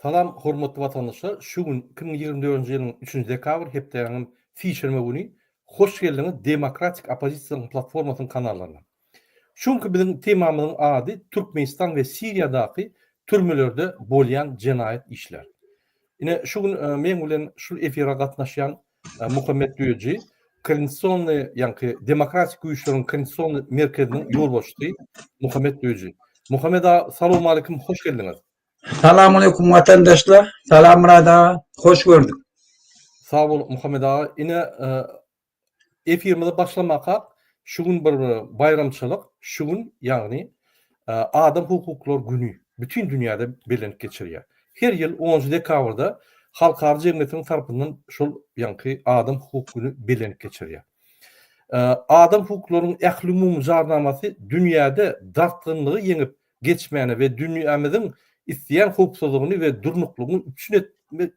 Salam hormatly watandaşlar şu gün 2024-nji ýylyň üçünji dekabr hepdäniň sişenbe güni hoş geldiňiz Demokratik oppozisiýanyň platformasynyň kanallaryna. Şu günki biziň temamyzyň ady Türkmenistan we Siriýadaky türmelerde bolýan jenaýat işler. Ine şu gün meň bilen şul efire gatnaşýan Muhammet Düýeji Koordinasionnyý ýaňky Demokratik güýçleriň koordinasionnyý merkeziniň ýolbaşçysy Muhammet Düýeji. Muhammet aga salowmaleýkim hoş geldiňiz. Salamaleýkum watandaşlar. Salam Myrat aga. Hoş gördük. Sag bol Muhammet aga. Ine efirimizi başlamakak şu gün bir baýramçylyk, şu gün ýagny Adam hukuklary güni bütin dünýäde bellenip geçirilýär. Her ýyl onunjy dekabrda halkara jemgyýetiniň tarapyndan şol ýaňky Adam hukuk güni bellenip geçirilýär. Adam hukuklarynyň ählumumy jarnamasy dünýäde dartgynlygy ýeňip geçmäne we dünýämiziň isleýän howpsuzlygyny we durnuklygyny üpjün etmek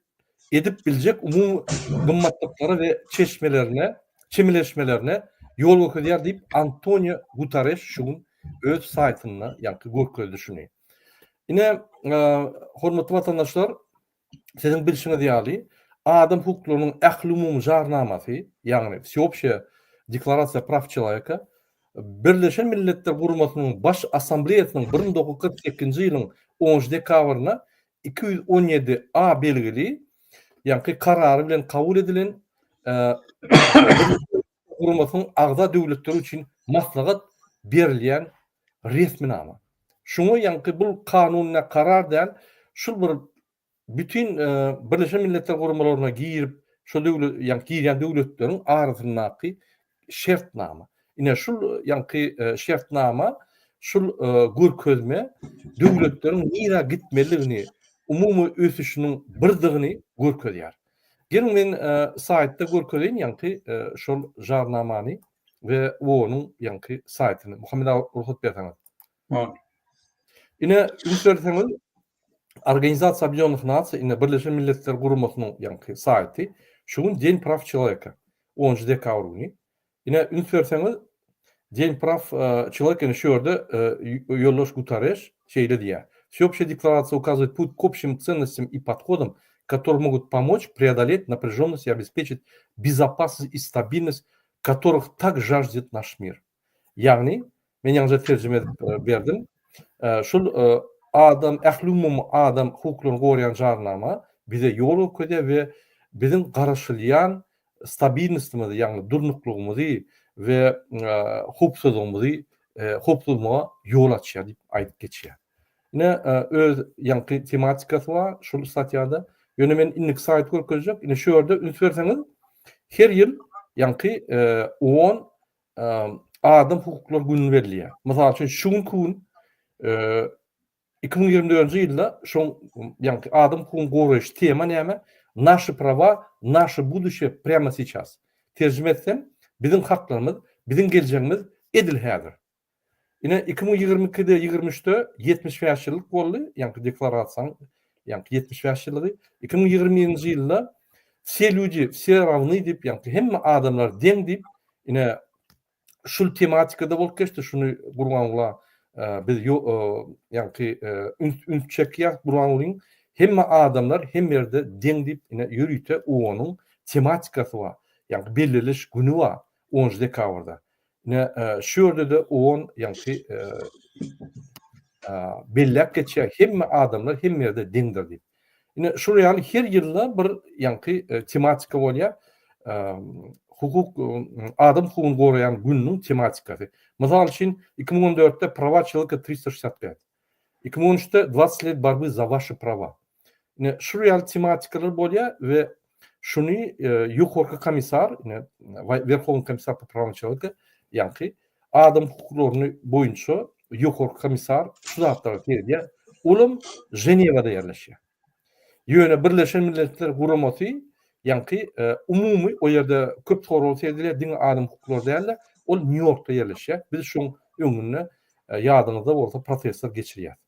edip biljek umumy gymmatlyklara we çeşmelerine, çemeleşmelerine ýol görkezýär diýip, Antonio Gutareş şu gün öz saýtynda ýaňky görkezdi şuny. Ine, hormatly watandaşlar, siziň bilşiňiz ýaly, adam hukuklarynyň ählumumy jarnamasy, ýagny Всеобщая декларация прав человека Birleşen Milletler Guramasynyň Baş Assambleýasynyň 1948-nji ýylyň onunjy dekabrynda 217 A belgili, ýaňky karary bilen kabul edilen Birleşen Milletler Guramasynyň agza döwletleri üçin maslahat berilýän resminama. Şuňa ýaňky bul kanun nä karar däl, şul bir bütin Birleşen Milletler Guramalaryna girip, şo döwlet ýaňky girýän döwletleriň arasyndaky şertnama. Ine şul ýaňky şertnama, şul görkezme döwletleriň nirä gitmelidigini, umumy ösüşiniň birdigini görkezýär. Geliň men saýtda görkezeýin ýaňky şol jarnamany we onuň ýaňky saýtyny. Muhammet aga rugsat berseňiz. Ine üns berseňiz Organizasiýa Obýedinennych Nasiý ine Birleşen Milletler Guramasynyň ýaňky saýty. Şu gün День прав человека. 10 dekabr güni. Ine üns berseňiz День прав человека ine şu ýerde ýoldaş Gutareş şeýle diýýär. Всеобщая декларация указывает путь к общим ценностям и подходам, которые могут помочь преодолеть напряженность и обеспечить безопасность и стабильность, которых так жаждет наш мир. Ýagny, men ýaňyja terjime edip berdim. Şul adam, ählumumy adam hukuklaryny goraýan jarnama bize ýol görkezýär we biziň garaşylýan stabilnostymyzy, ýagny durnuklygymyzy we howpsuzlygymyzy, howpsuzlyga ýol açýar diýip aýdyp geçýär. Ine, öz ýaňky tematikasy bar şul statýada. Ýöne men indiki saýty görkezjek. Ine şu ýerde üns berseňiz, her ýyl ýaňky on adam hukuklary gününi belleýär. Mysal üçin, şu günki gün 2024-nji ýylda şoň ýaňky adam hukugyny goraýyş tema näme? Naşi prawa, naşe buduşe prýamo seýças. Terjime etsem, biziň haklarymyz, biziň geljegimiz edil häzir. Ine, 2022-de, 23-de 75 ýyllyk boldy, ýaňky deklarasiýanyň ýaňky 75 ýyllygy. 2021-nji ýylda Wse lýudi, wse rawny diýip, ýaňky hemme adamlar deň diýip, ine, şul tematikada bolup geçdi. Şuny Gurbanguly biz ýaňky üns üns çekýär Gurbangulyň hemme adamlar hemme ýerde deň diýip, ine, ýörite OON-yň tematikasy bar. Ýaňky belleliş güni bar 10 dekabrda. Ine, şu ýerde-de OON ýaňky belläp geçýär, hemme adamlar hemme ýerde deňdir diýip. Ine, şul ýaly her ýylda bir ýaňky tematika bolýar. Hukuk, adam hukugyny goraýan gününiň tematikasy. Mysal üçin, 2014-de Prava çeloweka 365. 2013-de 20 let borby za vaşi prava. Ine, şul ýaly tematikalar bolýar we şuny ýokarky komissar, ine, Werhownyý komissar po prawam çeloweka, ýaňky adam hukuklaryny boýunça ýokarky komissar şu zatlara seredýär. Olam Ženewada ýerleşýär. Ýöne Birleşen Milletler Guramasy ýaňky umumy o ýerde köp sorag seredilýär, diňe adam hukuklary däl-de, ol Nýu-Ýorkda ýerleşýär. Biz şoň öňünde ýadyňyzda bolsa protestler geçirýäris.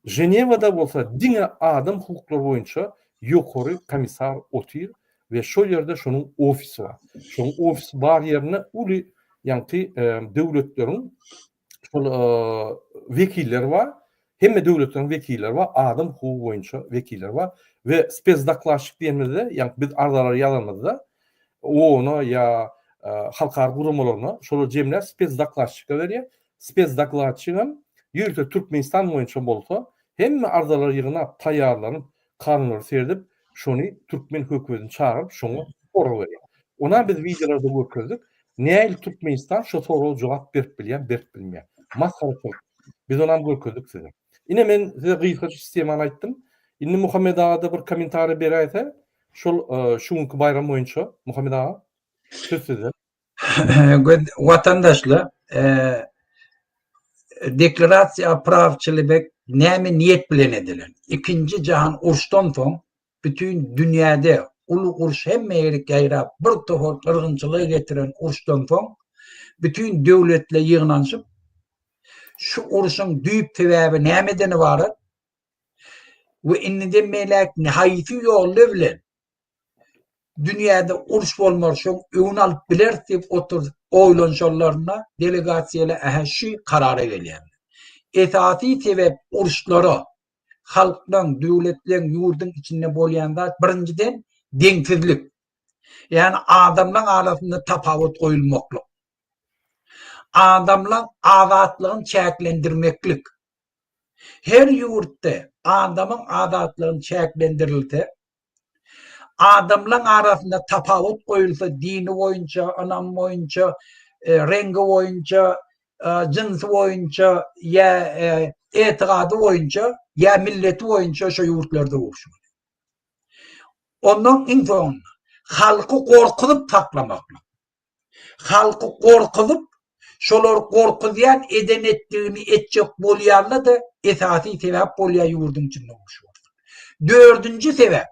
Ženewada bolsa diňe adam hukuklary boýunça ýokary komissar otyr we şol ýerde şonuň ofisi bar. Şonuň ofisi bar ýerinde uly ýaňky döwletleriň şol wekilleri bar. Hemme döwletleriň wekilleri bar, adam hukugy boýunça wekiller bar we spesdokladçik diýenimizde, ýagny biz arzalary ýazanymyzda OON-a ýa halkara guramalaryna şolar jemläp spesdokladçika berýär. Spesdokladçigem ýörite Türkmenistan boýunça bolsa hemme arzalary ýygnap, taýýarlanyp, kanunlary seredip, şony türkmen hökümetini çagyryp şoňa sorag berýär. Onam biz wideolarda görkezdik. Nähili Türkmenistan şo soraga jogap berip bilýär, berip bilmeýär. Masgaraçylyk. Biz onam görkezdik size. Ine men size gysgaça sistemany aýtdym. Indi Muhammet aga-da bir kommentariý beräýse, şol şu günki baýram boýunça Muhammet aga söz sizde. Watandaşlar, Deklarasiýa praw çelebek näme niýet bilen edilen? Ikinji jahan urşdan soň bütin dünýäde uly uruş hemme ýerik ýaýrap bir topar gyrgynçylyga getiren uruşdan soň bütin döwletler ýygnanyşyp şu uruşyň düýp sebäbi nämeden ybarat we indiden beýläk haýsy ýollar bilen dünýäde uruş bolmaz şoň öňüni alyp bileris diýip oturyp oýlanyşanlarynda delegasiýalar ähä şu karara gelýärler. Esasy sebäp uruşlara halklaň, döwletleň, ýurduň içinde bolýan zat birinjiden deňsizlik. Ýagny adamlaň arasynda tapawut goýulmaklyk. Adamlaň azatlygyny çäklendirmeklik. Her ýurtda adamyň azatlygyny çäklendirilse, adamlaň arasynda tapawut goýulsa dini boýunça, ynamy boýunça, reňgi boýunça, jynsy boýunça ýa etigady boýunça ýa milleti boýunça şo ýurtlarda uruş bolýar. Ondan iň soňunda halky gorkuzyp saklamaklyk. Halky gorkuzyp, şolar gorkuzýan eden etdigini etjek bolýanda-da esasy sebäp bolýar ýurduň içinde uruş bolsun. Dördünji sebäp,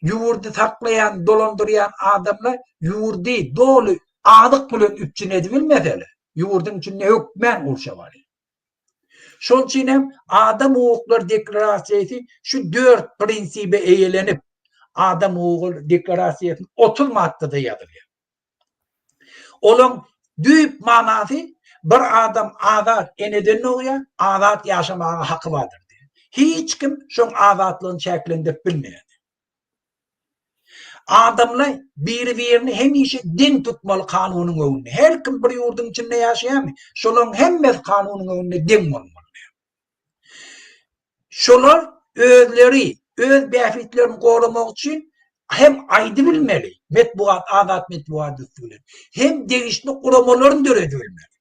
ýurdy saklaýan, dolandyrýan adamlar ýurdy doly azyk bilen üpjün edibilmeseler, ýurduň içinde hökmän urşa barýar. Şol üçin hem adam hukuklary deklarasiýasy şu dört prinsibe eýelenip, adam hukugy deklarasiýasyny 30 maddada ýazylýar. Olaň düýp manasy bir adam azat eneden dogýar, azat ýaşamaga haky bardyr diýýär. Hiç kim şoň azatlygyny çäklendirip bilmeýär. Adamlar biri-birini hemişe deň tutmaly kanunyň öňünde. Her kim bir ýurduň içinde ýaşaýarmy, şolaryň hemmesi kanunyň öňünde deň bolmaly. Şolar özleri öz bähbitlerini goramak üçin hem aýdybilmeli, metbugat, azat metbugat üsti bilen, hem degişli guramalaryny döredibilmeli.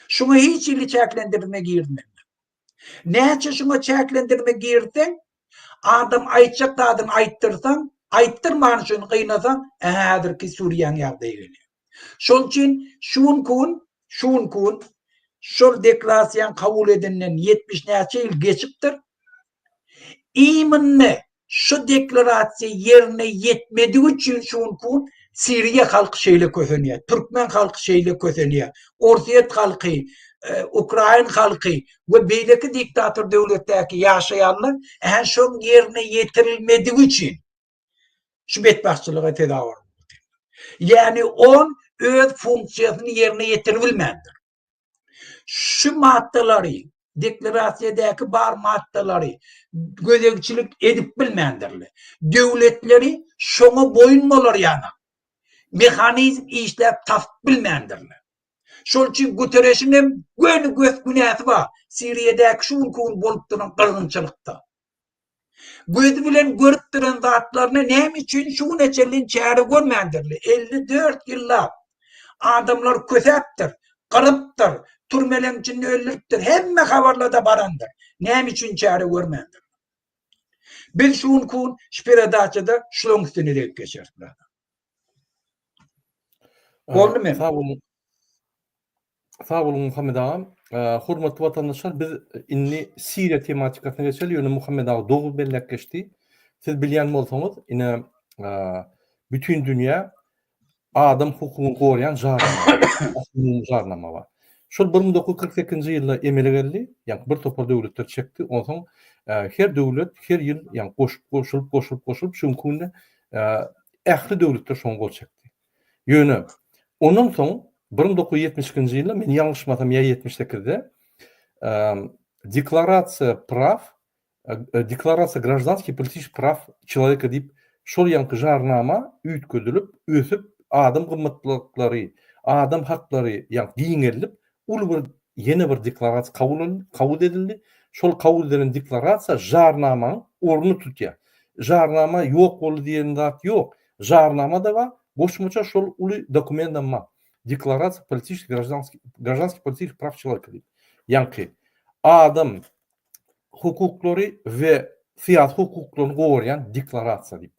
Şuňa hiç hili çäklendirme girizmeli. Näçe şuňa çäklendirme girizseň, adam aýtjak zadyny aýtdyrsaň, aýtdyrman üçin gynasaň, ähä häzirki Suriýaň ýagdaýy gelýär. Şol üçin şu günki gün, şu günki gün şol deklarasiýany kabul edenden 70 näçe ýyl geçipdir. Imенно şu deklarasiýa ýerine ýetmedigi üçin şu günki gün Siriýa halky şeýle kösenýär, türkmen halky şeýle kösenýär, Orsýet halky, e, Ukrain halky we beýleki diktator döwletdäki ýaşaýanlar ähä şoň ýerine ýetirilmedigi üçin şu betbagtçylyga sezewar boldy. Ýagny on öz funksiýasyny ýerine ýetiribilmändir. Şu maddalary, deklarasiýadaky bar maddalary gözegçilik edip bilmändirler. Döwletleri şoňa boýun bolar ýaly mehanizm işläp tapyp bilmändirler. Şol üçin Guterreşiň hem göni gös günäsi bar Siriýadäki şu günki gün bolup duran gyrgynçylykda. Gözi bilen görüp duran zatlaryna näme üçin şu güne çenli çäre görmändirler? 54 ýyllap adamlar kösäpdir, gyrypdyr, türmeleň içinde öldüripdir, hemme habarlarda barandyr. Näme üçin çäre görmändirler? Biz şu günki gün şu peredaçada şularyň üstüne degip geçeris. Boldy men. Sag boluň. Sag boluň Muhammet agam. Hormatly watandaşlar biz indi Siriýa tematikasyna geçeli ýöne Muhammet aga dogry belläp geçdi. Siz bilýän bolsaňyz ine bütin dünýä adam hukugyny goraýan jarnama, umumy jarnama bar. Şol 1948-nji ýylda emele geldi, ýagny bir topar döwletler çekdi. Onsoň her döwlet her ýyl ýagny goşup goşulyp goşulyp goşulyp şu günki günde ähli döwletler şoňa gol çekdi. Ýöne ondan soň 1972-nji ýylda men ýalňyşmasam ýa 78-de. Deklarasiýa praw, Deklarasiýa graždanskih i politiçeskih praw çeloweka diýip, şol ýaňky jarnama üýtgedilip, ösüp, adam gymmatlyklary, adam haklary ýaňky giňeldip, uly bir ýene bir deklarasiýa kabul kabul edildi. Şol kabul edilen deklarasiýa jarnamaň ornuny tutýar. Jarnama ýok boldy diýen zat ýok. Jarnama-da bar, goşmaça şol uly dokumentam bar. Deklarasiýa politiçeskih graždanskih graždanskih politiçeskih praw çeloweka diýip. Ýaňky adam hukuklary we syýasy hukuklaryny gorýan deklarasiýa diýip.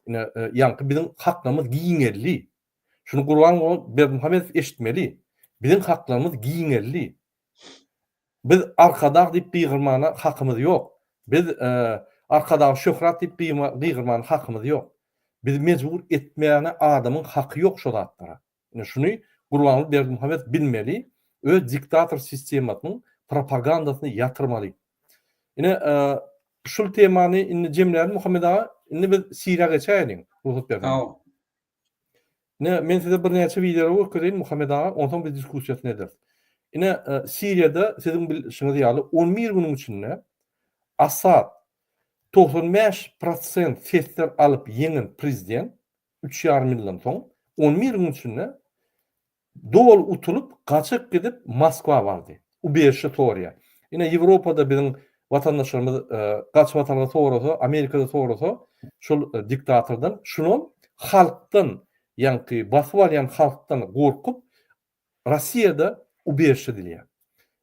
Ine, ýaňky biziň haklarymyz giňeldi. Şuny Gurbanguly Berdimuhamedow eşitmeli. Biziň haklarymyz giňeldi. Biz Arkadag diýip gygyrmana hakymyz ýok. Biz Arkadag şöhrat diýip gygyrmana hakymyz ýok. Bizi mejbur etmäne adamyň haky ýok şo zatlara. Ine şuny Gurbanguly Berdimuhamedow bilmeli, öz diktator sistemasynyň propagandasyny ýatyrmaly. Ine şul temany indi jemlälim Muhammet aga, indi biz Siriýa geçäýeliň, rugsat berseňiz. Ine men size birnäçe wideolary görkezeýin Muhammet aga, onsoň biz diskussiýasyny ederis. Ine Siriýada siziň bilşiňiz ýaly 11 günüň içinde Assad 95 prosent sesler alyp ýeňen prezident üç ýarym ýyldan soň, on bir gün içinde doly utulyp, gaçyp gidip Moskwa bardy. Ubežişe soraýar. Ine, Ýewropada biziň watandaşlarymyz gaçybatalga sorasa, Amerikada sorasa, şol diktatordan, şunam halkdan, ýaňky basyp alýan halkdan gorkup, Rossiýada ubežişe dileýär.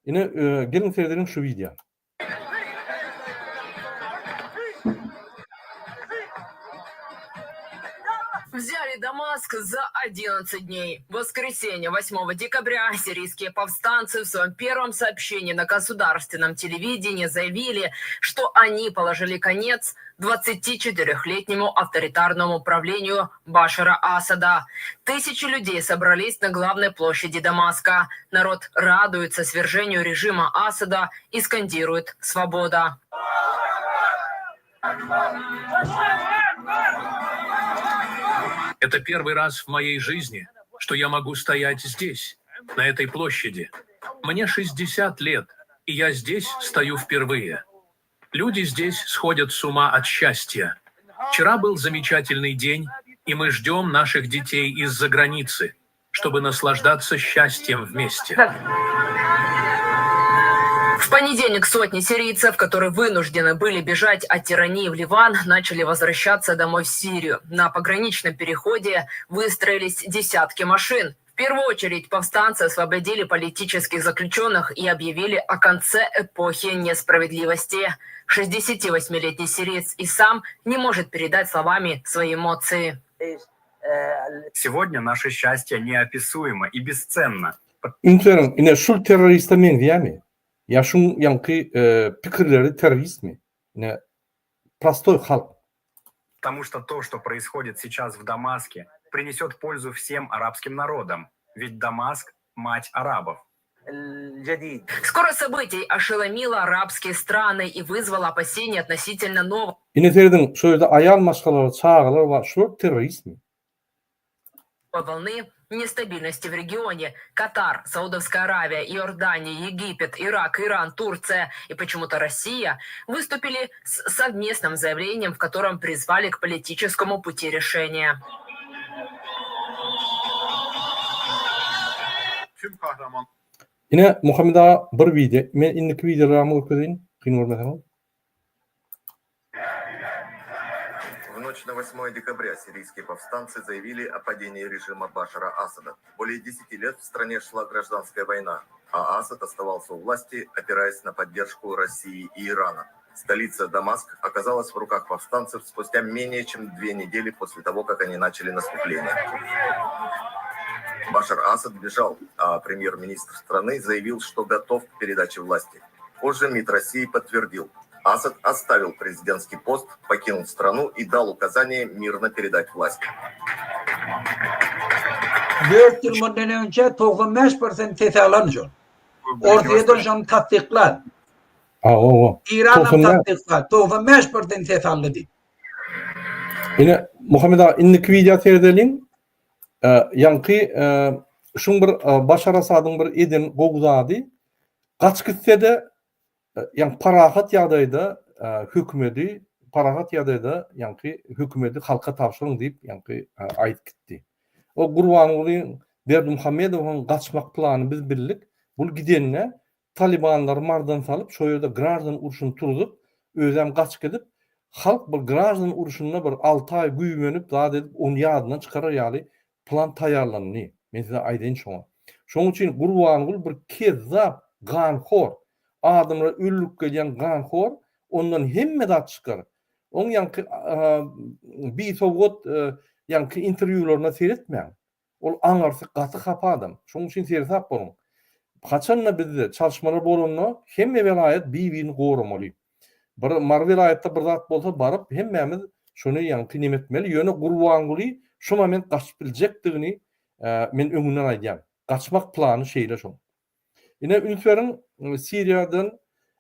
Ine, geliň seredeliň şu wideo. Взяли Дамаск за 11 дней. В воскресенье 8 декабря сирийские повстанцы в своем первом сообщении на государственном телевидении заявили, что они положили конец 24-летнему авторитарному правлению Башара Асада. Тысячи людей собрались на главной площади Дамаска. Народ радуется свержению режима Асада и скандирует «Свобода». Это первый раз в моей жизни, что я могу стоять здесь, на этой площади. Мне 60 лет, и я здесь стою впервые. Люди здесь сходят с ума от счастья. Вчера был замечательный день, и мы ждем наших детей из-за границы, чтобы наслаждаться счастьем вместе. В понедельник сотни сирийцев, которые вынуждены были бежать от тирании в Ливан, начали возвращаться домой в Сирию. На пограничном переходе выстроились десятки машин. В первую очередь повстанцы освободили политических заключенных и объявили о конце эпохи несправедливости. 68-летний сириец и сам не может передать словами свои эмоции. Сегодня наше счастье неописуемо и бесценно. Üns beriň, ine şul terroriste meňzeýärmi? Ýa şuň ýaňky pikirleri terroristmi? Ine prostoý halk. Потому что то, что происходит сейчас в Дамаске, принесет пользу всем арабским народам, ведь Дамаск мать арабов. Скорость событий ошеломила арабские страны и вызвала опасения относительно нового Ine serediň, şu ýerde aýal maşgalalar, çagalar bar, şular terroristmi? Волны нестабильности в регионе. Катар, Саудовская Аравия, Иордания, Египет, Ирак, Иран, Турция и почему-то Россия выступили с совместным заявлением, в котором призвали к политическому пути решения. Tüm kahraman Ine Muhammet aga bir wideo, men indiki wideolarymy görkezeýin, kyn görmeseňiz. В ночь на 8 декабря сирийские повстанцы заявили о падении режима Башара Асада. Более 10 лет в стране шла гражданская война, а Асад оставался у власти, опираясь на поддержку России и Ирана. Столица Дамаск оказалась в руках повстанцев спустя менее чем две недели после того, как они начали наступление. Башар Асад бежал, а премьер-министр страны заявил, что готов к передаче власти. Позже МИД России подтвердил, Асад оставил президентский пост, покинул страну и дал указание мирно передать власть. Dört ýyl mundan öňçe 95 prosent ses alan şol. Orsýetden şony tassyklan. Hawa. Iranam tassyklan. 95 prosent ses aldy diýip. Ine Muhammet aga indiki wideo seredeliň. Ýaňky şuň bir Başar Asadyň bir eden gowy zady gaçyp gitse-de. Ýagny parahat ýagdaýda hökümedi parahat ýagdaýda ýaňky hökümedi halka tabşyryň diýip ýaňky aýdyp gitdi. O Gurbanguly Berdimuhamedowyň gaçmak planyny biz bildik. Bul gidende Talybanlary mardan salyp şo ýerde graždan urşuny turzup özem gaçyp gidip halk bir graždan urşunda bir alty aý güýmenip zat edip ony ýadyndan çykarar ýaly plan taýýarlandy. Men size aýdaýyn şoňa. Şonuň üçin Gurbanguly bir kezzap, ganhor, adamlary öldürip gelýän ganhor, ondan hemme zat çykar. Oň ýaňky bisowgat ýaňky interwýularyna seretmäň. Ol aňyrsy gaty hapa adam. Şonuň üçin seresap boluň. Haçanda bizde çalyşmalar bolanda hemme welaýat bir-birini goramaly. Bir Mary welaýatda bir zat bolsa baryp hemmämiz şony ýaňky neme etmeli. Ýöne Gurbanguly şu moment gaçyp biljekdigini men öňünden aýdýan. Gaçmak plany şeýle şoň. Ine üns beriň Siriýadan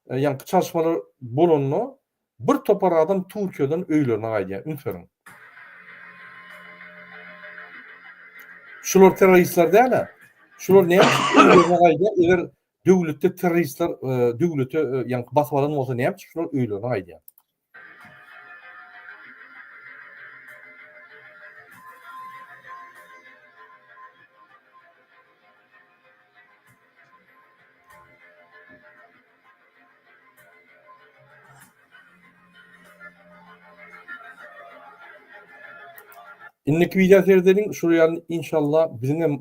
ýaňky çalyşmalar bolanda bir topar adam Türkiýeden öýlerine gaýdýar. Üns beriň. Şular terroristler däl-ä. Şular näme üçin öýlerine gaýdýar? Eger döwletde terroristler döwlete ýaňky basyp alan bolsa näme üçin şular öýlerine gaýdýar? Indiki wideo seredeliň, şul ýaly inşallah biziň hem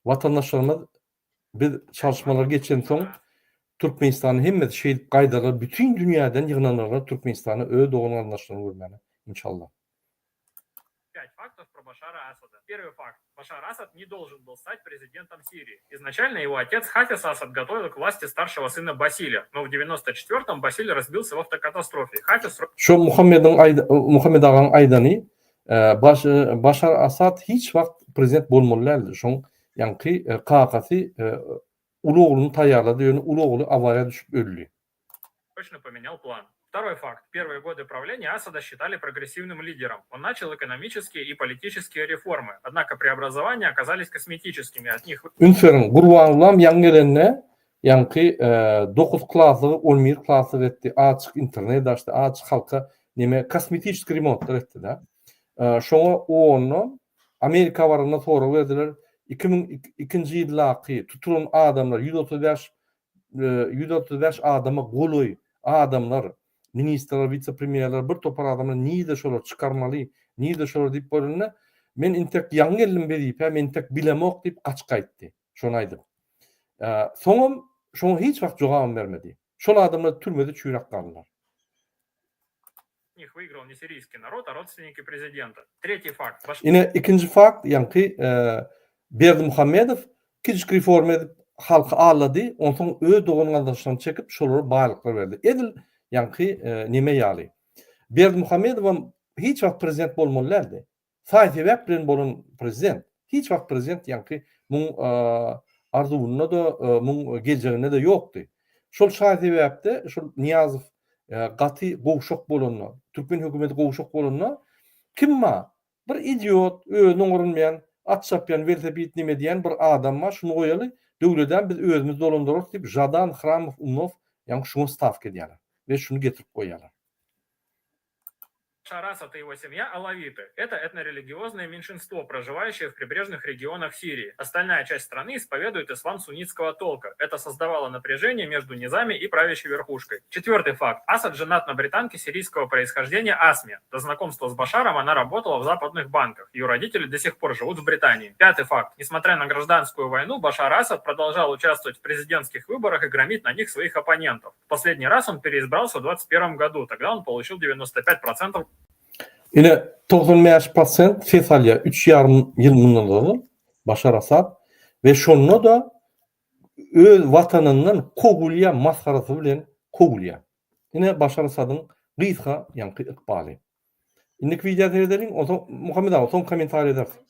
watandaşlarymyz biz çalyşmalar geçensoň Türkmenistanyň hemmesi şeýdip gaýdarlar bütin dünýäden ýygnanarlar Türkmenistana öz dogan garyndaşlaryny görmäne inşallah. Пять фактов про Башара Асада. Первый факт. Башар Асад не должен был стать президентом Сирии. Изначально его отец Хафиз Асад готовил к власти старшего сына Басиля, но в 94-м Басиль разбился в автокатастрофе. Хафиз... Şo Muhammediň Muhammed agaň aýdany Başar Asad hiç wagt prezident bolmaly däldi. Şoň ýaňky kakasy uly ogluny taýýarlady, ýöne uly ogly awariýa düşüp öldi. Точно поменял план. Второй факт. Первые годы правления Асада считали прогрессивным лидером. Он начал экономические и политические реформы. Однако преобразования оказались косметическими. От них... Üns beriň, Gurbangulam ýaňy gelende ýaňky dokuz klaslygy on bir klaslyk etdi, açyk internet açdy, açyk halka neme kosmetiçeskiý remontlar etdi-de. Şoňa onda Amerika baranda sorag berdiler, 2002-nji ýyldaky tutulan adamlar 135 135 adama golaý adamlar, ministrler, wise-premýerler, bir topar adamlar nirde şolar çykarmaly, nirde şolar diýip bolanda, men intek ýaňy geldim wezipä, men intek bilemok diýip gaçyp gaýtdy. Şony aýdyp. Soňam şoňa hiç wagt jogabam bermedi. Şol adamlar türmede çüýräp galdylar. Них выиграл не сирийский народ, а родственники prezidenta. Tretий fakt. Baş... Ine ikinji fakt ýaňky Berdimuhamedow kiçijik reforma edip halky aldady, onsoň öz dogan gardaşlaryny çekip şolara baýlyklar berdi. Edil ýaňky neme ýaly. Berdimuhamedowam hiç wagt prezident bolmaly däldi. Saý-sebäp bilen bolan prezident. Hiç wagt prezident ýaňky muň arzuwynda-da, muň geljeginde-de ýokdy. Şol şaý-sebäpde şol Nyýazow gaty gowşak bolanda, türkmen hökümeti gowşak bolanda kim bar? Bir idiot, özüni oňarylmaýan, at çapýan, welosiped neme edýän bir adam bar, şuny goýaly, döwledem biz özümiz dolandyrarys diýip, Žadan, Hramow, Umnow ýaňky şuňa stawka edýärler we şuny getirip goýýarlar. Башар Асад и его семья алавиты. Это этнорелигиозное меньшинство, проживающее в прибрежных регионах Сирии. Остальная часть страны исповедует ислам суннитского толка. Это создавало напряжение между низами и правящей верхушкой. Четвертый факт. Асад женат на британке сирийского происхождения Асме. До знакомства с Башаром она работала в западных банках. Ее родители до сих пор живут в Британии. Пятый факт. Несмотря на гражданскую войну, Башар Асад продолжал участвовать в президентских выборах и громить на них своих оппонентов. В последний раз он переизбрался в 2021 году. Тогда он получил 95%. Ine, 95 prosent ses alýar üç ýarym ýyl mundan ozal Başar Asad we şonda-da öz watanyndan kowulýar, masgarasy bilen kowulýar. Ine Başar Asadyň gysga ýaňky ykbaly. Indiki wideo seredeliň, onsoň Muhammet aga soň kommentariý edersiň.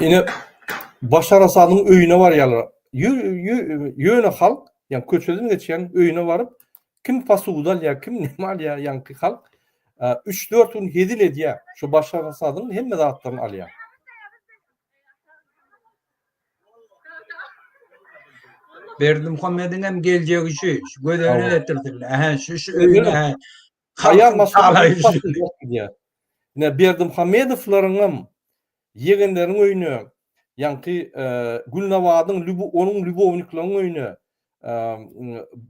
Ine Başar Asadyň öýüne barýarlar. Ýöne halk. Ýa köçeden geçýän öýüne baryp kim posuda alýar, kim näme alýar, ýaňky halk 3-4 gün hezil edýär. Şu Başar Asadyň hemme zatlaryny alýar. Berdimuhamediň hem geljegi şu, şu göz öňüne getirsinler. Ähä, şu şu öýüne hä. Aýal maşgala gidýär. Ine Berdimuhamedowlaryň hem ýegenleriň öýüne, ýaňky Gülnabadyň onuň lýubowniklaryň öýüne,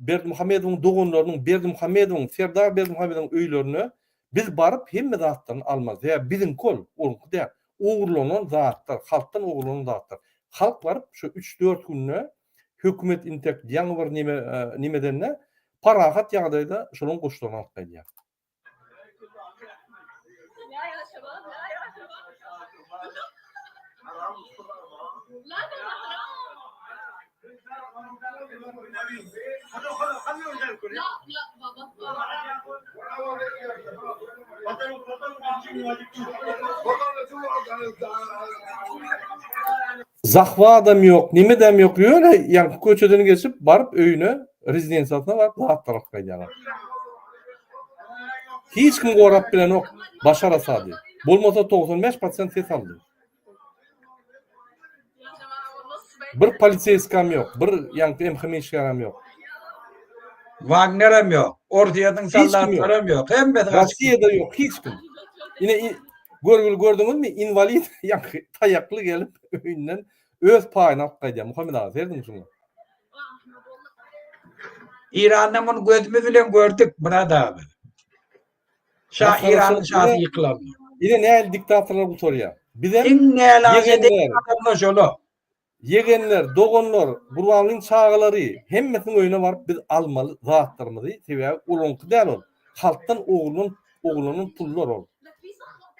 Berdimuhamedowyň doganlarynyň, Berdimuhamedowyň, Serdar Berdimuhamedowyň öýlerine biz baryp hemme zatlaryny almaly. Sebäbi biziňki ol, onuňky däl. Ogurlanan zatlar, halkdan ogurlanan zatlar. Halk baryp şu üç-dört günde hökümet intek ýaňy bir neme nemedende parahat ýagdaýda şolaryň goşlaryny alyp gaýdýar. Zahwadam ýok, nimedem ýok, ýöne ýaňky köçeden geçip baryp öýüne, rezidensiýasyna baryp zatlar alyp gaýdýarlar. Hiç kim gorap bilenok Başar Asady. Bolmasa 95 prosent ses aldy. Bir poliseýskam ýok, bir ýaňky MHM işgärem ýok. Wagnerem ýok, Orsýetiň soldatlaram ýok, hemmesi gaçyp. Rossiýada ýok hiç kim. Ine görgüli gördüňizmi inwalid ýaňky taýakly gelip öýünden öz paýyny alyp gaýdýar. Muhammet aga serediň şuňa. Iranda muny gözümiz bilen gördük Myrat aga. Şa Iranyň şasy ýykylanda. Ine nähili diktatorlar gutarýar. Bizem Iň nälaç eden adamlar şolar. Ýegenler, doganlar, Gurbangulyň çagalary hemmesiniň öýüne baryp biz almaly zatlarymyzy, sebäbi olaňky däl ol. Halkdan ogurlan ogurlanan pullar ol.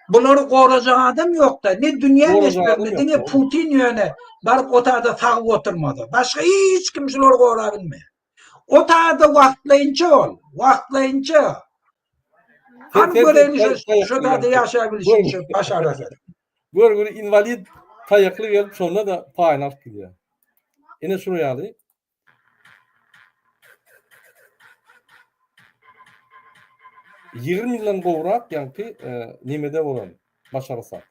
Bulary gorajak adam ýokda, ne dünýä meşberinde diňe Putin ýöne baryp otada sagyp oturmasa. Başga hiç kim şulary gorap bilmeýär. O taýda wagtlaýynça ol, wagtlaýynça. Hany göreýin şu şu taýda ýaşap bilişini şu Başar Asad. Görgüli inwalid taýakly gelip şonda-da paýyny alyp gidýär. Ine şular ýaly. 20 ýyldan gowrak ýaňky e, nemede bolan Başar Asad.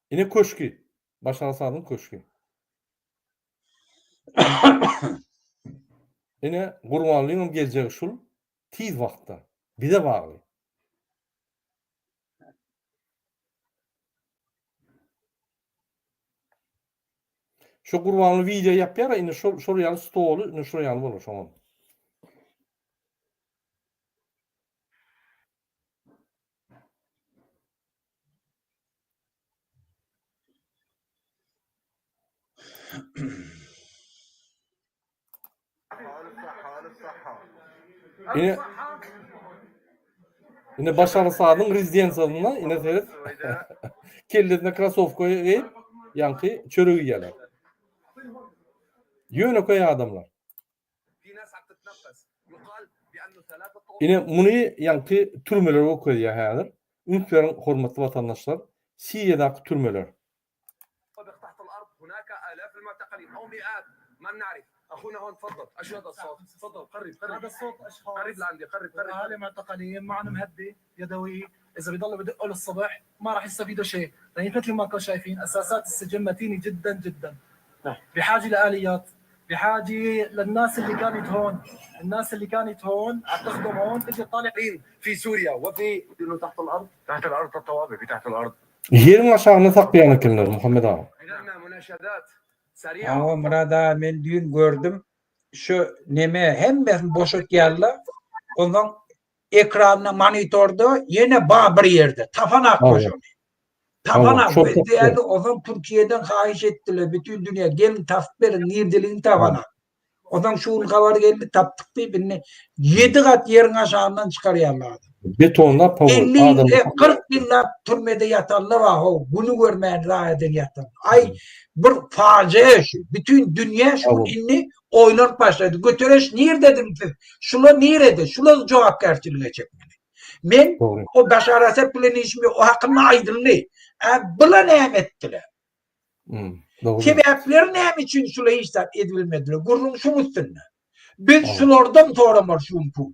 Ine köşgi. Başar Asadyň köşgi. Ine Gurbanlynyň geljegi şul tiz wagtda. Bize bagly. Şu Gurbanly wideo ýapýar, indi şol şol ýaly stoly, indi şol ýaly bolar şoňa. Ine Ine Başar Asadyň rezidensiýasynda ine seret. Kellesine krasowka geýip, ýaňky çörek iýýärler. Ýönekeý adamlar. Ine muny ýaňky türmeler görkezýär häzir. Üns beriň hormatly watandaşlar, Siriýadaky türmeler. Ýeriň aşagynda saklaýan ekenler Muhammet aga. Hawa Myrat aga men düýn gördüm şu neme hemmesini boşatýarlar onsoň ekranda monitorda ýene ba bir ýerde tapanak şony tapanak diýýärdi onsoň Türkiýeden haýyş etdiler bütün dünýä gelin tapyp beriň nirdeligini tapanak Onsoň şu gün habar geldi, tapdyk diýip, indi 7 gat ýeriň aşagyndan çykarýarlar adam. Betonlap hawa. 50 ýyl, 40 ýyllap türmede ýatanlar bar, how, güni görmän zaýadan ýatan. Aý, bir fajia şu. Bütün dünýä şu gün indi oýlanyp başlady. Götereş nirdediň siz? Şular nirede? Şular jogapkärçilige çekmeli. Men o Başar Asad bilen işim ýok, o hakynda aýdyldy. Ä bula näme etdiler? Hmm, dogry. Sebäpleri näme üçin şula hiç zat edibilmediler? Gürrüň şuň üstünde. Biz şulardan soramaly şu gün pul.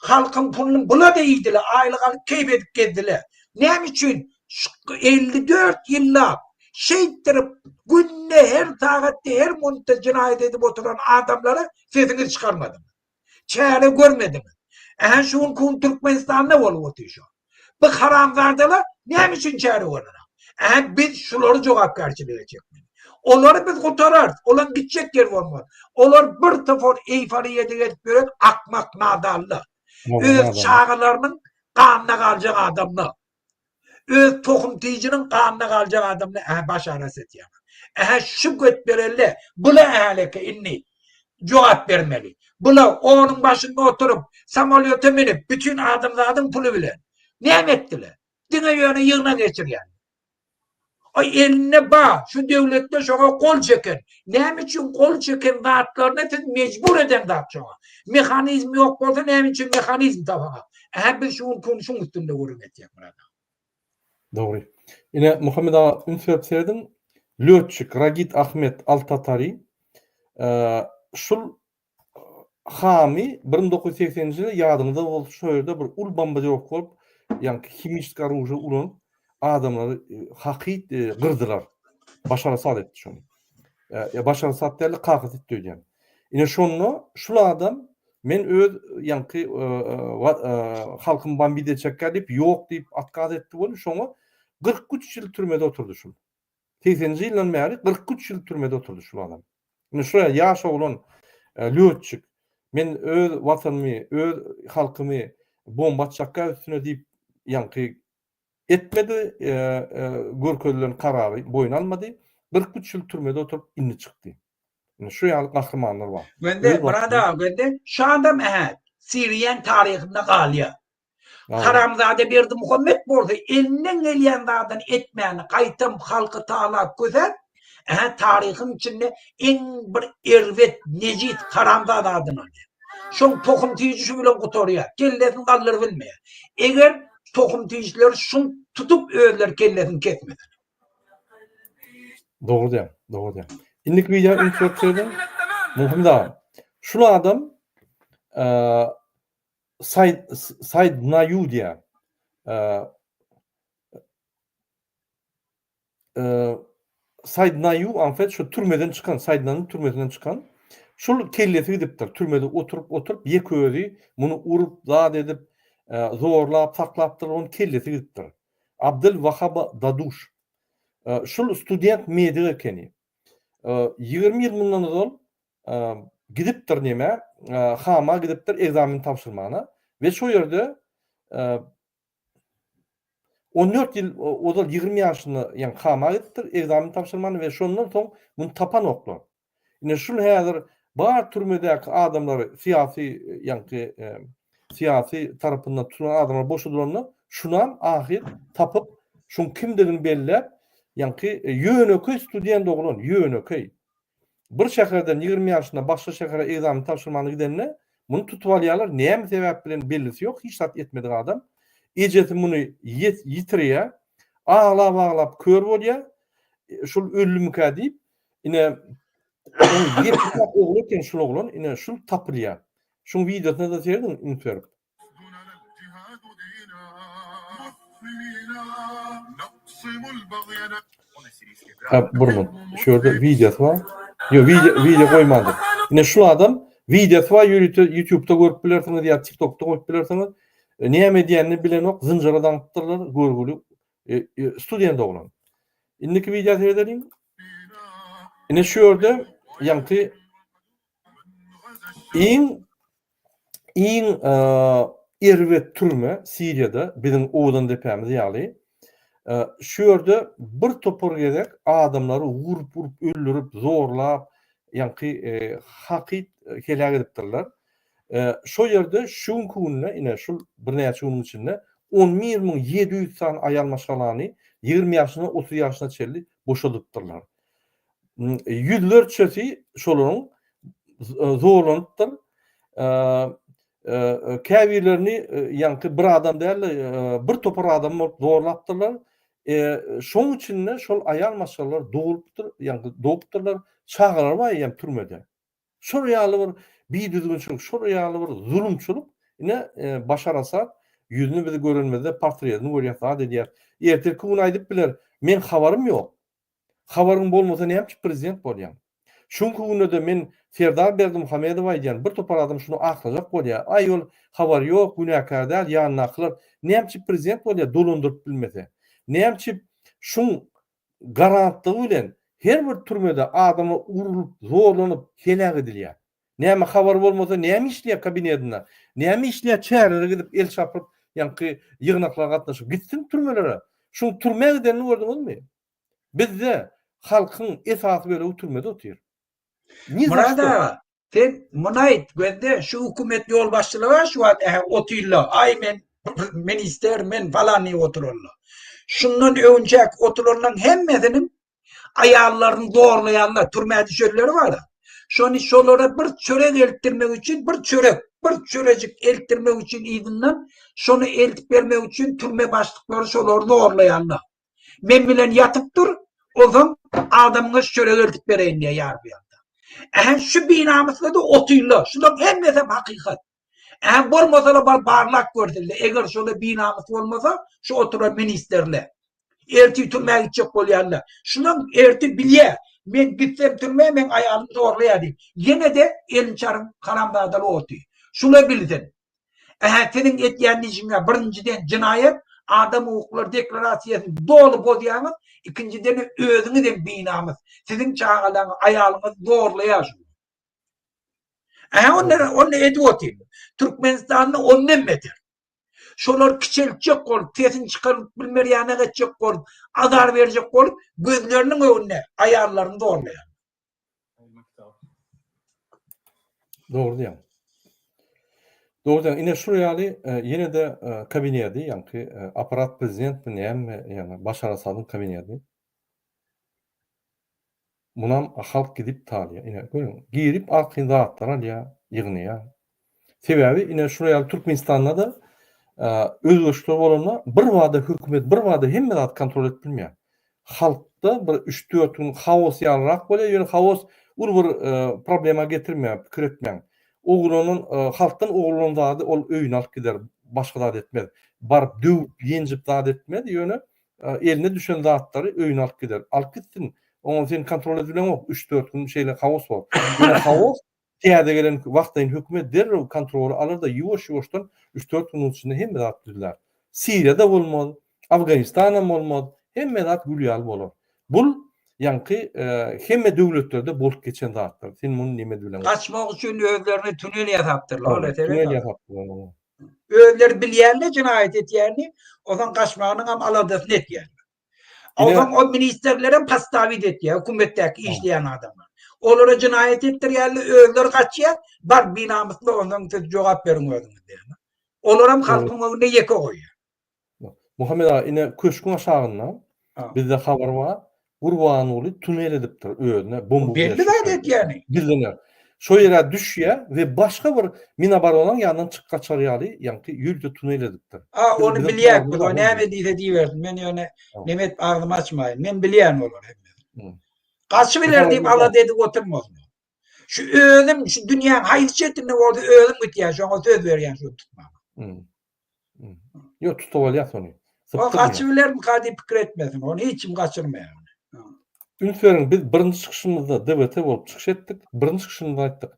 Halkyň puluny bula-da iýdiler, aýlyk alyp keýp edip gezdiler. Näme üçin şu 54 ýyllap şeýtdirip günde her sagatda her minutda jenaýat edip oturan adamlara sesiňizi çykarmadyňyz? Çäre görmediňiz. Ähä şu günki gün Türkmenistanda bolup otyr şo. Bu haramzadalar näme üçin çäre görüner? Ähä biz şulary jogapkärçilige çekmeli. Olary biz gutararys. Olaň gitjek ýeri bolmaz. Olar bir topar eýforiýada gezip ýören akmak nadanlar. Öz çagalarynyň ganyna galjak adamlar. Öz tohum tijiniň ganyna galjak adamlar ähä baş arasy etýärler. Ähä şu götberelle bula ähäleke indi jogap bermeli. Bula onuň başynda oturyp samolýota münüp bütin adamzadyň puly bilen näme etdiler? Diňe ýöne ýygnak geçirýärler. Aý elinde bar şu döwletde şoňa gol çeken. Näme üçin gol çeken zatlaryna siz mejbur eden zat şoňa. Mehanizm ýok bolsa näme üçin mehanizm tapaňok. Ähä biz şu günki gün şuň üstünde gürrüň etýäk Myrat aga. Dogry. Ine Muhammet aga üns berip serediň. Lötçik Ragit Ahmet Al Tatari şul Hamy 1980-nji ýylda ýadyňyzda bolsa şo ýerde bir uly bombardirowka bolup, ýaňky himiçeski oružýe ulanyp, adamlary hakyt gyrdylar. Başar Asad etdi şony. Ýa Başar Asad däldi, kakasy etdi öýdýän. Ine şonda şul adam men öz ýaňky halkymy bombit etjekkä diýip, ýok diýip otkaz etdi welin şoňa 43 ýyl türmede oturdy şul. Segseninji ýyldan bäri 43 ýyl türmede oturdy şul adam. Indi şu ýaş oglan lötçik men öz watanymy, öz halkymy bomba atjakka üstüne diýip ýaňky etmedi, görkezilen karary boýun almady. 43 ýyl türmede oturyp indi çykdy. Indi şu ýaly gahrymanlar bar. Gönder, Myrat aga gönder. Şu adam ähä Siriýanyň taryhynda galýar. Haramzada Berdimuhammet bolsa elinden gelýän zadyny etmäni gaýtam halky talap kösäp, ähä taryhyň içinde iň bir erbet nejis haramzada adyny alýar. Şoň tohum tüýji şu bilen gutarýar. Kellesini galdyryp bilmeýär. Eger tohum tüýjüleri şuň tutup özleri kellesini kesmeseler. Dogry diýýäň, dogry diýýäň. Indiki wideo üns berip serediň. Muhammet aga, şul adam Said Said Naýu diýýär. Said Naýu en fait şu türmeden çykan, Saidnanyň türmesinden çykan. Şul kellesi gidipdir. Türmede oturyp oturyp ýeke özi muny urup, zat edip, zorlap saklapdyr, onuň kellesi gidipdir. Abdel Wahaba Daduş. Şul student medik ekeni. 20 ýyl mundan ozal gidipdir neme, Hama gidipdir ekzamen tabşyrmana we şo ýerde 14 ýyl ozal 20 ýaşynda ýaňy Hama gidipdir ekzamen tabşyrmana we şondan soň muny tapanoklar. Ine şul häzir bar türmedäki adamlary syýasy ýaňky syýasy tarapyndan tutulan adamlar boşadylanda şunam ahyr tapyp şuň kimdigini belläp ýaňky ýönekeý student oglan ýönekeý Bir şäherden 20 ýaşynda başga şähere ekzamen tabşyrmana gidende, muny tutup alýarlar, näme sebäp bilen bellisi ýok, hiç zat etmedik adam. Ejesi muny ýitirýär, aglap-aglap kör bolýar, şul öldümikä diýip, ine, onuň ýeke-täk ogly eken şul oglan, ine, şul tapylýar. Şuň wideosyna-da serediň üns berip. Ha, bir minut. Şu ýerde wideosy bar. Ýok, wideo wideo goýmandyr. Ine şu adam wideosy bar ýörite YouTube'da görüp bilersiňiz ýa TikTok'da görüp bilersiňiz. E, näme edýänini bilenok, zynjyra daňypdyrlar, görgüli e, e, student oglan. Indiki wideo seredeliň. Ine şu ýerde ýaňky iň Iň erbet türme Siriýada biziň owadan depämiz ýaly. Şu ýerde bir topar gezek adamlary urup-urup öldürip, zorlap, ýaňky hakyt heläk edipdirler. Şo ýerde şu günki günde ine şul birnäçe günüň içinde 11700 sany aýal maşgalany 20 ýaşyndan 30 ýaşyna çenli boşadypdyrlar. Ýüzlerçesi şolaryň zorlanypdyr. Käbirlerini ýaňky bir adam däl-de, bir topar adam bolup zorlapdyrlar. Şoň içinde şol aýal maşgalalar dogulypdyr, ýaňky dogupdyrlar, çagalary bar eýýäm türmede. Şol ýaly bir bidüzgünçilik, şol ýaly bir zulumçylyk, ine, Başar Asad ýüzüni biz görenimizde portretini görýäs, zat edýäs. Ertirki gün aýdyp biler, meň habarym ýok. Habaryň bolmasa näme üçin prezident bolýaň? Şu günki günde-de men Serdar Berdimuhamedowa aýdýan, bir topar adam şuny aklajak bolýar. Aý ol habary ýok, günäkär däl, ýanyndakylar. Näme üçin prezident bolýar dolandyryp bilmese? Näme üçin şuň garantlygy bilen her bir türmede adamlar urlup, zorlanyp, heläk edilýär? Näme habary bolmasa näme işleýär kabinetinde? Näme işleýär çärelere gidip el çarpyp, ýaňky ýygnaklara gatnaşyp gitsin türmelere. Şuň türmä gidenini gördüňizmi? Bizde halkyň esasy bölegi türmede otyr. Myrat aga, sen muny aýt, gözde şu hökümet ýolbaşçylygy şu wagt ähä otyrlar. Aý men minister, men falan diýip oturanlar. Şundan öňçäki oturanlaryň hemmesiniň aýallaryny zorlaýanlar, türmä düşenleri bar. Şony şolara bir çörek eltdirmek üçin, bir çörek, bir çörejik eltdirmek üçin yzyndan şony eltip bermek üçin türme başlyklary şolary zorlaýanlar. Men bilen ýatyp dur, onsoň adamyňa şu çöregi eltip bereýin diýýär ýarpy ýalta. Ähä şu binamyslar-da otyrlar. Şularyň hemmesem hakykat. Ähä bolmasa-da baryp barlap görsünler. Eger şolar binamys bolmasa, şu oturan ministrler. Ertir türmä gitjek bolýanlar. Şulam ertir bilýär. Men gitsem türmä meň aýalym zorlaýar diýip. Ýene-de elini çaryp haramzadalar otyr. Şular bilsin. Ähä siziň etýän işiňiz birinjiden jenaýat, adam hukuklary deklarasiýasyny doly bozýaňyz, ikinjidenem özüňiz hem binamys. Siziň çagalaryňyz, aýalyňyzy zorlaýar şu. Ähä onda onda edip otyr. Türkmenistanda ondan beter. Şolar kiçeltjek bolup, sesini çykaryp bilmer ýanak etjek bolup, azar berjek bolup, gözleriniň öňünde aýallaryny zorlaýar. Dogry diýýäň. Dogry diýýäň. Ine şul ýaly e, ýene-de e, kabineti, ýaňky e, apparat prezidentmi näme, ýagny Başar Asadyň kabineti. Munam halk gidip talýar. Ine görüň, girip arkaýyn zatlar alýar, ýygnaýar. Sebäbi ine şul ýaly Türkmenistanda-da özgerişler bolanda birbada hökümet birbada hemme zady kontrol edip bilmeýär. Halkda bir üç-dört gün haos ýalyrak bolýar, ýöne haos uly bir problema getirmeýär, pikir etmäň. Ogurlanan, halkdan ogurlanan zady ol öýüne alyp gider, başga zat etmez. Baryp döwüp, ýenjip zat etmez, ýöne eline düşen zatlary öýüne alyp gider. Alyp gitsin, oňa sen kontrol edip bileňok, üç-dört gün şeýle haos bor. Ýöne haos Täze gelen wagtlaýyn hökümet derrew kontroly alar-da ýuwaş-ýuwaşdan üç-dört günüň içinde hemme zat düzler. Siriýa-da bolmaz, Afganistanam bolmaz, hemme zat gül ýaly bolar. Bul ýaňky hemme döwletlerde bolup geçen zatlar. Sen muny neme bileňok. Gaçmak üçin özlerine tunel ýasapdyrlar. Ol Tunel ýasapdyrlar. Özleri bilýärler jenaýat etýänini, onsoň gaçmagynyňam aladasyny etýärler. Onsoň o ministrlerem postawit etýär, hökümetdäki işleýän adamlar. Olara jenaýat etdirýärler, özleri gaçýar, bar binamysly onsoň siz jogap beriň özüňiz diýýär. Olaram halkyň öňünde ýeke goýýar. Muhammet aga, ine köşgüň aşagynda bizde habar bar, Gurbanguly tunel edipdir özüne bomba Belli zat etýäni. Gizlenýär. Şo ýere düşýär we başga bir Minabaronaň ýanyndan çykyp gaçar ýaly ýaňky ýörite tunel edipdir. A ony bilýäk biz o näme diýse diýibersin men ýöne neme edip agzymy açmaýyn men bilýän olary hemmesini. Gaçybiler diýip alada edip oturmasyn. Şu özüm şu dünýäň haýsy çetinde bolsa özüm gitýän şoňa söz berýän şuny tutmaga. Ýok tutup alýas ony. O gaçybilermika diýip pikir etmesin. Ony hiç kim gaçyrmaýar. Üns beriň, biz birinji çykyşymyzda DWT bolup çykyş etdik. Birinji çykyşymyzda aýtdyk.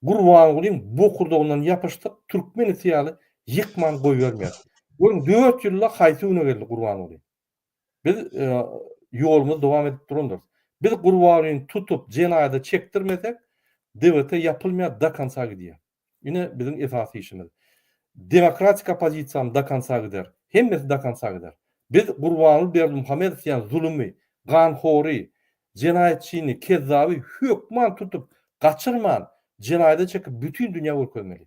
Gurbangulyň bokurdagyndan ýapyşdyk, türkmen iti ýaly ýykman goýbermeýäris. Görüň, dört ýylda haýsy güne geldi Gurbanguly. Biz ýolumyzy dowam edip durandyrys. Biz Gurbangulyny tutup, jenaýada çekdirmesek, DWT ýapylmaýar, do konca gidýär. Ine biziň esasy işimiz. Demokratik oppozisiýam do konca gider. Hemmesi do konca gider. Biz Gurbanguly Berdimuhamedow diýen zulumy, ganhory, jenaýatçyny, kezzaby hökman tutup, gaçyrman, jenaýada çekip bütin dünýä görkezmeli.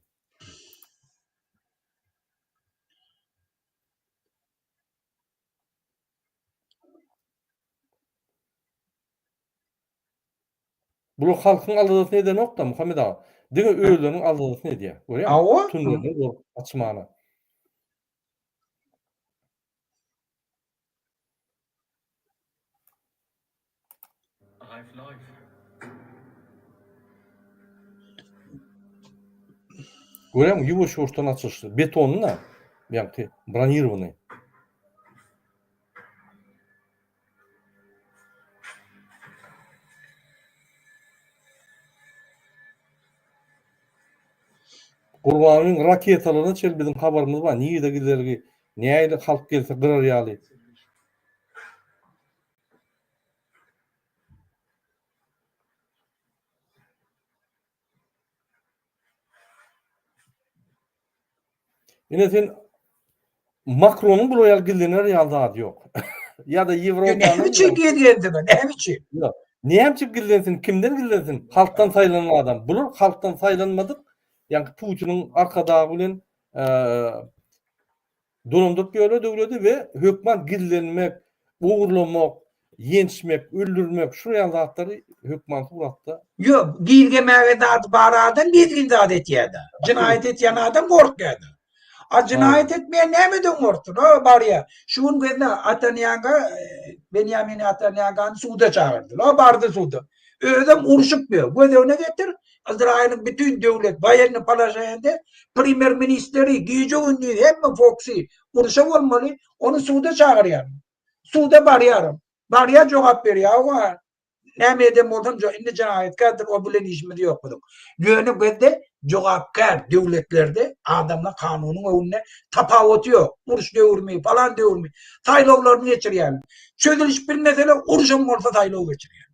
Bular halkyň aladasyny edenok-da, Muhammet aga. Diňe özleriniň aladasyny edýär. Görýäňmi? Hawa. Tunnelden gorkup gaçmana. Görýäňmi, ýuwaş-ýuwaşdan açylyşdy. Betonly-da, ýaňky bronirowanyý. Gurbanyň raketalaryna çenli biziň habarymyz bar. Nirede gidergi, nähili halk gelse gyrar ýaly. Ine sen Makronyň bular ýaly gizlener ýaly zady ýok. Ýa-da Ýewropanyň Näme üçin gizlensin? Näme üçin? Ýok. Näme üçin gizlensin? Kimden gizlensin? Halkdan saýlanan adam. Bular halkdan saýlanmadyk, ýagny Putiniň arkadagy bilen Dolandyryp ýörler döwledi we hökman gizlenmek, ogurlamak, ýençmek, öldürmek şul ýaly zatlary hökman suratda. Ýok, gizlemäge zady bar adam gizlin zat etýärde. Jenaýat etýän adam gorkýarda. A jenaýat etmeýän nämeden gorksun? O barýar. Şu gün gözle Atanýaga, Benýamin Atanýagany suda çagyrdylar. O bardy suda. Özem urşup ýör. Göz öňüne getir, Yzraýylyň bütin döwlet woýennyý položeniýede premýer ministeri gije-gündiz hemme fokusy urşa bolmaly, ony suda çagyrýar. Suda barýaram. Barýar jogap berýär. Hawa, näme eden bolsam indi jenaýatkärdir, o bilen işimiz ýok biziň. Ýöne bizde jogapkär döwletlerde adamlar kanunyň öňünde tapawuty ýok. Uruş döwrümi, falan döwrümi saýlawlaryny geçirýärler. Çözülişip bilmeseler uruşam bolsa saýlaw geçirýärler.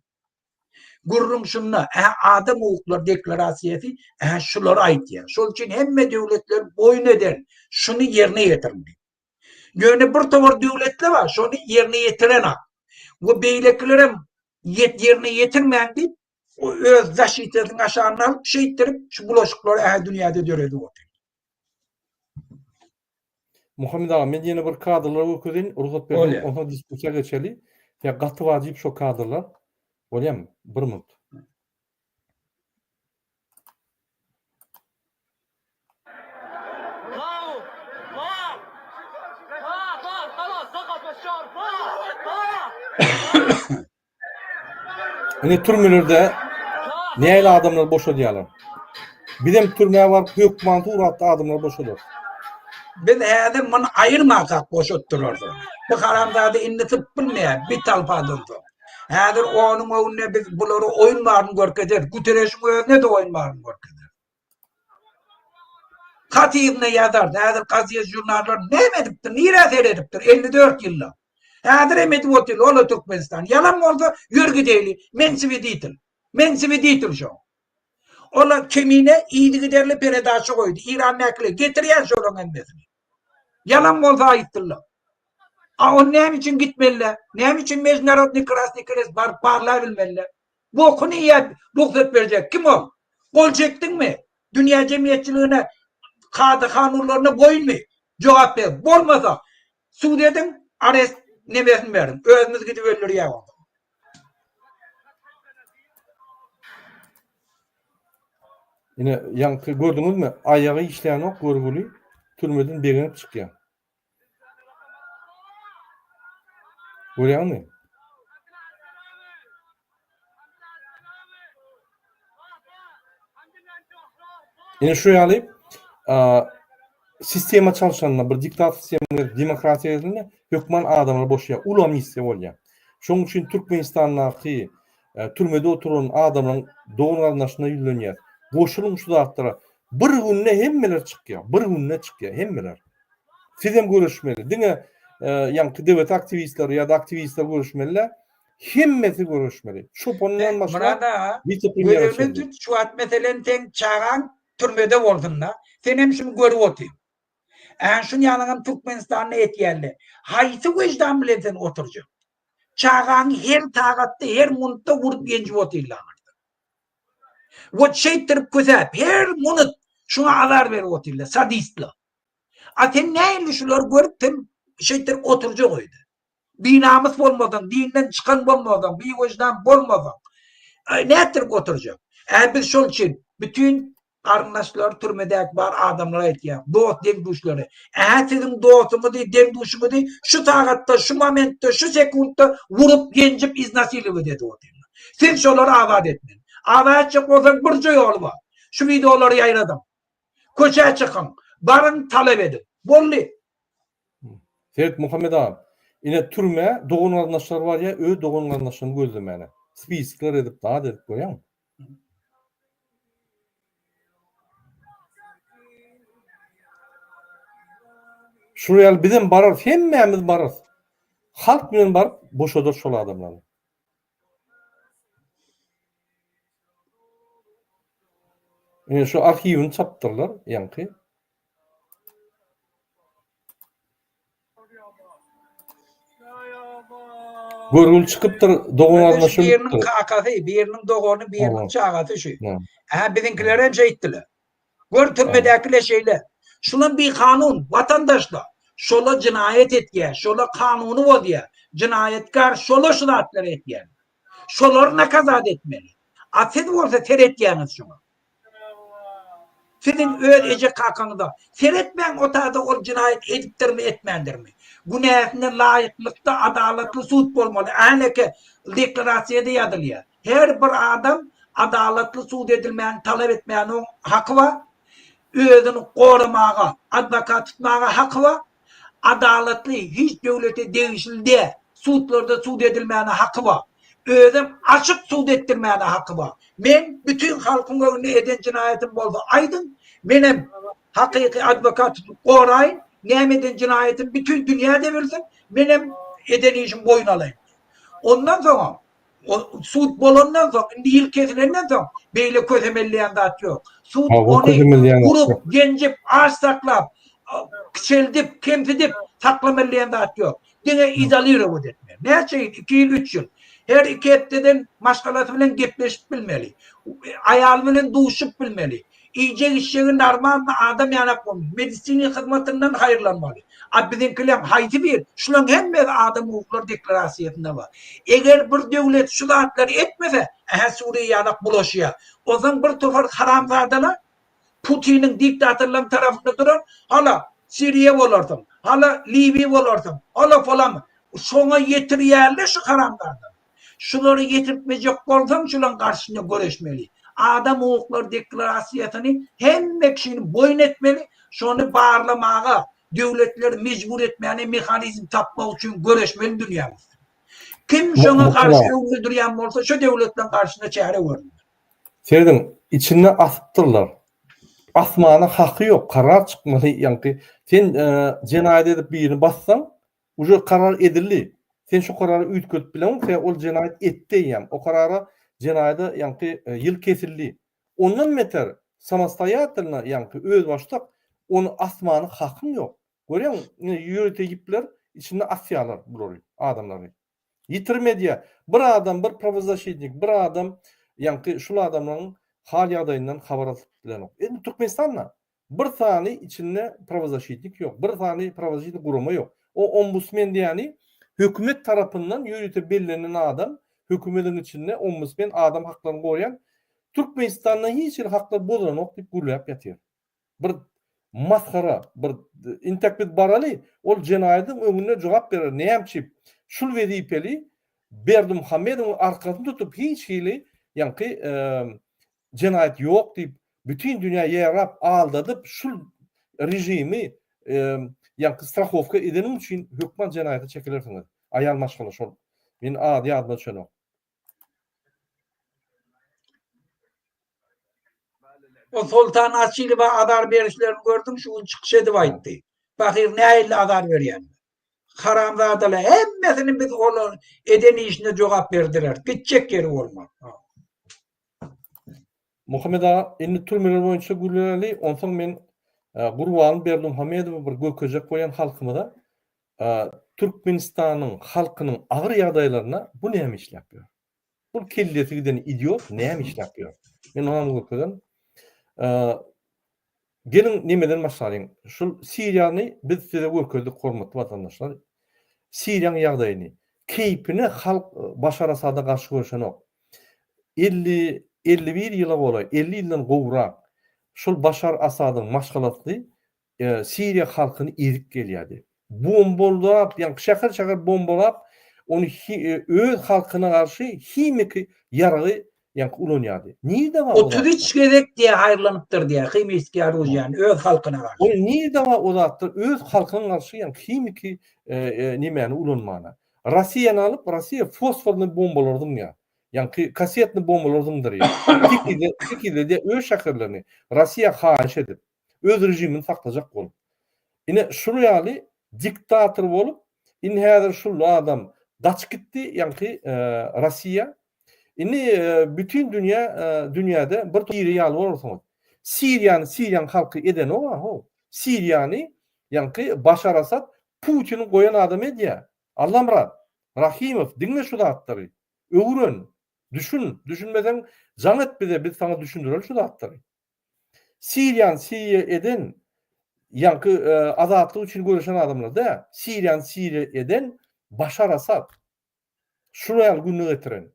Gürrüň şunda, ä adam hukuklary deklarasiýasy ä şulary aýdýar. Şol üçin hemme döwletler boýun eden şuny ýerine ýetiriň diýip. Ýöne bir towar döwletler bar, şony ýerine ýetirenak. We beýlekilerem ýerine ýetirmäň diýip, öz zaşitasynyň aşagyna alyp, şeýtdirip şu bulaşyklary ä dünýäde döredip otyr. Muhammet aga men ýene bir kadrlary görkezeýin, rugsat berseň, onsoň diskussiýa geçeli. Ýa gaty wajyp şo kadrlar. Bolýamy? Bir minut. Ine türmelerde nähili adamlary boşadýarlar. Bizem türmä baryp hökman suratda adamlary boşadarys. Biz häzir muny aýyrmasak boşatdyrarys. Bu haramzada indi syp bilmeýär bitalpadan soň. Häzir onuň öňünde biz bulara oýun baryny görkezeris. Guterreşiň özüne-de oýun baryny görkezeris. Hat yzyna ýazardy. Häzir gazet žurnallar näme edipdir, nirä seredipdir 54 ýylda. Häzir hem edip otyr, ola Türkmenistan. Ýalan bolsa ýör gideýli. Men sweditel. Men sweditel şo. Ola kemine yzygiderli peredaça goýdy. Irandäkiler getirýär şolaryň hemmesini. Ýalan bolsa aýtdyrlar. A on näme üçin gitmeliler? Näme üçin Mejnarodnyý Krasnyý Krest baryp barlabilmeliler? Bokuny iýäp rugsat berjek kim ol? Gol çekdiňmi? Dünýä jemgyýetçiligine kada kanunlaryna boýunmy? Jogap ber. Bolmasa sud ediň, arest nemesini beriň. Özümiz gidip öldürýäk onda. Ine ýaňky gördüňizmi? Aýagy işlänok görgüli türmeden begenip çykýar. Görýäňmi? Ine şu ýaly sistema çalşanda bir diktator sistema gelip demokratiýa gelende hökman adamlar boşaýar. Uly amnistiýa bolýar. Şonuň üçin Türkmenistandaky e, türmede oturan adamlaryň dogan garyndaşyna ýüzlenýär. Goşulyň şu zatlara. Bir günde hemmeler çykýar. Bir günde çykýar hemmeler. Siz hem görüşmeli. Diňe e, ýaňky döwlet aktiwistleri ýa-da aktiwistler görüşmeli. Hemmesi görüşmeli. Çopandan başlap Murad aga, wise-premýere çenli. Tut, şu wagt meselem seň çagaň türmede bolsun-da, sen hem şuny görüp otyr. Ä şuny ýalyňam Türkmenistanda etýärler. Haýsy wyždan bilen sen oturjak? Çagaňy her sagatda, her munutda urup ýenjip otyrlar. Wot şeýtdirip kösäp, her munut şuňa azar berip otyrlar, sadistler. A sen nähili şulary görüp sen şeýtdirip oturjak öýde? Binamys bolmasaň, dinden çykan bolmasaň, biwyždan bolmasaň, nätdirip oturjak? Ä biz şol üçin bütin. Garyndaşlary türmedäki bar adamlara aýtýar. Dost deň-duşlary. Ä siziň dostuňyzy, deň-duşuňyzy şu sagatda, şu momentde, şu sekuntda urup, ýenjip, iznasilować edip otyrlar. Siz şolary azat etmeli. Azat etjek bolsaň birje ýoly bar. Şu wideolary ýaýradyň. Köçä çykyň. Baryň talap ediň. Boldy. Seret Muhammet aga, ine türmä dogan-garyndaşlar barýar, öz dogan-garyndaşlaryny gözlemäne. Spiskler edip, zat edip goýaň. Şular ýaly bizem bararys, hemmämiz bararys. Halk bilen baryp boşadarys şol adamlary. Ine şu arhiwini çapdyrlar ýaňky. Görgül çykypdyr, dogan garyndaşy ölüpdir. Biriniň kakasy, biriniň dogany, biriniň çagasy şu. Hä, biziňkiler hem şeýtdiler. Gör türmedäkiler şeýle. Şulam bikanun, watandaşlar. Şola jenaýat etýär, şola kanuny bozýar. Jenaýatkar şola şu zatlary etýär. Şolary nakazat etmeli. A siz bolsa seretýäňiz şuňa. Siziň öz eje-kakaňyza seretmäň otada ol jenaýat edipdirmi etmändirmi. Günäsine laýyklykda adalatly sud bolmaly. Äneke deklarasiýada ýazylýar. Her bir adam adalatly sud edilmäni talap etmäniň haky bar. Özüni goramaga, adwokat tutmaga haky bar. Adalatly, hiç döwlete degişli däl sudlarda sud edilmäne haky bar. Özem açyk sud etdirmäne haky bar. Men bütin halkyň öňünde eden jenaýatym bolsa aýdyň, menem hakyky adwokat tutup goraýyn, näme eden jenaýatym bütin dünýä-de bilsin, menem eden işimi boýun alaýyn. Ondan soňam Sud bolandan soň, indi ýyl kesilenden soň beýle kösemelleýän zat ýok. Sud ony urup, genjip, aç saklap, kiçeldip, kemsidip saklamalyýan zat ýok. Diňe izolirowat etmeli. Näçe ýyl? 2 ýyl, 3 ýyl. Her 2 hepdeden maşgalasy bilen gepleşip bilmeli. Aýaly bilen duşup bilmeli. Iýjek-içjegi normalny adam ýanak bolmaly. Medisina hyzmatyndan haýyrlanmaly. A biziňkileň haýsy bir? Şulaň hemmesi adam hukuklary deklarasiýasynda bar. Eger bir döwlet şu zatlary etmese, ähä Suriýa ýanak bulaşýar. Onsoň bir topar haramzadalar Putiniň diktatorlaryň tarapynda duran, hala Siriýa bolarsyň, hala Liwiýa bolarsyň, hala falan. Şoňa ýetirýärler şu haramzadalar. Şulary ýetirtmejek bolsaň şulaň garşysyna göreşmeli. Adam hukuklary deklarasiýasyny hemme kişini boýun etmeli, şony barlamaga, döwletleri mejbur etmäne mehanizm tapmak üçin göreşmeli dünýäň üstünde. Kim şoňa garşy öňde durýan bolsa şo döwletleň garşysyna çäre görülmeli. Serediň, içinde asypdyrlar. Asmana haky ýok, karar çykmaly ýaňky. Sen jenaýat edip birini bassaň, Uje karar edildi. Sen şu karary üýtgedip bileňok, sebäbi ol jenaýat etdi eýýäm. O karara jenaýada ýaňky ýyl kesildi. Ondan beter samostoýatelno ýaňky özbaşdak ony asmana hakyň ýok. Görýäňmi, ine ýörite ýipler içinde asýarlar bulary, adamlary. Ýitirim edýär. Bir adam, bir prawozasşitnik, bir adam ýaňky şul adamlaryň hal ýagdaýyndan habar alyp bilenok. Indi Türkmenistanda Bir sany içinde prawozaşitnik ýok. Bir sany prawozaşitnik gurama ýok. O ombusmen diýýäni hökümet tarapyndan ýörite bellenen adam, hökümediň içinde ombusmen adam haklaryny goraýan Türkmenistanda hiç hili haklar bozulanok diýip gürläp ýatyr. Bir masgara, bir intek biz baraly, ol jenaýadyň öňünde jogap berer. Näme üçin şul wezipeli Berdimuhamedowyň arkasyny tutup hiç hili ýaňky jenaýat ýok diýip bütin dünýä ýarap aldadyp şul režimi ýaňky strahowka edeniň üçin hökman jenaýata çekilersiňiz. Aýal maşgala şol. Men ady ýadyma düşenok. O Soltan Açylowa azar berişlerini gördüň şu gün çykyş edip aýtdy. Pahyr nähili azar berýänini. Haramzadalar hemmesini biz olar eden işine jogap berdiler. Gitjek ýeri bolmaz. Muhammet aga, indi türmeler boýunça gürleeli, onsoň men Gurban Berdimuhamedowy bir görkezjek bolýan halkymyza, Türkmenistanyň halkynyň agyr ýagdaýlarynda bu näme işläp ýör? Bu kellesi giden idiot näme işläp ýör? Men oňa görkezen. Geliň nemeden başlalyň. Şul Siriýany biz size görkezdik hormatly watandaşlar. Siriýanyň ýagdaýyny. Keýpine halk Başar Asada garşy göreşenok. 50 51 ýyla golaý, 50 ýyldan gowrak. şol Başar Asadyň maşgalasy Siriýa halkyny ezip gelýärdi. Bombalap, ýagny şäher-şäher bombalap, ony öz halkyna garşy himiki ýaragy ýagny ulanýardy. Nirde bar o zatlar? 33 gezek diýä haýyrlanypdyr diýä himiski oružýany öz halkyna garşy. Ol nirde bar o zatlar öz halkyna garşy ýagny himiki nemäni ulanmana. Rossiýany alyp, Rossiýa fosforny bombalary zyňýar. Ýaňky kassetny bombalary zyňdyrýar. Tekizle, tekizledýär öz şäherlerini. Rossiýa haýyş edip, öz režimini saklajak bolup. Ine şul ýaly diktator bolup, indi häzir şul adam gaçyp gitdi, ýaňky Rossiýa. Indi bütin dünýä dünýäde bir Siriýa ýaly bolarsyňyz. Siriýany Siriýanyň halky edenok-a how. Siriýany ýaňky Başar Asad Putiniň goýan adamy edýär. Allamyrat Rahymow diňle şu zatlary. Öwren. Düşün. Düşünmeseň jaň et bize biz saňa düşündireli şu zatlary. Siriýany Siriýa eden ýaňky azatlyk üçin göreşen adamlar däl. Siriýany Siriýa eden Başar Asad. Şular ýaly gününe getiren.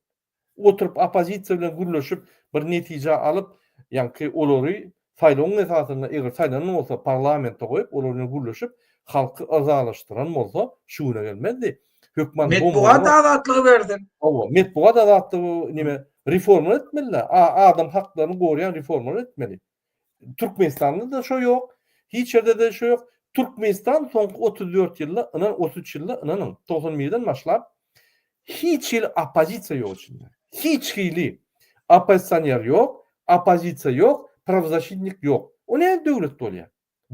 Oturyp oppozisiýa bilen gürleşip bir netije alyp ýaňky olary saýlawyň esasynda eger saýlanan bolsa parlamente goýup olar bilen gürleşip halky yzalaşdyran bolsa şu güne gelmezdi. Hökman Metbugat azatlygy bersin. Hawa, metbugat azatlygy neme reformalar etmeli-dä. Adam haklaryny goraýan reformalar etmeli. Türkmenistanda-da şo ýok, hiç ýerde-de şo ýok. Türkmenistan soňky 34 ýylda, ynan 33 ýylda, ynanyň, 91-den başlap hiç hili oppozisiýa ýok içinde. Hiç hili oppozisioner ýok, oppozisiýa ýok, prawzaşitnik ýok. O nähili döwlet bolýar?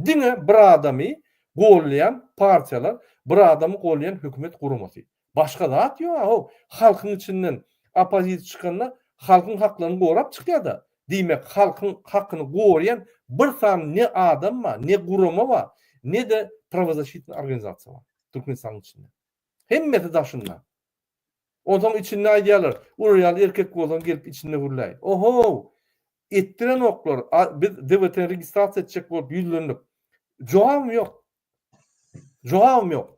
Diňe bir adamy gollaýan partiýalar, bir adamy gollaýan hökümet guramasy. Başga zat ýok-a-how. Halkyň içinden oppozisiýa çykanda halkyň haklaryny gorap çykýar-da. Diýmek, halkyň hakyny goraýan bir sany ne adam bar, ne gurama bar, ne-de prawozaşitnyý organizasiýa bar Türkmenistanyň içinde. Hemmesi daşynda. Onsoň içinde aýdýarlar, Olar ýaly erkek bolsaň gelip içinde gürläý. Ohow! Etdirenoklar. Biz DWT-ni registrasiýa etjek bolup ýüzlendik. Jogabym ýok. Jogabym ýok.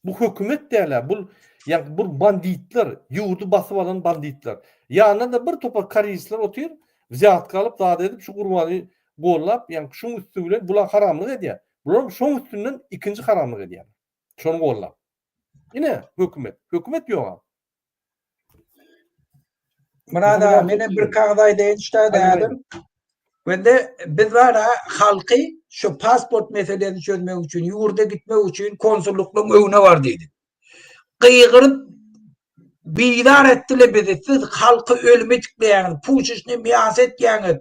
Bu hökümet däl-ä, bul ýa bu banditler, ýurdy basyp alan banditler. Ýanynda-da bir topar koreýsler otyr, wzýatka alyp, zat edip, şu Gurbany gollap, ýa şuň üsti bilen bular haramlyk edýär. Bularam şoň üstünden ikinji haramlyk edýärler. Şony gollap. Ine, hökümet. Hökümet ýok-a. Myrat aga, menem bir kagyz aýdaýyn ştada häzir. Wende biz bar halky şu pasport meselesini çözmek üçin, ýurda gitmek üçin konsullyklaryň öňüne bar diýdik. Gygyryp bizar etdiler bizi. Siz halky ölüme itikleýäňiz, puşuşny miýas etýäňiz.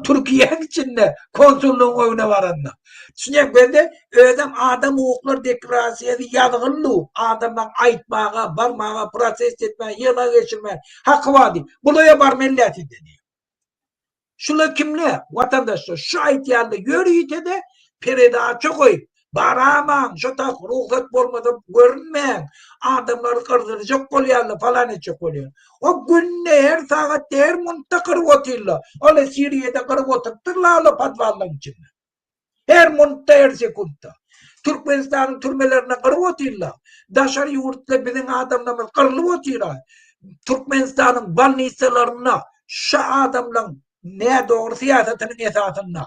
Türkiýäniň içinde konsullygyň öňüne baranda. Düşünýäňmi? Bende özem adam hukuklary deklarasiýasy ýazgyldy. Adamlaryň aýtmaga, barmaga, protest etmäge, ýygnak geçirmäge haky bar diýip. Bulaýa barmaly däl sizde diýip. Şular kimler? Watandaşlar. Şu aýtýanlar ýörite-de peredaça goýup, baramaň, şo tak rugsat bolmasa görünmäň, adamlary gyrdyrjak bolýarlar, falan etjek bolýar. O günde her sagatda her muntda gyryp otyrlar. Ol Siriýada gyryp oturypdyrlar ol podwallaryň içinde. Her muntda her sekuntda. Türkmenistanyň türmelerinde gyryp otyrlar. Daşary ýurtda biziň adamlarymyz gyrylyp otyr. Türkmenistanyň bolnisalarynda şu adamlaryň nädogry syýasatynyň esasynda,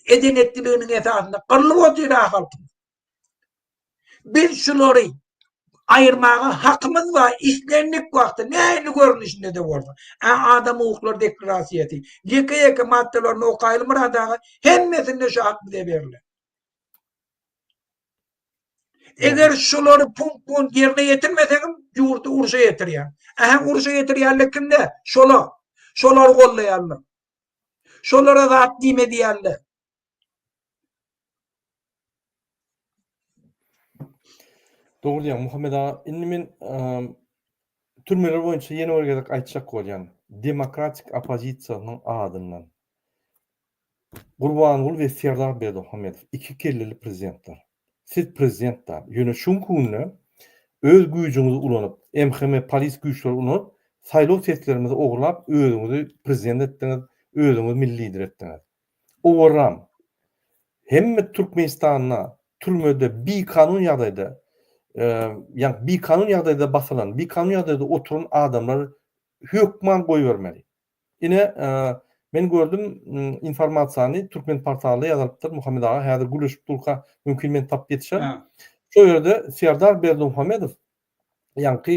eden etdiliginiň esasynda gyrylyp otyr halkymyz. Biz şulary aýyrmaga hakymyz bar, islendik wagtda, nähili görnüşinde-de bolsa. Ä adam hukuklary deklarasiýasy, ýeke-ýeke maddalaryny okaýly Myrat aga, hemmesinde şu hak bize berlen. Eger şulary punkt-punkt ýerine ýetirmeseňem, ýurdy urşa ýetirýär. Ähä urşa ýetirýänler kimler? Şolar. Şolary gollaýanlar. Şolara zat diýme diýýänler. Dogry diýýäň Muhammet aga. Indi men türmeler boýunça ýene bir gezek aýtjak bolýan. Demokratik oppozisiýanyň adyndan. Gurbanguly we Serdar Berdimuhamedow iki kelleli prezidentler. Siz prezident däl. Ýöne şu günki günde öz güýjüňizi ulanyp, MHM polis güýçleri ulanyp, saýlaw seslerimizi ogurlap özüňizi prezident etdiňiz, özüňizi milli lider etdiňiz. Owarram. Hemme Türkmenistanda türmede bikanun ýagdaýda, ýagny bikanun ýagdaýda basylan, bikanun ýagdaýda oturan adamlary hökman goýbermeli. Ine, Men gördüm informasiýany Türkmen portalda ýazylypdyr Muhammet aga häzir gürleşip durka mümkin men tapyp ýetişerin. Şo ýerde Serdar Berdimuhamedow ýaňky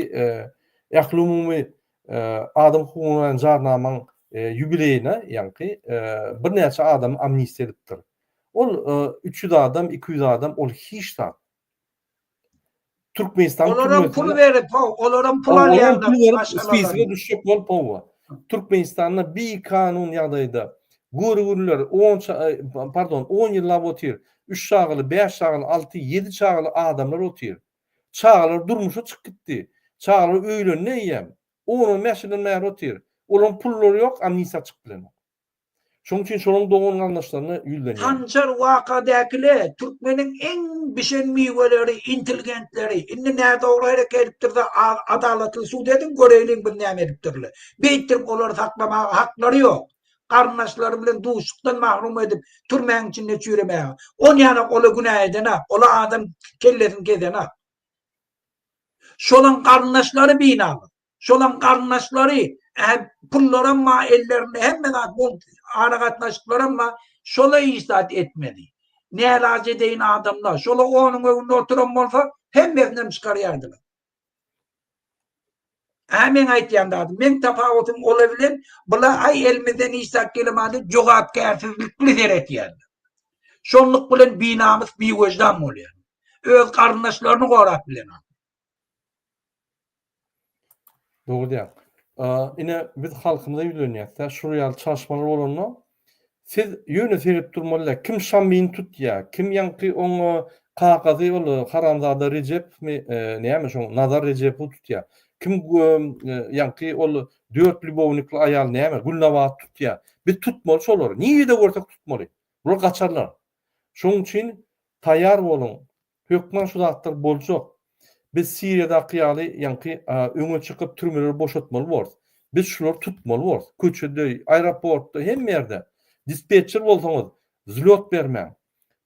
ählumumy adam hukugyna jarnamaň ýubileýine ýaňky birnäçe adamy amnistiýa edipdir. Ol 300 adam, 200 adam ol hiç zat. Türkmenistan Olaram pul berip, olaram pul alýarlar. Spisige düşjek bolup hawa. Türkmenistanda bikanun ýagdaýda görgüliler 10 pardon 10 ýyllap otyr. 3 çagaly, 5 çagaly, 6, 7 çagaly adamlar otyr. Çagalar durmuşa çykyp gitdi. Çagalar öýlendi eýýäm. On-on bäş ýyldan bäri otyr. Olaryň pullary ýok, amnistiýa çykyp bilenok. Şonuň üçin şolaryň dogan-garyndaşlaryna ýüzlenýän. Sanjar wakadäkile türkmeniň iň bişen miweleri, intelligentleri, indi nädogry hereket edipdirse adalatly sud ediň göreýliň biz näme edipdirler. Beýtdirip olary saklamaga haklary ýok. Garyndaşlary bilen duşukdan mahrum edip türmäň içinde çüýremäge. Onýanak ola günä edenak, ola adam kellesini kesenak. Şolaň garyndaşlary binamys. Şolaň garyndaşlary, ä pullaram bar ellerinde hemme zat bol aragatnaşyklaram bar, şola hiç zat etmedi. Nälaç edeýin adamlar, şola onuň öňünde oturan bolsa hemmesinem çykarýardylar. Hä meň aýtýan zadym, meň tapawutym ola bilen bula aý elimizden hiç zat gelemady jogapkärsizlikli seretýärler. Şonluk bilen binamys biwejdan bolýar. Öz garyndaşlaryny gorap bilenok. Dogry diýýäň. Ine biz halkymyza ýüzlenýäs-dä, şul ýaly çalyşmalar bolanda Siz ýöne seredip durmaly däl. Kim Şammyny tutýa, kim ýaňky oň kakasy ol haramzada Rejepowmy näme şoň Nazar Rejepowy tutýa. Kim ýaňky ol dört lýubownikli aýal näme Gülnabat tutýa. Biz tutmaly şolary. Nirede görsek tutmaly. Bular gaçarlar. Şoň üçin taýýar boluň. Hökman şu zatlar boljak. Biz Siriýadaky ýaly ýaňky öňe çykyp türmeleri boşatmaly borus. Biz şulary tutmaly borus. Köçede, aeroportda, hemme ýerde. Dispetçer bolsaňyz, wzlýot bermäň.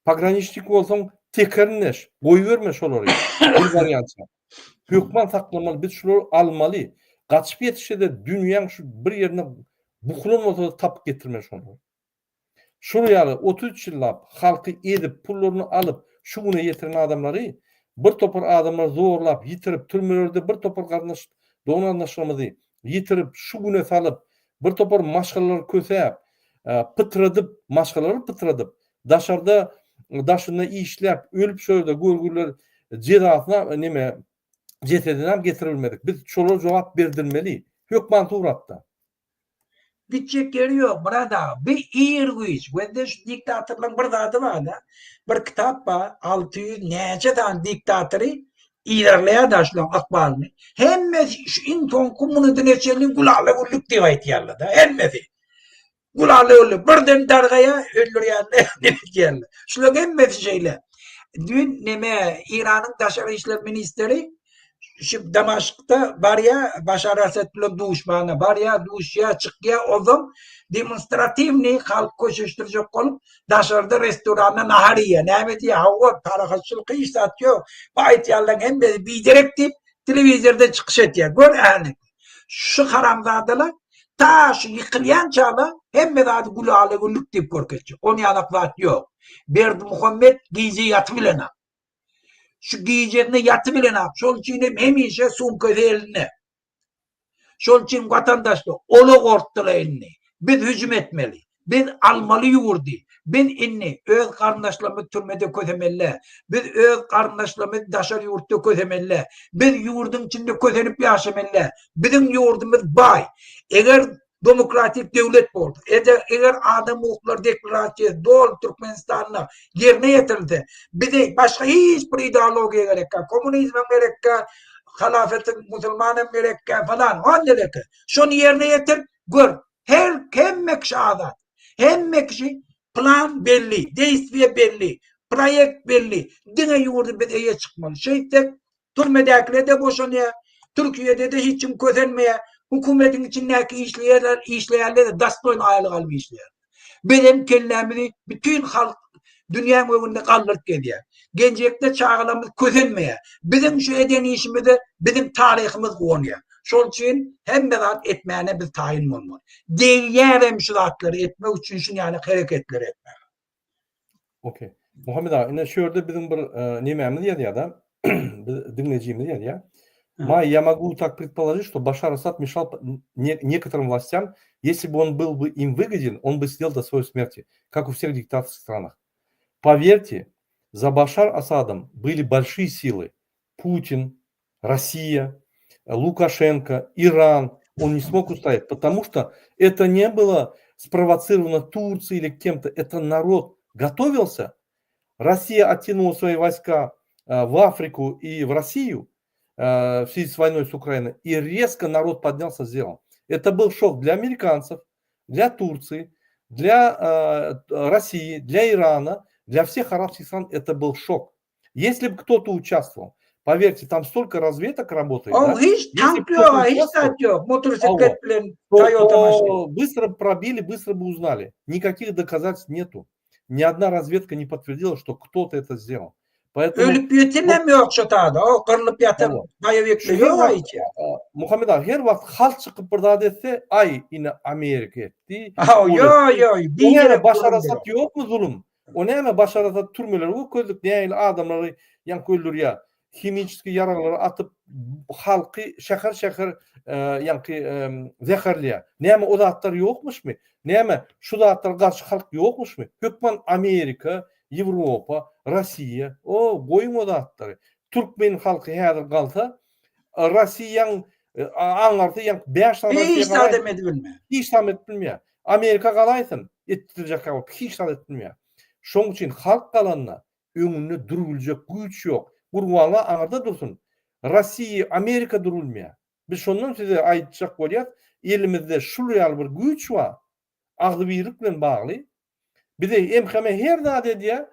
Pograniçnik bolsaň, tekerini deş, goýberme şolary bir barýança. Hökman saklamaly, biz şulary almaly. Gaçyp ýetişse-de dünýäň şu bir ýerine bukulan bolsa-da tapyp getirmeli şolary. Şol ýaly 33 ýyllap halky ezip, pullaryny alyp, şu güne ýetiren adamlary bir topar adamlar zorlap, ýitirip, türmelerde bir topar garyndaş, dogan-garyndaşlarymyzy ýitirip, şu güne salyp, bir topar maşgalalary kösäp, pytradyp, maşgalalary pytradyp, daşarda, daşynda işläp, ölüp şo ýerde görgüliler jezasyna neme, jesedinam getiribilmedik. Biz şolara jogap berdirmeli, hökman suratda. Gitjek ýeri ýok Myrat aga. Bi ir güýç. Gözde şu diktatorlaryň bir zady bar-da. Bir kitap bar, 600 näçe sany diktatory yzarlaýar-da şularyň ykbalyny. Hemmesi şu iň soňky munudyna çenli gülala-güllük diýip aýtýarlar-da, hemmesi. Gülala-güllük. Birden dargaýar, öldürýärler, neme edýärler. Şularyň hemmesi şeýle. Düýn neme Eýranyň daşary işler ministri şu Damaşkda barýar, Başar Asad bilen duşmana barýar, duşýar, çykýar, onsoň demonstratiwnyý halk köşeşdirjek bolup, daşarda restoranda nahar iýýär. Näme diýýär? Hawa, parahatçylyk hiç zat ýok. Bu aýtýanlaryň hemmesi biderek diýip, telewizorda çykyş etýär. Gör ähli. Şu haramzadalar ta şu ýykylýançalar hemme zady gülala-güllük diýip görkezjek. Ony ýalak zat ýok. Berdimuhamet gije ýatybilenok. Şu gijesine ýatybilenok. Şol üçin hem hemişe sumkasy elinde. Şol üçin watandaşlar, ola gorkdular indi. Biz hüjüm etmeli. Biz almaly ýurdy. Biz indi öz garyndaşlarymyzy türmede kösemeli. Biz öz garyndaşlarymyzy daşary ýurtda kösemeli. Biz ýurduň içinde kösenip ýaşamaly. Biziň ýurdumyz baý. Eger demokratik döwlet bolsa, eger adam hukuklary deklarasiýasy doly Türkmenistanda ýerine ýetirilse, bize başga hiç bir ideologiýa gerekkä, kommunizmem gerekkä, halafetiň musulmanam gerekkä falan, ol gerekkä. Şony ýerine ýetir, gör, her hemme kişi azat. Hemme kişi plan belli, deýstwiýe belli, proýekt belli. Diňe ýurdy biz eýe çykmaly. Şeýtsek Türmedäkiler-de boşanýar, Türkiýede-de hiç kim kösenmeýär. Hökümetiň içindäki işleýärler, işleýärler-de dostoýny aýlyk alyp işleýär. Bizem kellämizi bütin halk dünýäň öňünde galdyryp gezýär. Geljekde çagalarymyz kösenmeýär. Biziň şu eden işimize biziň taryhymyz guwanýar. Şol üçin hemme zat etmäne biz taýyn bolmaly. Degýärem şu zatlary etmek üçin şun ýaly hereketleri etmäge. Okey. Muhammet aga, ine şu ýerde biziň bir e, nemämiz ýazýar-da, biz diňlejimiz ýazýar. Май, я могу так предположить, что Башар Асад мешал не, некоторым властям. Если бы он был бы им выгоден, он бы сидел до своей смерти, как у всех диктаторских странах. Поверьте, за Башар Асадом были большие силы. Путин, Россия, Лукашенко, Иран. Он не смог устоять, потому что это не было спровоцировано Турцией или кем-то. Это народ готовился. Россия оттянула свои войска э, в Африку и в Россию э, в связи с войной с Украиной. И резко народ поднялся, сделал. Это был шок для американцев, для Турции, для э, России, для Ирана, для всех арабских стран это был шок. Если бы кто-то участвовал, поверьте, там столько разведок работает. O да? hiç tank ýok, hiç zat ýok. Motosiklet bilen Toyota maşyn. Быстро пробили, быстро бы узнали. Никаких доказательств нету. Ни одна разведка не подтвердила, что кто-то это сделал. Поэтому, Ölüp ýetenem ýok şu tada. O gyrlyp ýatan baýawekli ýok hiç. Muhammet aga her wagt halk çykyp bir zat etse, aý ine Amerika etdi. Ýo ýo, bir Başar Asad ýokmy zulum? O näme Başar Asad türmeleri görkezdik, nähili adamlary ýaňky öldürýär. Himiçeskiý ýaraglary atyp halky şäher-şäher ýaňky zäherleýär. Näme o zatlar ýokmuşmy? Näme şu zatlara garşy halk ýokmuşmy? Hökman Amerika, Ýewropa, Rossiýa, o goýuň o zatlary. Türkmen halky häzir galsa, Rossiýaň aňarsy ýaňky 5 sany Hiç zat hem edip bilmeýär. Hiç zat edip bilmeýär. Amerika galaýsyn, etdirjek bolup hiç zat edip bilmeýär. Şoň üçin halk galanda öňünde durubiljek güýç ýok. Gurbanlar aňyrda dursun. Rossiýa, Amerika durulmaýar. Biz şondan size aýtjak bolýas, elimizde şul ýaly bir güýç bar. Agzybirlik bilen bagly. Bize MHM her zat edýär.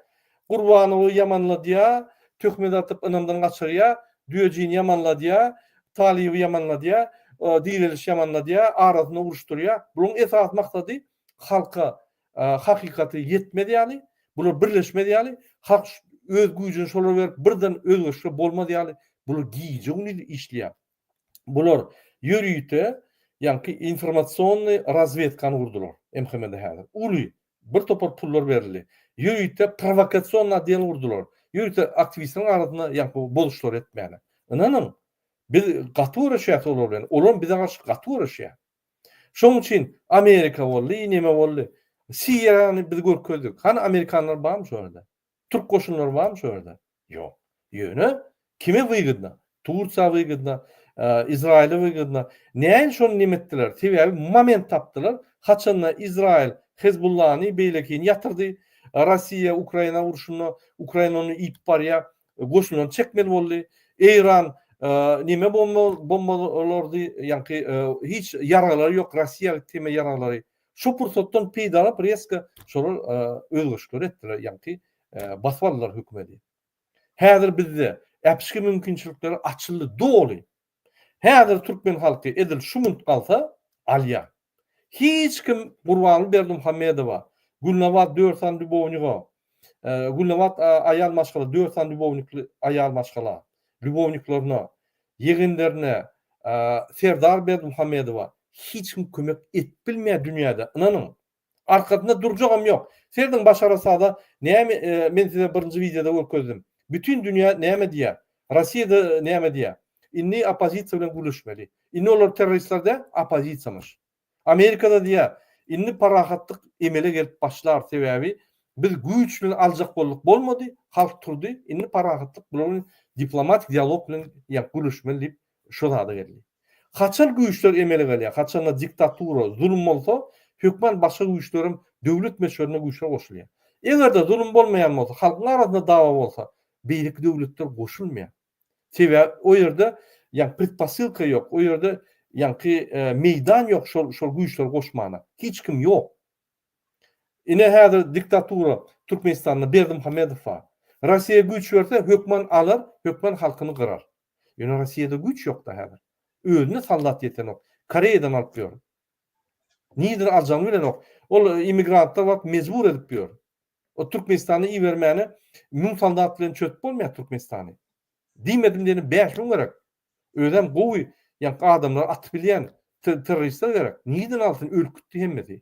Gurbanowy ýamanladýar, töhmet atyp ynamdan gaçyrýar, Düýejini ýamanladýar, Talyby ýamanladýar, Direlişi ýamanladýar, arasynda uruşdyrýar. Bularyň esasy maksady halka hakykaty ýetmez ýaly, bular birleşmez ýaly, halk öz güýjüni şolara berip birden özgerişler bolmaz ýaly bular gije-gündiz işleýär. Bular ýörite ýaňky informasionnyý razwedkany gurdular MHM-de häzir. Uly bir topar pullar berildi. Ýörite prowokasionnyý otdel gurdular. Ýörite aktiwistleriň arasynda ýaňky bozuşlary etmäne. Ynanyň, biz gaty göreşýäs olar bilen. Olam bize garşy gaty göreşýär. Şoň üçin Amerika boldy, neme boldy. Siriýany biz görkezdik. Hany amerikanlar barmy şo ýerde? Türk goşunlary barmy şo ýerde? Ýok. Ýöne kime wygodna? Tursiýa wygodna, Izraýyla wygodna. Näin şony neme etdiler? Sebäbi moment tapdylar. Haçanda Izraýyl Hezbullany beýlekini ýatyrdy. Russiýa Ukraina urşunda Ukraina ony iýip barýar. Goşunlaryny çekmeli boldy. Eýran neme bombalardy, ýaňky hiç ýaraglary ýok, Russiýa teme ýaraglary. Şo pursatdan peýdalanyp reska şolar özgerişler etdiler, ýaňky basyp aldylar hökümeti. Häzir bizde äpişge mümkinçilikleri açyldy doly. Häzir türkmen halky edil şu munt galsa alýar. Hiç kim Gurbanguly Berdimuhamedowa, Gülnabat dört sany lýubowniga, Gülnabat aýal maşgala dört sany lýubownikli aýal maşgala, lýubowniklerine, ýegenlerine, Serdar Berdimuhamedowa hiç kim kömek edip bilmeýär dünýäde, ynanyň. Arkasynda durjagam ýok. Serediň Başar Asada näme men size birinji wideoda görkezdim. Bütin dünýä näme diýýär? Rossiýada näme diýýär? Indi oppozisiýa bilen gürleşmeli. Indi olar terroristler däl, oppozisiýamyş. Amerikada diýýär, indi parahatlyk emele gelip başlar, sebäbi biz güýç bilen aljak bolduk bolmady, halk turdy, indi parahatlyk bular bilen diplomatik dialog bilen ýa gürleşmeli diýip şo zada geldi. Haçan güýçler emele gelýär? Haçanda diktatura, zulum bolsa, hökman başga güýçlerem döwlet möçberinde güýçler goşulýar. Eger-de zulum bolmaýan bolsa, halkyň arasynda dawa bolsa, beýleki döwletler goşulmaýar. Sebäbi o ýerde ýa predposylka ýok, o ýerde ýaňky meýdan ýok şol şol güýçleri goşmana. Hiç kim ýok. Ine häzir diktatura Türkmenistanda Berdimuhamedow bar. Rossiýa güýç berse hökman alar, hökman halkyny gyrar. Ýöne Rossiýada güýç ýokda häzir. Özüne soldat ýetenok. Koreýadan alyp ýör. Nirden aljagyny bilenok. Ol immigrantlar wagt mejbur edip ýör. O Türkmenistana ibermäne 1000 soldat bilen çözüp bolmaýar Türkmenistany. Diýmedim diýeni 5000 gerek. Özem gowy. Ýaňky adamlary atyp bilýän terroristler gerek. Nirden alsyn ölüp gitdi hemmesi.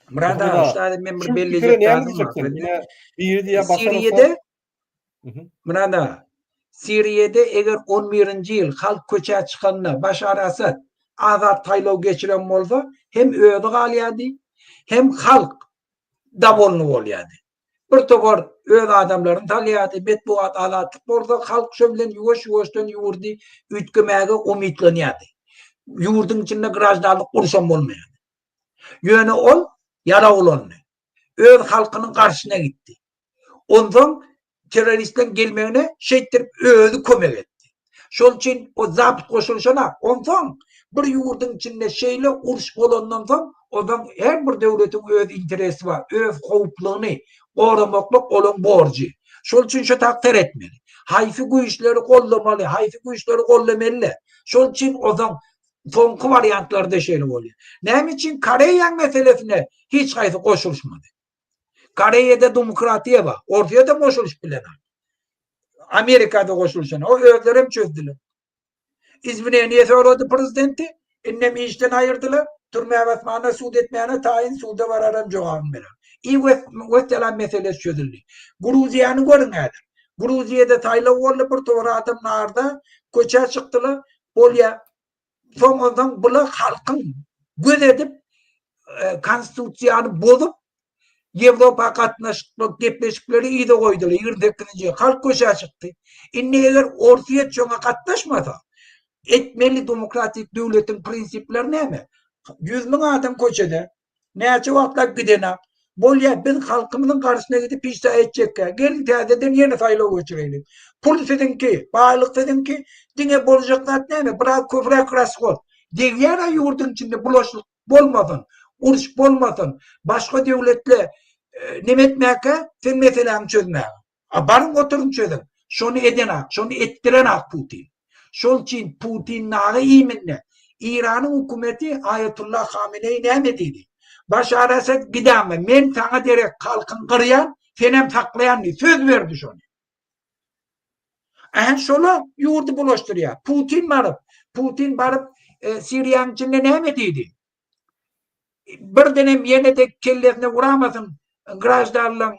Myrat aga, şu taýda men bir bellejek zadym bar. Biri diýýär Siriýada Myrat aga, Siriýada eger 11-nji ýyl halk köçä çykanda Başar Asad azat saýlaw geçiren bolsa, hem özi galýardy, hem halk dowolny bolýardy. Bir topar öz adamlaryny salýardy, metbugat azatlyk bolsa, halk şo bilen ýuwaş-ýuwaşdan ýurdy üýtgemäge umytlanýardy. Ýurduň içinde graždanlyk urşam bolmaýardy. Ýöne ol ýarag ulandy. Öz halkynyň garşyna gitdi. Onsoň terroristleriň gelmegine şeýtdirip özi kömek etdi. Şol üçin o Zapad goşulyşanak. Onsoň bir ýurduň içinde şeýle uruş bolandan soň, onsoň her bir döwletiň öz interesi bar, öz howplugyny goramaklyk olaň borjy. Şol üçin şo tak seretmeli. Haýsy güýçleri goldamaly, haýsy güýçleri goldamaly. Şol üçin onsoň soňky wariantlarda şeýle bolýar. Näme üçin Koreýaň meselesine hiç haýsy goşulyşmady? Koreýada demokratiýa bar. Orsýet hem goşulyşyp bilenok. Amerikada goşulyşan. O özleri hem çözdüler. Izwineniýe sorady prezidenti. Indem işden aýyrdylar. Türmä basmana, sud etmäne taýyn, suda barar hem jogabyny berer. I wesselam meselesi çözüldi. Gruziýany görüň häzir. Gruziýada saýlaw boldy, bir topar adam narda köçä çykdylar. Bolýa. Soň onsoň bular halkyň göz edip konstitusiýany bozup Ýewropa gatnaşykly gepleşikleri yza goýdular 28-nji ýyl. Halk köçä çykdy. Indi eger Orsýet şoňa gatnaşmasa, etmeli demokratik döwletiň prinsipleri näme? 100 müň adam köçede, Näçe wagtlap gidenak. Bolýa, biz halkymyzyň garşysyna gidip hiç zat etjekkä. Geliň täzeden ýene saýlaw geçireýlik. Pul siziňki, baýlyk siziňki, diňe boljak zat näme, biraz köpräk rashod. Degýär-ä ýurduň içinde bulaşlyk bolmasyn, uruş bolmasyn, başga döwletle neme etmäkä, sen meseläňi çözmäge. A baryň oturyň çözüň. Şony edenak, şony etdirenak Putin. Şol üçin Putin naga iýminde Iranyň hökümeti Aýatullah Hameneýi näme diýdi? Başar Asad gidäme, men saňa derek halkyň gyrýan, senem saklaýan diýdi. Söz berdi şony. Ähä şola ýurdy bulaşdyrýar. Putin baryp, Putin baryp e, Siriýanyň içinde näme diýdi? Birdenem ýene-de kellesine uramasyn graždanlaň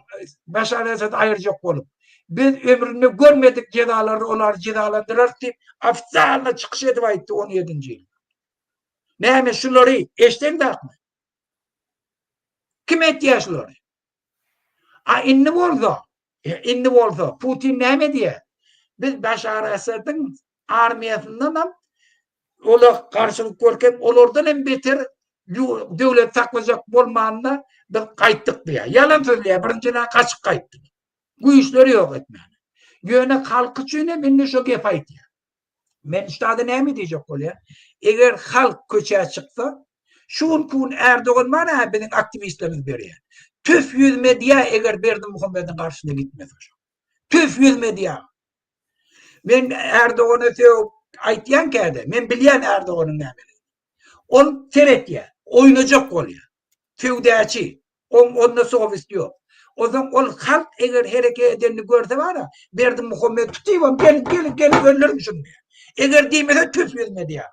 Başar Esady aýyrjak bolup. Biz ömründe görmedik jezalary olary jezalandyrarys diýip ofitsialno çykyş edip aýtdy 17-nji ýyl. Näme şulary eşden zatmy? Kim etýär şulary? A indi bolsa, e, indi bolsa Putin näme diýýär? Biz Başar Asadyň armiýasyndan hem ola garşylyk görkezip, olardan hem beter döwlet saklajak bolmanda biz gaýtdyk diýýär. Ýalan sözleýär, birinjiden gaçyp gaýtdy. Güýçleri ýok etmäne. Ýöne halk üçin hem indi şo gep aýtýar. Men üstada näme diýjek bolýan? Eger halk köçä çyksa, şu günki gün Erdogan bar ha biziň aktiwistlerimiz berýär. Tüf ýüzüme diýä eger Berdimuhamediň garşysyna gitmese şo. Tüf ýüzüme diýä. Men Erdogana sögüp aýtýan käde, men bilýän Erdoganyň nämeligini. Ol seretýär, oýnajak bolýar. Söwdaçy, oň onda sowest ýok. Onsoň ol halk eger hereket edenini görse bara, Berdimuhamet tutybam geliň, geliň, geliň öldüriň şuny diýýär. Eger diýmese tüf ýüzüne diýýär.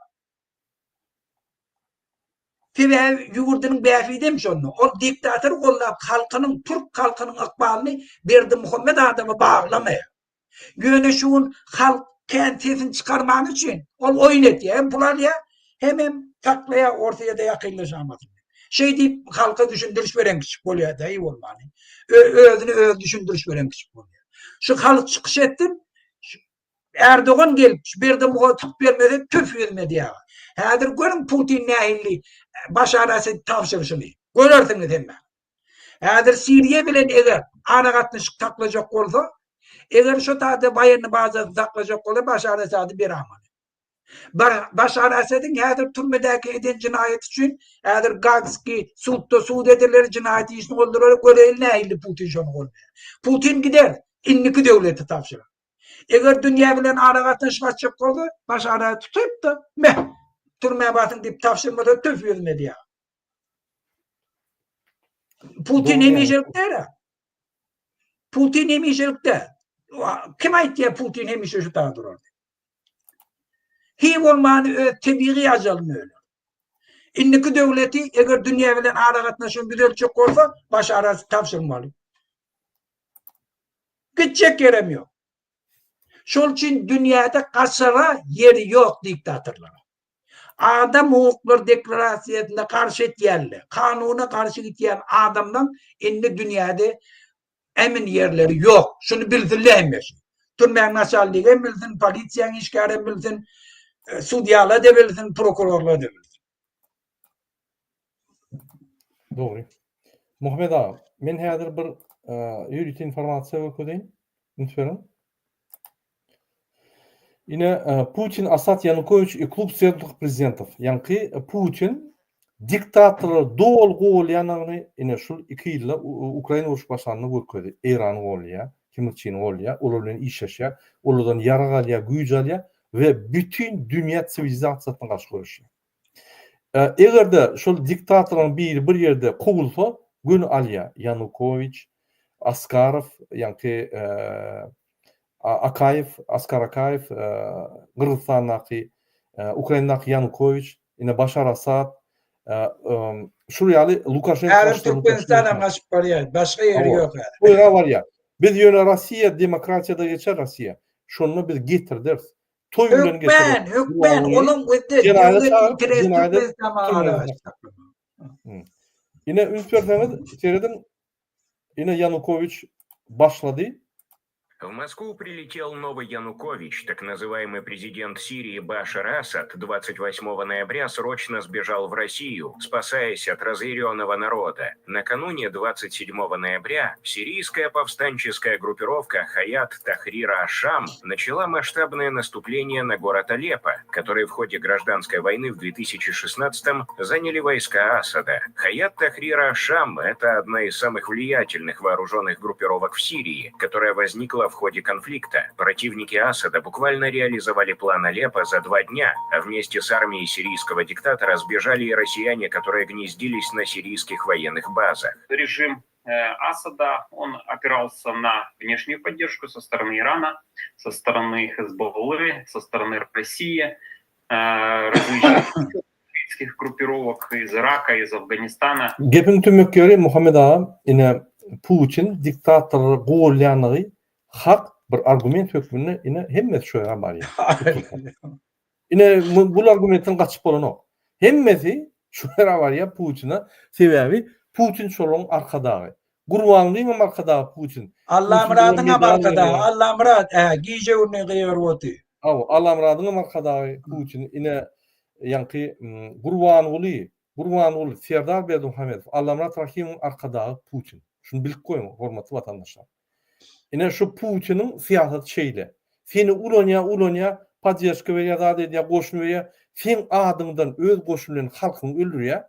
Sebäbi ýurdunyň bähbidem şonda. Ol diktator gollap halkynyň, türk halkynyň ykbalyny Berdimuhamet adama baglamaýar. Ýöne şu gün halk kän sesini çykarmany üçin ol oýun etýär. Hem pul alýar, hemem saklaýar Orsýede ýakynlaşamasyn diýip. Şeý diýip halka düşündiriş beren kiçik bolýar daýy bolmany. Özüne özi düşündiriş beren kiçik bolýar. Şu halk çykyş etsin, Erdogan gelip şu Berdimuhamedowy tutup bermese tüf ýüzüne diýýär. Häzir görüň Putin nähili Başar Asad tabşyryşyny. Görersiňiz hemme. Häzir Siriýa bilen eger aragatnaşyk saklajak bolsa, eger şo taýda waýenny bazasyny saklajak bolsa Başar Asady beramaly. Başar Asadyň häzir türmedäki eden jenaýaty üçin häzir Gagskiý sudda sud ediler, jenaýat işini goldurar, göreýin nähili Putin şony goldaýar. Putin gider, indiki döwlete tabşyrar. Eger dünýä bilen aragatnaşyk açjak bolsa, Başar Asady tutup-da, meh, türmä basyň diýip tabşyrmasa töf ýüzüne diýer. Putin hemişelik däl. Putin hemişelik däl. Kim aýtýar Putin hemişe şu taýda durar diýip. Hiý bolmany öz tebigy ajalyny öler. Indiki döwleti eger dünýä bilen aragatnaşygyny düzeltjek bolsa Başara tabşyrmaly. Gitjek ýerem ýok. Şol üçin dünýäde gaçara ýeri ýok diktatorlara. Adam hukuklary deklarasiýasyna garşy etýänler, kanuna garşy gitýän adamlaň indi dünýäde emin ýerleri ýok. Şuny bilsinler hemmesi. Türmäň naçalnigi hem bilsin, polisiýaň işgäri hem bilsin, sudýalar-da bilsin, prokurorlar-da bilsin. Dogry. Muhammet aga, men häzir bir ýörite informasiýa görkezeýin. Üns beriň. Ine, Putin, Asad, Ýanukowiç i klub swetlych prezidentow. Ýaňky Putin diktatorlary doly golýanyny ine şul iki ýylda Ukraina urşy başlanda görkezdi. Eýrany golýar, Kim Ir Çini golýar, olar bilen işleşýär, olardan ýarag alýar, güýç alýar we bütin dünýä siwilizasiýasyna garşy göreşýär. Eger-de şol diktatorlaryň biri bir ýerde kowulsa, göni alýar. Ýanukowiç, Askarow, ýaňky Akaýew, Askar Akaýew, Gyrgyzystandaky, Ukrainadaky Ýanukowiç, ine Başar Asad, şul ýaly Lukaşenko Häzir Türkmenistanam gaçyp barýar, başga ýeri ýok häzir. Oýra barýar. Biz ýöne Russiýa demokratiýada geçer Russiýa. Şonda biz getirderis. Toý bilen getireris. Hökmän, hökmän onuň özde döwlet interesi Türkmenistana Ine üns berseňiz, serediň, ine Ýanukowiç başlady. В Москву прилетел новый Янукович, так называемый президент Сирии Башар Асад 28 ноября срочно сбежал в Россию, спасаясь от разъяренного народа. Накануне 27 ноября сирийская повстанческая группировка Хаят Тахрира Ашам начала масштабное наступление на город Алеппо, который в ходе гражданской войны в 2016-м заняли войска Асада. Хаят Тахрира Ашам – это одна из самых влиятельных вооруженных группировок в Сирии, которая возникла в ходе конфликта. Противники Асада буквально реализовали план Алеппо за два дня, а вместе с армией сирийского диктатора сбежали и россияне, которые гнездились на сирийских военных базах. Режим э, Асада, он опирался на внешнюю поддержку со стороны Ирана, со стороны Хезболлы, со стороны России, э, различных группировок из Ирака, из Афганистана. Gepiň tümmek ýeri Muhammet aga ine Putin diktatorlary golýanlygy hak bir argument hökmünde ine hemmesi şo ýere barýar. Ine bul argumentden gaçyp bolanok. Hemmesi şu ýere barýar Putine. Sebäbi Putin şolaryň arkadagy. Gurbangulyňam arkadagy Putin. Allamyradyňam arkadagy. Allamyrat ä gije gündiz gygyryp otyr. Hawa, Allamyradyňam arkadagy Putin. Ine ýaňky Gurbanguly, Gurbanguly Serdar Berdimuhamedow, Allamyrat Rahimowyň arkadagy Putin. Şuny bilip goýuň, hormatly watandaşlar. Ine şu Putiniň syýasaty şeýle. Seni ulanýar, ulanýar, podderşka berýär, zat edýär, goşun berýär. Seň adyňdan öz goşuny bilen halkyňy öldürýär.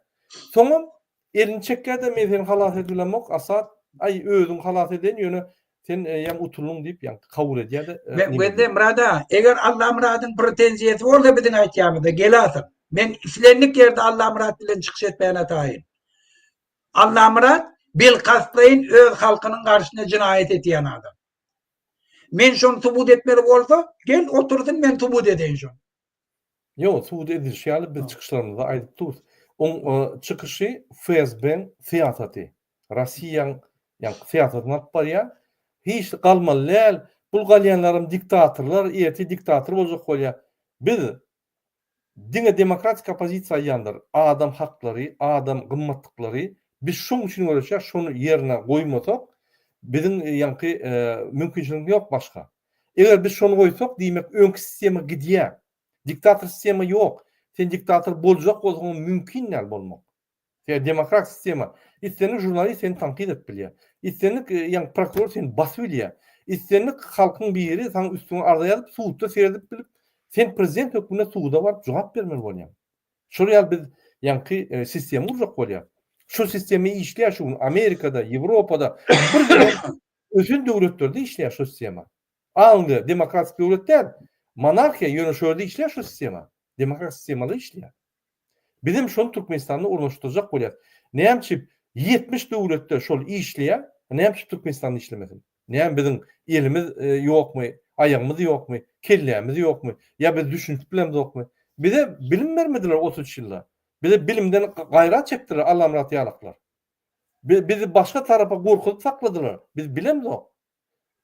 Soňam elini çekýär-de men seni halas edip bilemok, Asad, aý özüň halas edeýin, ýöne sen eýýäm utuldyň diýip, ýaňky kabul edýär-de. Gözle Myrat aga, eger Allamyradyň pretenziýasy bolsa biziň aýtýanymyzda gelasyn. Men islendik ýerde Allamyrat bilen çykyş etmäne taýyn. Allamyrat bilkastlaýyn öz halkynyň garşyna jenaýat etýän adam. Men şony subut etmeli bolsa, gel otursyn men subut edeýin şony. Ýok, subut edilişi ýaly biz çykyşlarymyzda aýdyp durus. Oň çykyşy FSB-iň syýasaty, Rossiýaň ýaňky syýasatyny alyp barýar. Hiç galmaly däl, bul galýanlaram diktatorlar, ertir diktator boljak bolýar. Biz Diňe demokratik oppozisiýa aýdýandyr, adam haklary, adam gymmatlyklary, biz şoň üçin göreşýäs, şony ýerine goýmasak, biziň ýaňky mümkinçiligimiz ýok başga. Eger biz şony goýsak, diýmek öňki sistema gidýär. Diktator sistema ýok. Sen diktator boljak bolsaňam mümkin däl bolmak. Sebäbi demokratik sistema. Islendik žurnalist seni tankyt edip bilýär. Islendik ýaňky prokuror seni basyp bilýär. Islendik halkyň biri saň üstüňe arza ýazyp sudda seredip bilip, sen prezident hökmünde suda baryp jogap bermeli bolýaň. Şol ýaly biz ýaňky sistema gurjak bolýas. Şu sistema işleýär şu gün Amerikada, Ýewropada, bir gezek ösen döwletlerde işleýär şu sistema. Angliýa demokratik döwlet däl, monarhiýa ýöne şu ýerde işleýär şu sistema. Demokratik sistemalar işleýär. Bizem şony Türkmenistanda ornaşdyrjak bolýas. Näme üçin 70 döwletde şol işleýär, näme üçin Türkmenistanda işlemesin? Näme biziň elimiz ýokmy, aýagymyz ýokmy, kellämiz ýokmy, ýa biz düşünip bilemzokmy? Bize bilim bermediler 33 ýylda. Bize bilimden gaýrat çekdiler Allamyrat ýalaklar. Bizi başga tarapa gorkuzyp sakladylar. Biz bilemzok.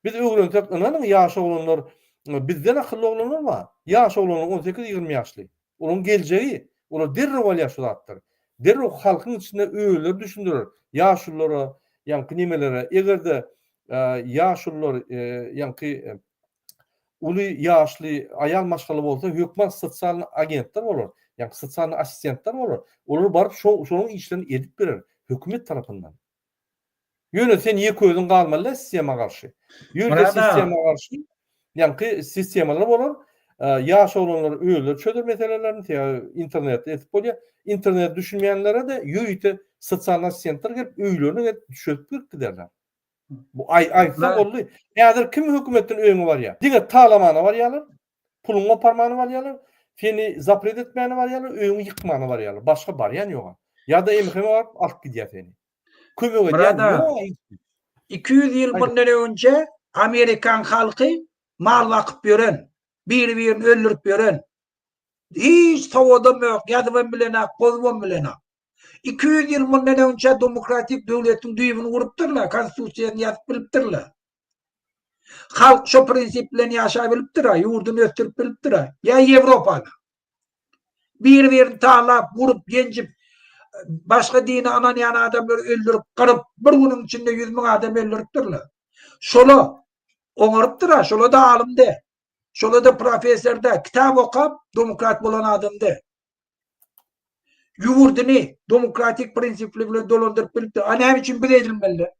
Biz öwrensek ynanyň ýaş oglanlar bizden akylly oglanlar bar. Ýaş oglanlar 18-20 ýaşly. Olaryň geljegi, olar derrew alýar şu zatlary. Derrew halkyň içinde özleri düşündirer ýaşululara, ýaňky nemelere. Eger-de ýaşulular ýaňky uly ýaşly aýal maşgala bolsa hökman sosialny agentler bolar, ýaňky sosialny assistentler bolar. Olar baryp şonuň işlerini edip berer hökümet tarapyndan. Ýöne sen ýeke özüň galmaly däl sistema garşy. Ýörite sistema garşy ýaňky sistemalar bolar. Ýaş oglanlar özleri çözer meselelerini, sebäbi internetde edip bolýar. Internete düşünmeýänlere-de ýörite sosial assistentler gelip öýlerine gelip düşelip berip giderler. Bu aý aýtsa boldy. Häzir kim hökümetden öýüňe barýar? Diňe talamana barýarlar. Puluňy goparmana barýarlar, seni zapret etmäne barýarlar, öýüňi ýykmana barýarlar. Başga barýan ýoga. Ýa-da MHM baryp alyp gidýär seni. Kömek edýän ýok. 200 ýyl mundan öňünçe Amerikan halky mal bakyp ýören, biri-birini öldürip ýören. Hiç sowadam ýok, ýazybam bilenak, pozubam bilenak. 200 ýyl mundan öňünçe demokratik döwletiň düýbüni gurupdyrlar, konstitusiýasyny ýazyp bilipdirler. Halk şo prinsip bilen ýaşap bilipdir-a, ýurduny ösdürip bilipdir-a. Ýa Ýewropada. Bir-birini talap, urup, ýenjip, başga dine ynanýan adamlary öldürip, gyryp, bir günüň içinde 100 müň adam öldüripdirler. Şola oňarypdyr-a, şola-da alym däl. Şola-da professor däl, kitap okap, demokrat bolan adam däl. Ýurduny demokratik prinsipli bilen dolandyryp bilipdir. A näme üçin biz edilmeli?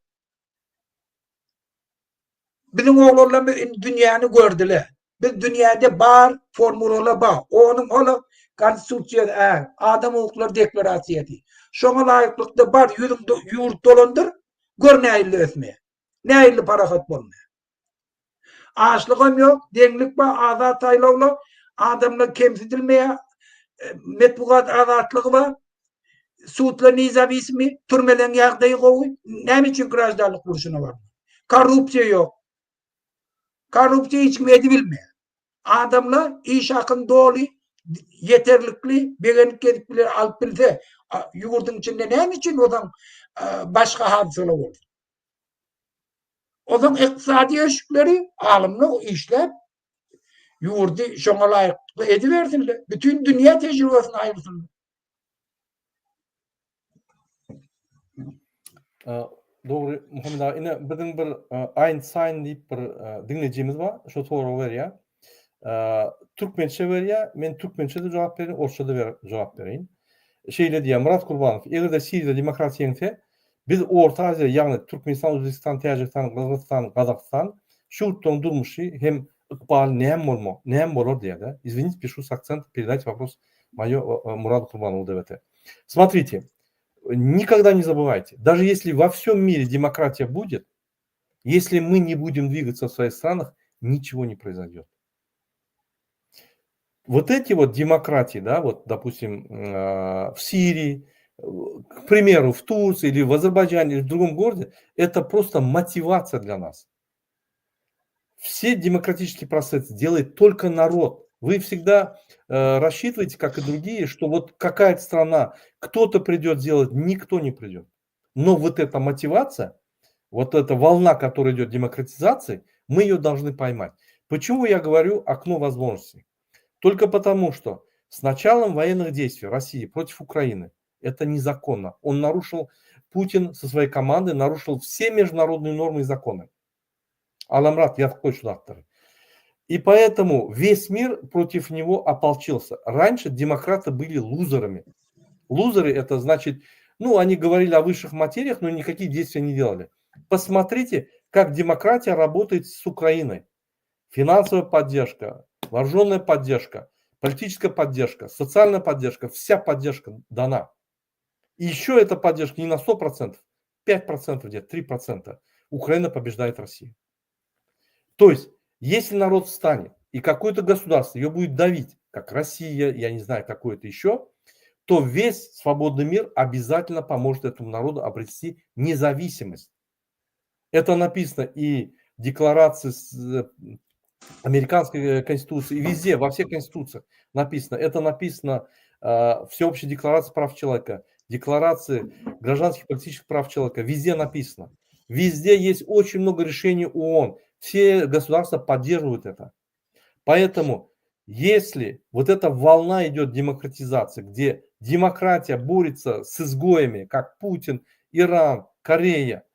Biziň oglanlarymyz indi dünýäni gördüler. Biz dünýäde bar formulalar bar. Onuň ola konstitusiýasy, ä, adam hukuklary deklarasiýasy. Şoňa laýyklykda bar ýüzüň ýurt dolandyr, gör nähili ösme. Nähili parahat bolma. Açlygam ýok, deňlik bar, azat saýlawlar, adamlar kemsidilmeýär, metbugat azatlygy bar. Sudlar nezawisimi, türmeleň ýagdaýy gowy. Näme üçin graždanlyk urşuna barmaly? Korrupsiýa ýok. Korrupsiýa hiç kim edibilmeýär. Adamlar iş hakyny doly, ýeterlikli begenip gezip biler, alyp bilse, ýurduň içinde näme üçin ozaň başga hadysalar bolsun? Ozaň ykdysady ösüşleri alymlar işläp ýurdy şoňa laýyklykda edibersinler. Bütün dünýä tejribesini aýyrsynlar. Dogry, Muhammet aga, ine biziň bir Einstein diýip bir diňlejimiz bar, şo soragy berýär. Türkmençe berýär, men türkmençe-de jogap bereýin, orsça-da jogap bereýin. Şeýle diýýär, Myrat Kurbanow, eger-de Siriýada demokratiýa ýeňse, biz Orta Aziýa, ýagny Türkmenistan, Özbegistan, Täjigistan, Gyrgyzystan, Gazagystan şu ýurtlaryň durmuşy hem ykbaly näme bolmak, näme bolar diýýär-de. Извините, пишу с акцентом, передайте вопрос моё Мураду Курбанову ДВТ. Смотрите, никогда не забывайте, даже если во всем мире демократия будет, если мы не будем двигаться в своих странах, ничего не произойдет. Вот эти вот демократии, да, вот, допустим, в Сирии, к примеру, в Турции или в Азербайджане или в другом городе, это просто мотивация для нас. Все демократические процессы делает только народ. Вы всегда э, рассчитываете, как и другие, что вот какая-то страна, кто-то придет делать, никто не придет. Но вот эта мотивация, вот эта волна, которая идет демократизации, мы ее должны поймать. Почему я говорю окно возможностей? Только потому, что с началом военных действий России против Украины это незаконно. Он нарушил, Путин со своей командой нарушил все международные нормы и законы. Alamrat ýazyp goý şu zatlary. И поэтому весь мир против него ополчился. Раньше демократы были лузерами. Лузеры это значит, ну, они говорили о высших материях, но никаких действий не делали. Посмотрите, как демократия работает с Украиной. Финансовая поддержка, вооруженная поддержка, политическая поддержка, социальная поддержка, вся поддержка дана. И еще эта поддержка не на 100%, 5% где-то, 3%. Украина побеждает Россию. То есть, если народ встанет и какое-то государство ее будет давить, как Россия, я не знаю, какое-то еще, то весь свободный мир обязательно поможет этому народу обрести независимость. Это написано и декларации американской э, конституции, и везде, во всех конституциях написано. Это написано э, Всеобщей декларации прав человека, декларации гражданских и политических прав человека, везде написано. Везде есть очень много решений ООН. Все государства поддерживают это. Поэтому, если вот эта волна идет демократизации, где демократия борется с изгоями, как Путин, Иран, Корея,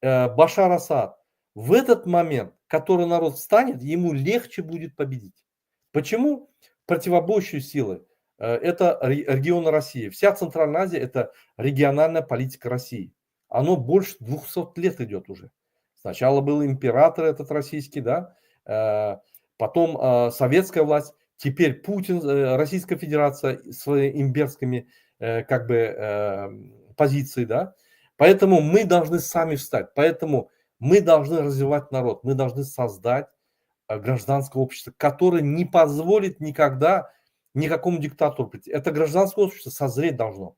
э, Башар Асад, в этот момент, который народ встанет, ему легче будет победить. Почему? Противоборствующие силы э, – это регион России. Вся Центральная Азия – это региональная политика России. Оно больше 200 лет идет уже. Сначала был император этот российский, да, э, потом э, советская власть, теперь Путин, Российская Федерация своими имперскими как бы позицией, да. Поэтому мы должны сами встать. Поэтому мы должны развивать народ, мы должны создать э, гражданское общество, которое не позволит никогда никакому диктатору прийти. Это гражданское общество созреть должно.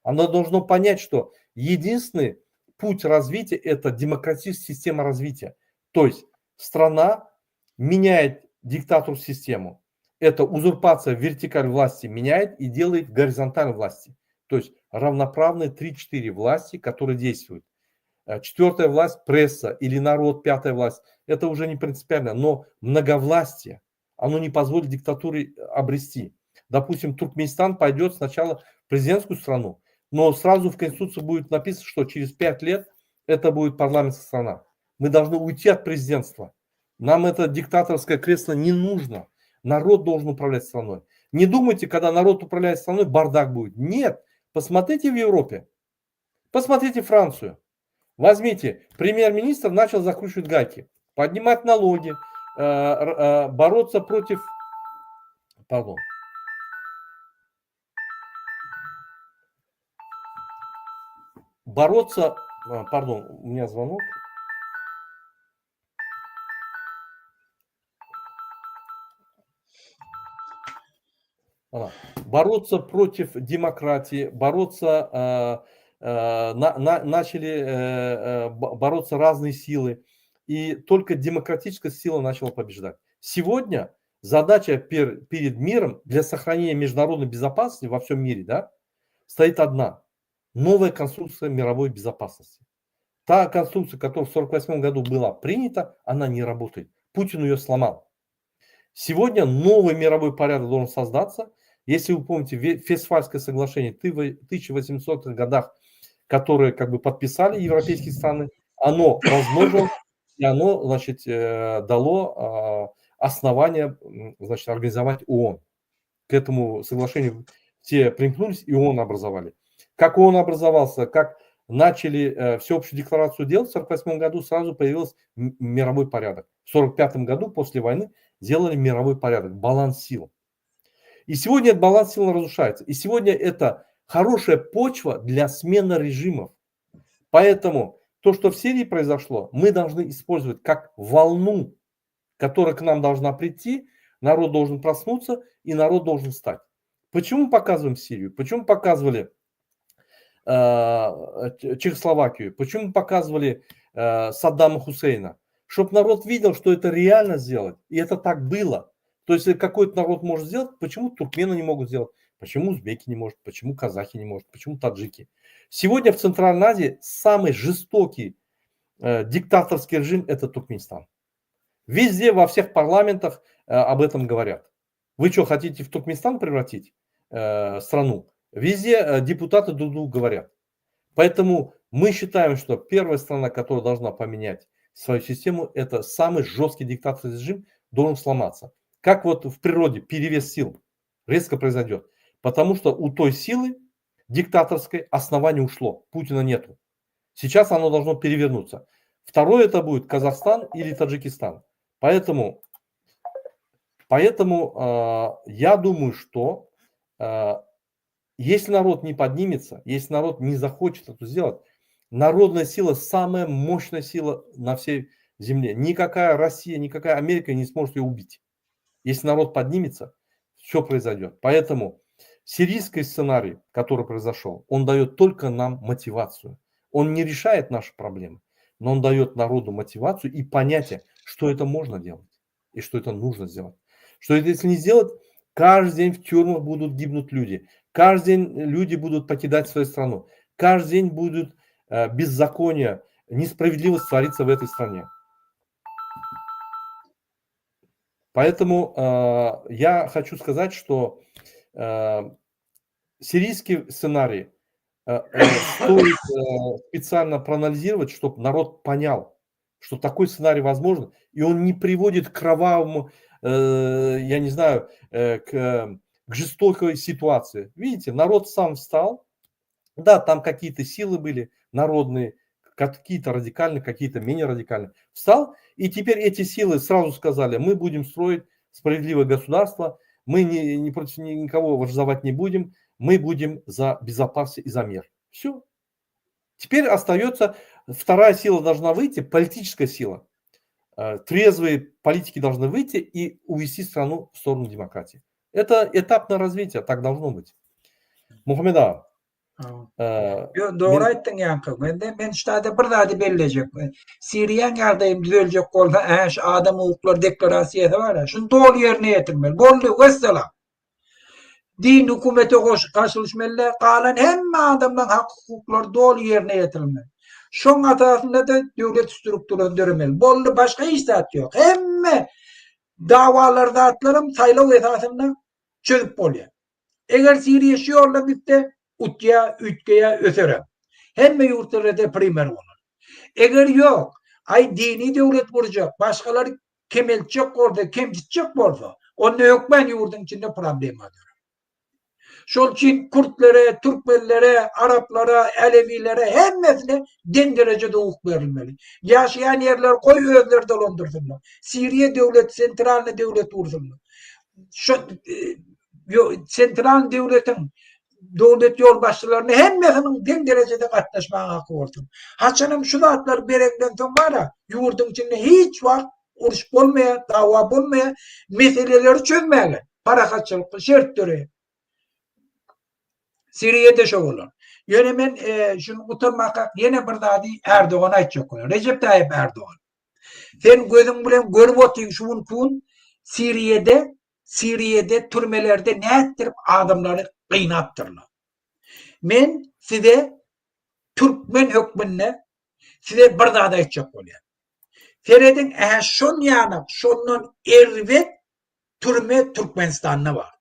Оно должно понять, что единственный путь развития – это демократическая система развития. То есть страна меняет диктатуру систему. Это узурпация вертикаль власти меняет и делает горизонталь власти. То есть равноправные 3-4 власти, которые действуют. Э, четвертая власть – пресса или народ, пятая власть – это уже не принципиально, но многовластие, оно не позволит диктатуре э, обрести. Допустим, Туркменистан пойдет сначала в президентскую страну, но сразу в Конституции будет написано, что через пять лет это будет парламентская страна. Мы должны уйти от президентства. Нам это диктаторское кресло не нужно. Народ должен управлять страной. Не думайте, когда народ управляет страной, бардак будет. Нет. Посмотрите в Европе. Посмотрите Францию. Возьмите, премьер-министр начал закручивать гайки, поднимать налоги, э, э, бороться против... Пардон. Бороться... А, пардон, у меня звонок. Бороться против демократии, бороться э, на, на, начали э, э, бороться разные силы, и только демократическая сила начала побеждать. Сегодня задача пер, перед миром для сохранения международной безопасности во всем мире да, стоит одна. Новая конструкция мировой безопасности. Та конструкция, которая в 1948 году была принята, она не работает. Путин ее сломал. Сегодня новый мировой порядок должен создаться. Если вы помните, Вестфальское соглашение в 1800-х годах которые как бы подписали европейские страны, оно размножилось, и оно, значит, э, дало а, основание, значит, организовать ООН. К этому соглашению все примкнулись и ООН образовали. Как ООН образовался, как начали э, всеобщую декларацию делать в 1948 году, сразу появился мировой порядок. В 1945 году, после войны, сделали мировой порядок, баланс сил. И сегодня этот баланс сил разрушается. И сегодня это хорошая почва для смены режимов. Поэтому то, что в Сирии произошло, мы должны использовать как волну, которая к нам должна прийти, народ должен проснуться и народ должен встать. Почему показываем Сирию? Почему показывали э, Чехословакию? Почему показывали э, Саддама Хусейна? Чтобы народ видел, что это реально сделать. И это так было. То есть, какой-то народ может сделать, почему туркмены не могут сделать? Почему узбеки не могут? Почему казахи не могут? Почему таджики? Сегодня в Центральной Азии самый жестокий э, диктаторский режим – это Туркменистан. Везде, во всех парламентах э, об этом говорят. Вы что, хотите в Туркменистан превратить э, страну? Везде э, депутаты друг другу говорят. Поэтому мы считаем, что первая страна, которая должна поменять свою систему, это самый жесткий диктаторский режим должен сломаться. Как вот в природе перевес сил резко произойдет. Потому что у той силы диктаторской основание ушло, Путина нету. Сейчас оно должно перевернуться. Второе это будет Казахстан или Таджикистан. Поэтому, поэтому э, я думаю, что э, если народ не поднимется, если народ не захочет это сделать, народная сила самая мощная сила на всей земле. Никакая Россия, никакая Америка не сможет ее убить. Если народ поднимется, все произойдет. Поэтому сирийский сценарий, который произошел, он дает только нам мотивацию. Он не решает наши проблемы. Но он дает народу мотивацию и понятие, что это можно делать и что это нужно сделать. Что это если не сделать, каждый день в тюрьмах будут гибнуть люди, каждый день люди будут покидать свою страну, каждый день будут э, беззаконие, несправедливость твориться в этой стране. Поэтому э, я хочу сказать, что э, сирийский сценарий э, э, стоит э, специально проанализировать, чтобы народ понял, что такой сценарий возможен, и он не приводит к кровавому, э, я не знаю, э, к, к жестокой ситуации. Видите, народ сам встал, да, там какие-то силы были народные, какие-то радикальные, какие-то менее радикальные. Встал, и теперь эти силы сразу сказали, мы будем строить справедливое государство, мы не, не против никого враждовать не будем, мы будем за безопасность и за мир. Все. Теперь остается, вторая сила должна выйти, политическая сила. Э, трезвые политики должны выйти и увести страну в сторону демократии. Это этапное развитие, так должно быть. Muhammet aga. Ýok, dogry aýtdyň ýaňky. Mende men şu taýda bir zady bellejek. Siriýaň ýagdaýy düzeljek bolsa, ä şu adam hukuklary deklarasiýasy bar-a, şuny doly ýerine ýetirmeli. Boldy, wessalam. Din hökümete goşulyşmaly, galan hemme adamlaryň hak-hukuklary doly ýerine ýetirilmeli. Şoň esasynda-da döwlet strukturasy döremeli. Boldy, başga hiç zat ýok. Hemme dawalar zatlaram saýlaw esasynda çözüp bolýar. Eger Siriýa şu ýoldan gitse, utýar, üýtgeýär, öserem. Hemme ýurtlarda primer bolar. Eger ýok, aý dini döwlet gurjak, başgalary kemeltjek bolsa, kemsitjek bolsa, onda hökmän ýurduň içinde problema dörär. Şol üçin kürtlere, türkmenlere, araplara, älewilere hemmesine deň derejede hukuk berilmeli. Ýaşaýan ýerleri goý özleri dolandyrsynlar. Siriýa döwleti sentralnyý döwlet gursunlar. Şo sentral döwletiň döwlet ýolbaşçylaryna hemmesiniň deň derejede gatnaşmaga haky bolsun. Haçanam şu zatlary bereňden soň bara ýurduň içinde hiç wagt uruş bolmaýar, dawa bolmaýar, meseleleri çözmäge parahatçylykly şert döreýär. Siriýada şo bolar. Ýöne men e, şuny gutarmakak ýene bir zady Erdogana aýtjak bolýan. Rejep Taýyp Erdogan. Sen gözüň bilen görüp otyň şu günki gün Siriýede Siriýede türmelerde nätdirip adamlary gynapdyrlar. Men size türkmen hökmünde size bir zat aýtjak bolýan. Serediň ähä şon ýanak şondan erbet türme Türkmenistanda bar.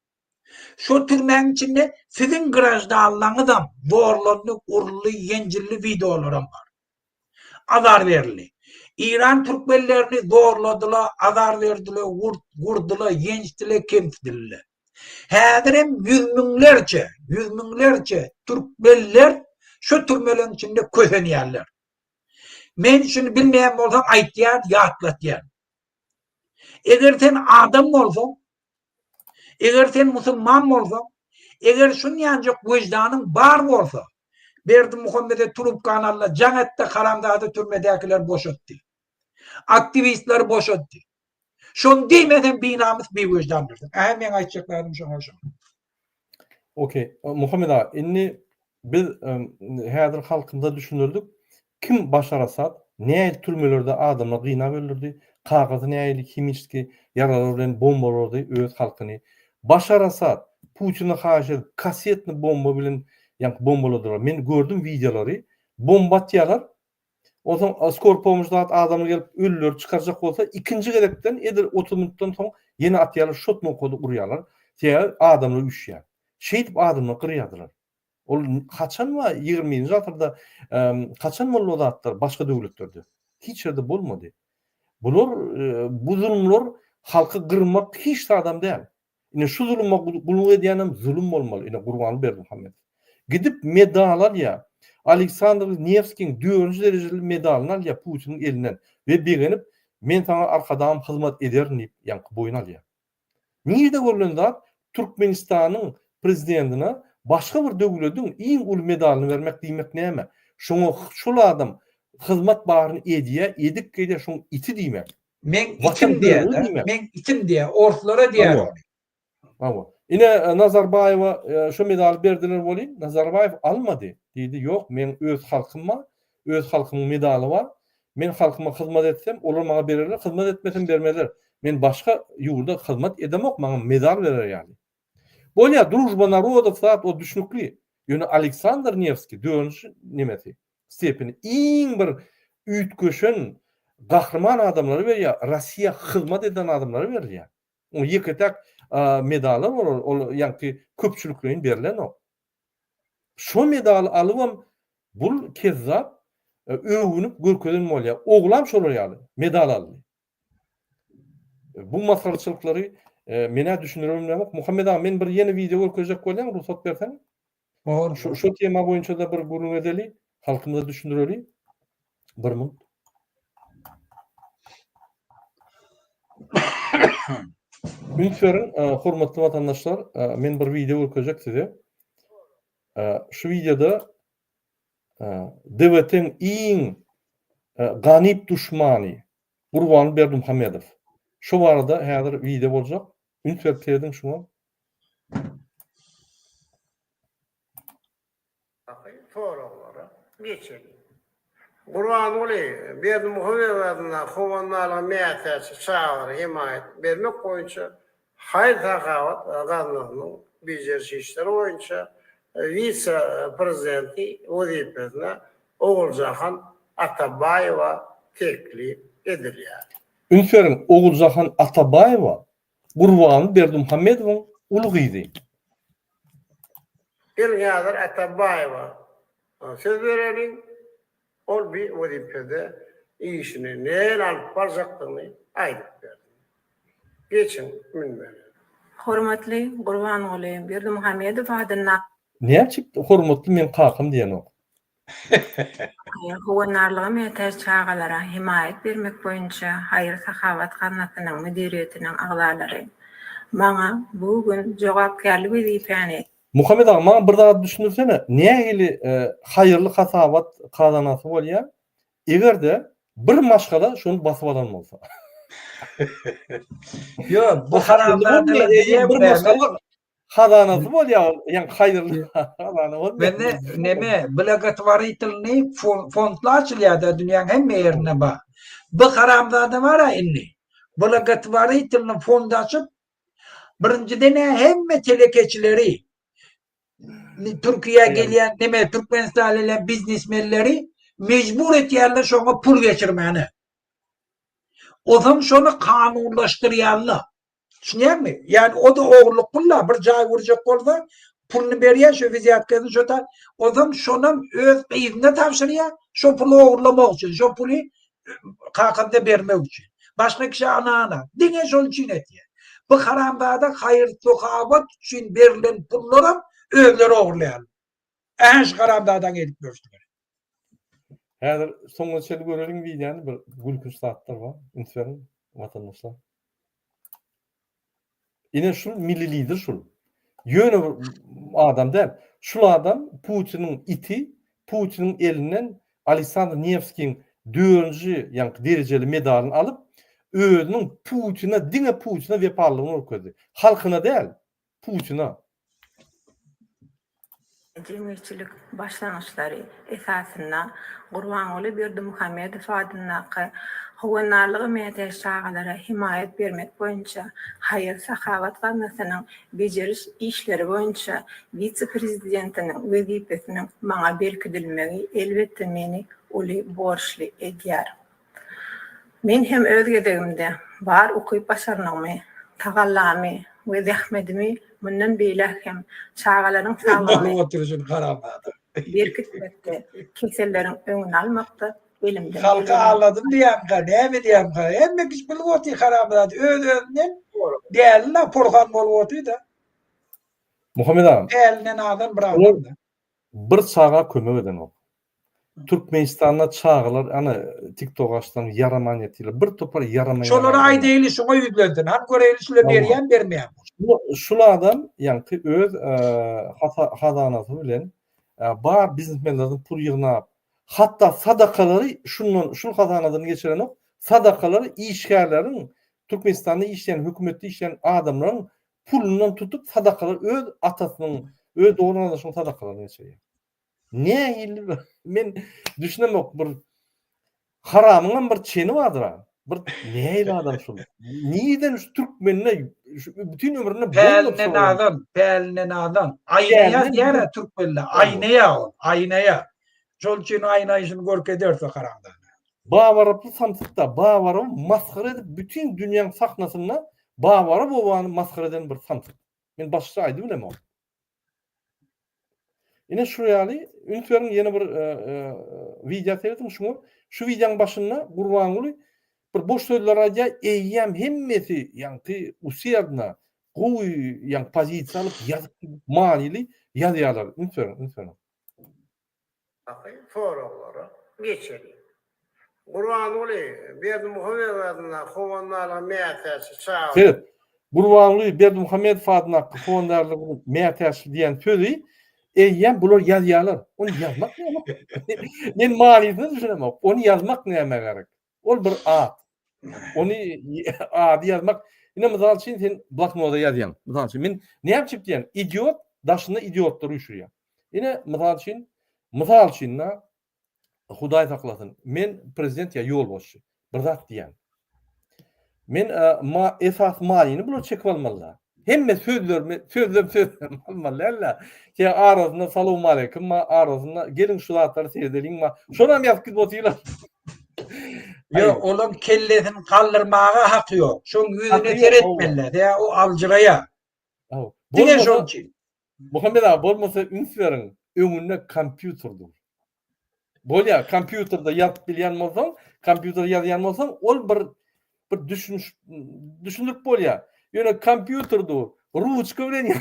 Şo türmäň içinde siziň graždanlaňyzam zorlandy, uruldy, ýenjildi wideolaram bar. Azar berildi. Eýran türkmenlerini zorladyla, azar berdile, wurdyla, ýençdile, kemsidildi. Häzirem ýüz müňlerçe, ýüz müňlerçe türkmenler şo türmeleriň içinde kösenýärler. Men şuny bilmeýän bolsaň aýtýan, ýatlatýan. Eger sen adam bolsaň, eger sen musulman bolsaň, eger şunýanjak wyždanyň bar bolsa, Berdimuhamede trubkany al-da, jaň et-de haramzada türmedäkileri boşat diý. Aktiwistleri boşat diý. Şony diýmeseň binamys, biwyždandyrsyň. Ähä meň aýtjak zadym şoňa şo. Okey. Muhammet aga, indi Biz häzir halkymyza düşündirdik, kim Başar Asad, nähili türmelerde adamlar gynap öldürdi, kakasy nähili himiçeski ýaralar bilen bombalady öz halkyny. Başar Asad Putine haýyş edip kassetny bomba bilen ýaňky bombaladylar. Men gördüm wideolary, bomba atýarlar, onsoň skor pomoş zat adamlar gelip ölüleri çykarjak bolsa ikinji gezekden edil 30 minutdan soň ýene atýarlar, şot nokady urýarlar. Sebäbi adamlar üýşýär. Şeýdip adamlary gyrýardylar. Ol haçan bar ýigriminji asyrda haçan boldy o zatlar başga döwletlerde? Hiç ýerde bolmady. Bular bu zulumlar halky gyrmak hiç zadam däl. Ine şu zuluma gulluk edýänem zulum bolmaly. Ine Gurbanguly Berdimuhamedow. Gidip medal alýar. Aleksandr Newskiň dördünji derejeli medalyny alýar Putiniň elinden we begenip men saňa arkadagym hyzmat ederin diýip ýaňky boýun alýar. Nirde görlen zat Türkmenistanyň prezidentine başga bir döwlediň iň uly medalyny bermek diýmek näme? Şoňa şol adam hyzmat baryny edýä, edip gelýä şoň iti diýmek. Meň itim diýýä-de, meň itim diýýä, orslara diýýär ony. Hawa. Ine Nazarbaýewa şo medaly berdiler welin, Nazarbaýew almady. Diýdi, ýok, meň öz halkym bar, öz halkymyň medaly bar. Men halkyma hyzmat etsem, olar maňa bererler, hyzmat etmesem bermezler. Men başga ýurda hyzmat edemok, maňa medal berer ýaly. Bolýar, družba narodow zat o düşnükli. Ýöne Aleksandr Newskiý dördünji nemesi, stepeni iň bir üýtgeşen gahryman adamlara berýär, Rossiýa hyzmat eden adamlara berilýär. Oň ýeke-täk medaly bar, ol ýaňky köpçülikleýin berlenok. Şo medaly alybam bul kezzap öwünip görkezen bolýar. Oglam şolar ýaly medal aldy. Bu masgaraçylyklary menä düşündirip bilmemok. Muhammet aga men bir ýene wideo görkezjek bolýan rugsat berseň. Bor. Şu, şu tema boýunça-da bir gürrüň edeli, halkymyza düşündireli. Bir minut. Üns beriň, e, hormatly watandaşlar, e, men bir wideo görkezjek size. E, şu wideoda DWT-iň iň ganyp duşmany Gurbanguly Berdimuhamedow. Şu barada häzir wideo boljak. Üns berip serediň şuňa. Soraglara geçeliň. Gurbanguly Berdimuhamedow adyndaky howandarlyga mätäç çagalara hemaýat bermek boýunça haýyr-sahawat gaznasynyň bejeriş işleri boýunça wise-prezidenti wezipesine Oguljahan Atabaýewa teklip edilýär. Üns beriň, Oguljahan Atabaýewa Gurbanguly Berdimuhamedowyň uly gyzy. Geliň häzir Atabaýewa söz bereliň, ol bi wezipede işini nähili alyp barjakdygyny aýdyp bersin. Geçiň münbere. Hormatly Gurbanguly Berdimuhamedow adyndaky. Näçip hormatly meň kakam diýenok. Howandarlyga mätäç çagalara hemaýat bermek boýunça haýyr-sahawat gaznasynyň müdiriýetiniň agzalary maňa bu gün jogapkärli wezipäni, Muhammet aga maňa bir zat düşündirsene nähili haýyrly hasabat kazanasy bolýar egerde bir maşgala şony basyp alan bolsa. Ýok bu haramzadalar diýýän bir maşgala Hazanasy bolýar ol, ýaňky haýyrly hazana bolmaýar. Mende neme blagotworitelnyý fondlar açylýar-da dünýäň hemme ýerinde bar. Bu haramzada bar-a indi. Blagotworitelnyý fond açyp, birinjiden-ä hemme telekeçileri, Türkiýä gelýän neme Türkmenistana gelýän biznesmenleri mejbur etýärler şoňa pul geçirmäne. Ozam şony kanunlaşdyrýarlar. Düşünýäňmi? Ýani o-da ogurlyk pul-da, bir jaý gurjak bolsa, puluny berýär, şo wizýatkasyny şo ta, onsoň şonam öz gyzyna tabşyrýar, şo puly ogurlamak üçin, şo puly kakasyna bermek üçin. Başga kişä ynana, diňe şol üçin etýär. Bu haramzada haýyr-sahawat üçin berlen pullaram özleri ogurlaýarlar. Ähä şu haramzadaň edip ýörşüleri. Häzir soňuna çenli göreliň wideony bir gülkünç zatlar bar. Üns beriň watandaşlar. Ine şul milli lider şul. Ýöne bir adam däl. Şul adam Putiniň iti, Putiniň elinden Aleksandr Newskiň dördünji ýaňky derejeli medalyny alyp, özüniň Putine diňe Putine wepalylygyny görkezdi. Halkyna däl, Putina. Jemgyýetçilik başlangyçlary esasynda Gurbanguly Berdimuhamedow adyndaky Howandarlyga mätäç çagalara hemaýat bermek boýunça haýyr-sahawat gaznasynyň bejeriş işleri boýunça wise-prezidentiniň wezipesiniň maňa berkidilmegi elbetde meni uly borçly edýär. Men hem öz gezegimde bar ukyp-başarnygymy, tagallamy we zähmedimi mundan beýläk hem çagalaryň saglygyny berkitmekde, keselleriň öňüni almakda elimden Halky aldadym diýýämka, näme diýýämka, hemme kişi bilip otyr haramzada, öz-özünden däli-la, porhan bolup otyr-da. Muhammet aga. Däliden azan bir adam-da. Bir çaga kömek edenok. Türkmenistanda çagalar ana tiktok açsaň ýaraman ýatyrlar. Bir topar ýaramaýan. Şolara aýdaýly şoňa ýüzlensin. Hany göreýli şula berýän bermeýän. Şul adam ýaňky öz hazanasy bilen bar biznesmenlerden pul ýygnap, hatda sadakalary şundan şul hazanadan geçirenok, sadakalary işgärleriň Türkmenistanda işleýän hökümetde işleýän adamlaryň pulundan tutup sadakalar öz atasynyň öz dogan garyndaşynyň sadakalaryny geçirýär. Nähili bir men düşünemok bir. Haramyňam bir çeni bardyr-a. Bir nähili adam şul? Nireden şu türkmende şu bütün ömründe Päline nadan, päline nadan. Aýnaýa diýýär türkmenler. Aýnaýa ol, aýnaýa. Şol üçin aýnaýşyny görkezerse haramzada. Babaraply samsyk-da, Babarowy masgara edip bütin dünýäň sahnasynda Babarowany masgara eden bir samsyk. Men başgaça aýdybilemok. Ine şu ýaly üns beriň ýene bir wideo serediň şuňa. Şu wideoň başynda Gurbanguly bir boş sözler aýdýar, eýýäm hemmesi ýaňky userdna gowy ýaňky pozisiýa alyp ýazyp manyly ýazýarlar. Üns beriň, üns beriň. Daky soraglara geçeliň. Gurbanguly Berdimuhamedow adyndaky howandarlyga mätäçli çaga. Seret, Gurbanguly Berdimuhamedow adyndaky howandarlyga mätäçli diýen sözi eýýäm bular ýazýarlar. Ony ýazmak näme? Men manysyna düşünemok. Ony ýazmak nämä gerek? Ol bir at. Ony ady ýazmak. Ine mysal üçin sen bloknoda ýazýaň. Mysal üçin men näme üçin diýýän? Idiot daşynda idiotlar üýşürýär. Ine mysal üçin, mysal üçin da Hudaý saklasyn. Men prezident ýa ýolbaşçy. Bir zat diýýän. Men ma esas manyny bular çekip almalylar. Hemme sözlerimi, sözlem sözlem almaly däl-de. Ýa arasynda salowmaleýkim ma, arasynda geliň şu zatlary seredeliň ma. Şonam ýazyp gidip otyrlar. Ýok, olaň kellesini galdyrmaga haky ýok. Şoň ýüzüne seretmeliler. Ýa o aljyraýar. Diňe şoň üçin. Muhammet aga bolmasa üns beriň, öňünde kompýuter dur. Bolýar, kompýuterde ýazyp bilýän bolsaň, kompýuterde ýazýan bolsaň, ol bir bir düşüniş düşündirip bolýar. Ýöne kompýuter dur, ruçka bilen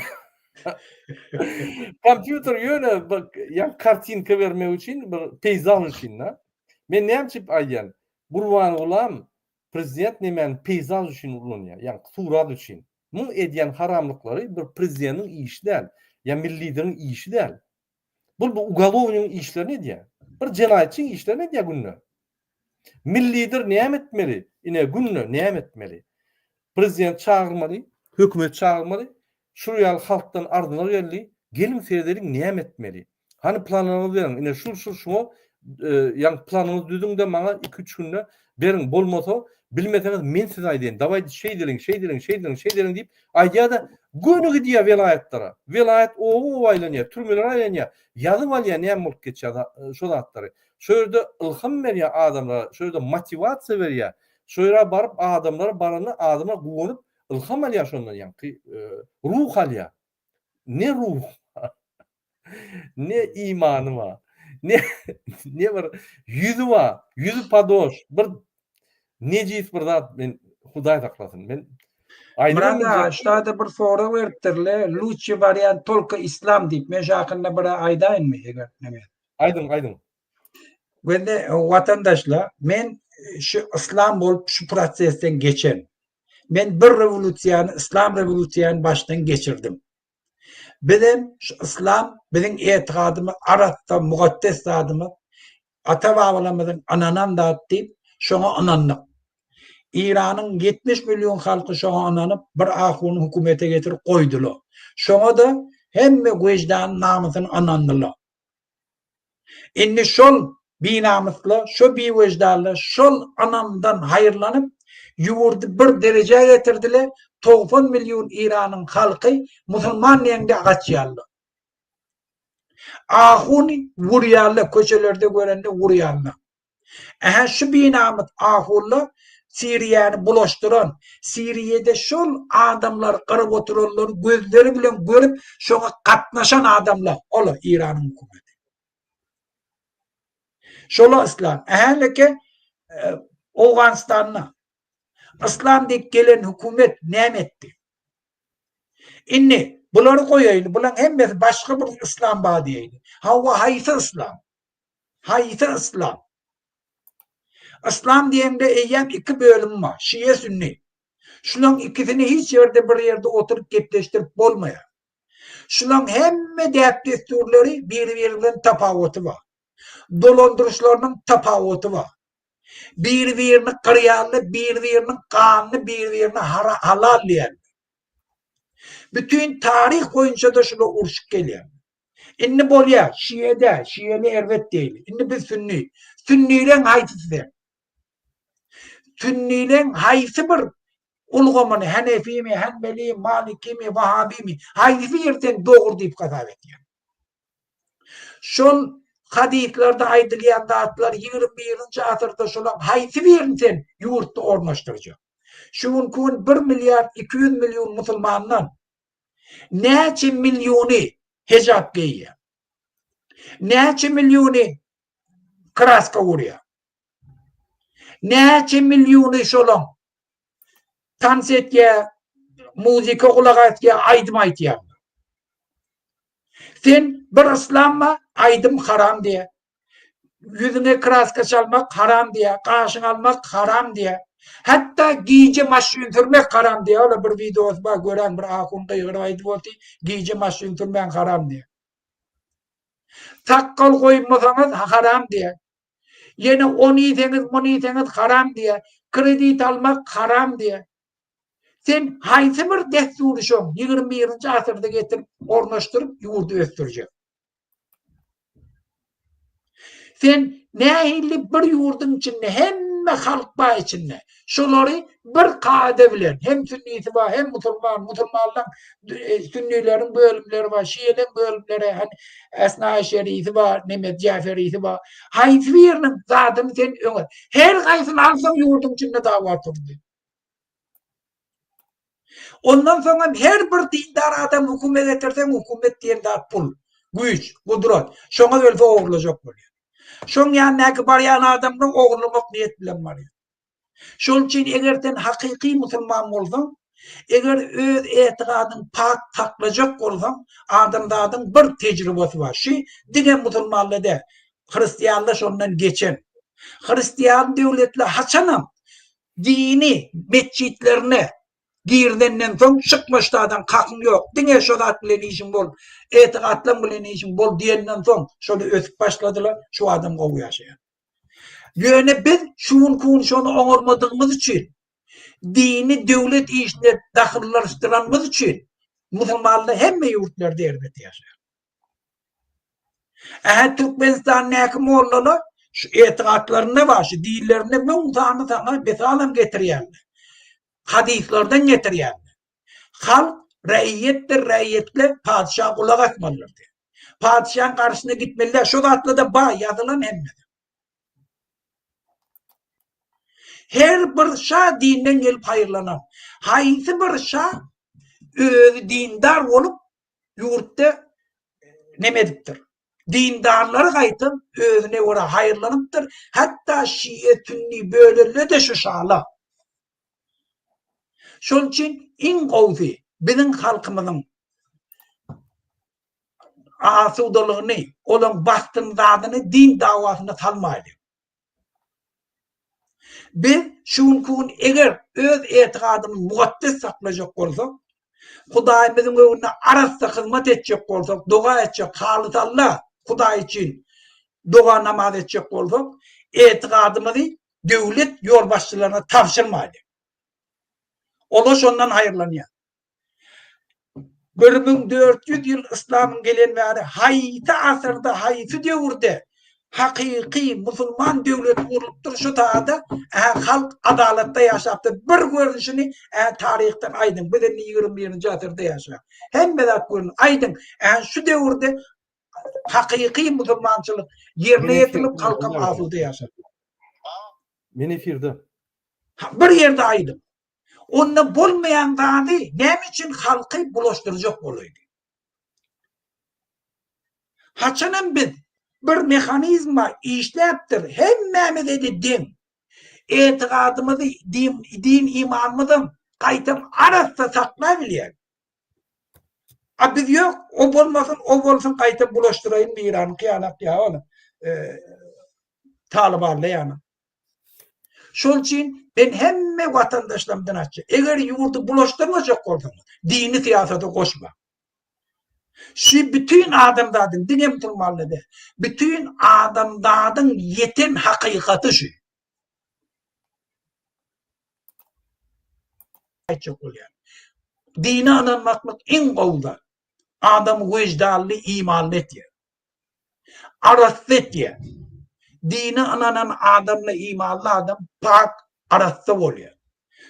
Kompýuter ýöne bir ýa kartinka bermek üçin, bir peýzaž üçin da. Men näme üçin aýdýan? Gurbangulam prezident nemäni peýzaž üçin ulanýar, ýa surat üçin. Muň edýän haramlyklary bir prezidentiň işi däl, ýa milli lideriň işi däl. Bul bu ugalownyň işlerini edýär. Bir jenaýatçyň işlerini edýär günde. Milli lider näme etmeli? Ine günde näme etmeli? Prezident çagyrmaly, hökümet çagyrmaly. Şul ýaly halkdan arzylar geldi. Geliň seredeliň näme etmeli? Hany planyňyzy beriň. Ine şul şul şuňa ýaňky planyňyzy düzüňde maňa 2-3 günde beriň. Bolmasa bilmeseňiz men size aýdaýyn. Dawaý şeýdeliň, şeýdeliň, şeýdeliň, şeýdeliň diýip aýdýar-da göni gidýär welaýatlara. Welaýat oba-oba aýlanýar, türmelere aýlanýar. Ýazyp alýar näme bolup geçýär şo zatlary. Şo ýerde ylham berýär adamlara, şo ýerde motiwasiýa berýär. Şo ýere baryp adamlara baranda adamlar guwanyp ylham alýar şondan ýaňky ruh alýar. Ne ruh Ne imany bar. Ne ne bir ýüzi bar. Ýüzi padoş. Bir nejis bir zat men Hudaý saklasyn. Men Aýdybam Myrat aga, ştada bir sorag beripdirle, luçi wariant tolko islam diýip, men şu hakynda bir aýdaýynmy eger neme? Aýdyň, aýdyň. Gözle watandaşlar, men şu yslam bolup şu prosesden geçen. Men bir rewolýusiýany, yslam rewolýusiýany başdan geçirdim. Bizem şu yslam biziň etigadymyz arassa mukaddes zadymyz ata babalarymyzyň ynanan zat diýip şoňa ynandyk. Iranyň 70 million halky şoňa ynanyp bir ahuny hökümete getirip goýdular. Şoňa-da hemme wejdany namysyny ynandylar. Indi şol binamyslar, şo biwejdanlar şol ynamdan haýyrlanyp, ýurdy bir derejä getirdiler, 90 million Iranyň halky musulman diýende gaçýarlar. Ahuny wurýarlar, köçelerde görende wurýarlar. Ähä şu binamys ahulla Siriýany bulaşdyran, Siriýede şol adamlary gyryp oturanlary gözleri bilen görüp şoňa gatnaşan adamlar ola Iranyň hökümeti. Şola yslam. Ähä leke Owganystanda yslam diýip gelen hökümet näme etdi? Indi bulary goýaýly, bulaň hemmesi başga bir yslam bar diýeýli. Hawa haýsy yslam? Haýsy yslam? Yslam diýende eýýäm iki bölüm bar, şiýe sünni. Şulaň ikisini hiç ýerde bir ýerde oturyp gepleşdirip bolmaýar. Şulaň hemme däp-dessurlary biri-biri bilen tapawuty bar. Dolandyryşlarynyň tapawuty bar. Biri-birini gyrýarlar, biri-biriniň ganyny biri-birine halal diýýärler. Bütin taryh boýunça-da şular urşup gelýär. Indi bolýar, şiýe däl, şiýeli erbet diýeli. Indi biz sünni. Sünnileň haýsysy sen? sünnileň haýsy bir ulgamyny, hanefimi, hanbelimi, malikimi, wahabimi, haýsy biri sen dogry diýip hasap edýäň? Şol hadyslarda aýdylýan zatlar 21-nji asyrda şolaň haýsy birini sen ýurtda ornaşdyrjak? Şu günki gün bir milliard 200 million musulmandan näçe milliony hijap geýýär? Näçe milliony kraska urýar? Näçe milliony şolaň tans etýär, muzika gulak asýar, aýdym aýtýar. Sen bir yslamma aýdym haram diýýär. Ýüzüňe kraska çalmak haram diýýär, gaşyňy almak haram diýýär. Hatda gije maşyn sürmek haram diýýär. Ola bir wideosy bar, gören bir ahun gygyryp aýdyp otyr, gije maşyn sürmäň haram diýýär. Sakgal goýmasaňyz haram diýýär. Ýene ony iýseňiz, muny iýseňiz haram diýýär. Kredit almak haram diýýär. Sen haýsy bir dessury şoň 21-nji asyrda getirip ornaşdyryp ýurdy ösdürjek? Sen nähili bir ýurduň içinde hemme halk bar içinde. Şolary bir kada bilen hem sünnisi bar hem musulman, musulmanlaň e, sünnileriň bölümleri bar, şiýeleň bölümleri, hani Esna Şerisi bar, neme Jaferisi bar. Haýsy biriniň zadyny sen öňe her haýsyny alsaň ýurduň içinde dawa turdy. Ondan soň hem her bir dindar adam hökümet getirseň, hökümet diýen zat pul, güýç, gudrat. Şoňa gelse ogurlajak bolýar. Şoň ýanyndaky barýan adamlar ogurlamak niýet bilen barýar. Şol üçin eger sen hakyky musulman bolsaň, eger öz etigadyň pak saklajak bolsaň, adamzadyň bir tejribesi bar. Şu diňe musulmanda däl, hristianda şondan geçen. Hristian döwletler haçanam dini metjitlerine girizenden soň çykmaşdadan kakyň ýok, diňe şo zat bilen işiň bol, etigatlaň bilen işiň bol diýenden soň şoly ösüp başladylar, şu adam gowy ýaşaýar. Ýöne biz şu günki gün şony oňarmadygymyz üçin, dini döwlet işine dahyllaşdyranymyz üçin musulmanlar hemme ýurtlarda erbet ýaşaýar. Ähä Türkmenistandaky mollalar şu etigatlarynda bar, şu dinlerinde müň sany saňa mesalam getirýärler. Hadyslardan getirýärler. Halk raýetdir, raýetler patyşa gulak asmalydyr diýip. Patyşaň garşysyna gitmeliler. Şu zatlarda bar, ýazylan hemmesi. Her bir şa dinden gelip haýyrlanan. Haýsy bir şa özi dindar bolup ýurtda neme edipdir. Dindarlary gaýtam özüne görä haýyrlanypdyr. Hatda şiýe sünni bölende-de şu şalar. Şol üçin iň gowusy biziň halkymyzyň asudalygyny, olaň bagtyny zadyny din dawasyna salmaýly. Biz şu günki gün eger öz etigadymyzy mukaddes saklajak bolsak, Hudaýymyzyň öňünde arassa hyzmat etjek bolsak, doga etjek, halys Alla, Hudaý üçin doga namaz etjek bolsak, etigadymyzy döwlet ýolbaşçylaryna tabşyrmaýly. Olar şondan haýyrlanýar. 1400 ýyl yslamyň gelen bäri haýsy asyrda, haýsy döwürde hakyky musulman döwleti gurlupdyr şu taýda ä halk adalatda ýaşapdyr. Bir görnüşini ä taryhdan aýdyň. Biz indi 21-nji asyrda ýaşaýarys. Hemme zat görün. Aýdyň. Ä şu döwürde hakyky musulmançylyk ýerine ýetirilip halkam asuda ýaşapdyr. Men efirde. Bir ýerde aýdyň. Onda bolmaýan zady näme üçin halky bulaşdyrjak bolaýdy? Haçanam biz bir mehanizm bar, işläpdir, hemmämize-de deň. Etigadymyzy, din imanymyzam gaýtam arassa saklabilýär. A biz ýok, o bolmasyn, o bolsun gaýta bulaşdyraýyn Miranyňky ýalak ýa ol Talybanly ýaly. Şol üçin men hemme watandaşlarymdan aýtjak. Eger ýurdy bulaşdyrmajak bolsaňyz, dini syýasata goşma. Şu bütün adamzadyň, diňe musulmanlar däl, bütün adamzadyň ýeten hakykaty şu. Aýtjak bolýan. Dine ynanmaklyk iň gowy zat. Adamy wyždanly, imanly etýär. Arassa etýär. Dine ynanan adamla imanly adam pak. Arassa bolýar.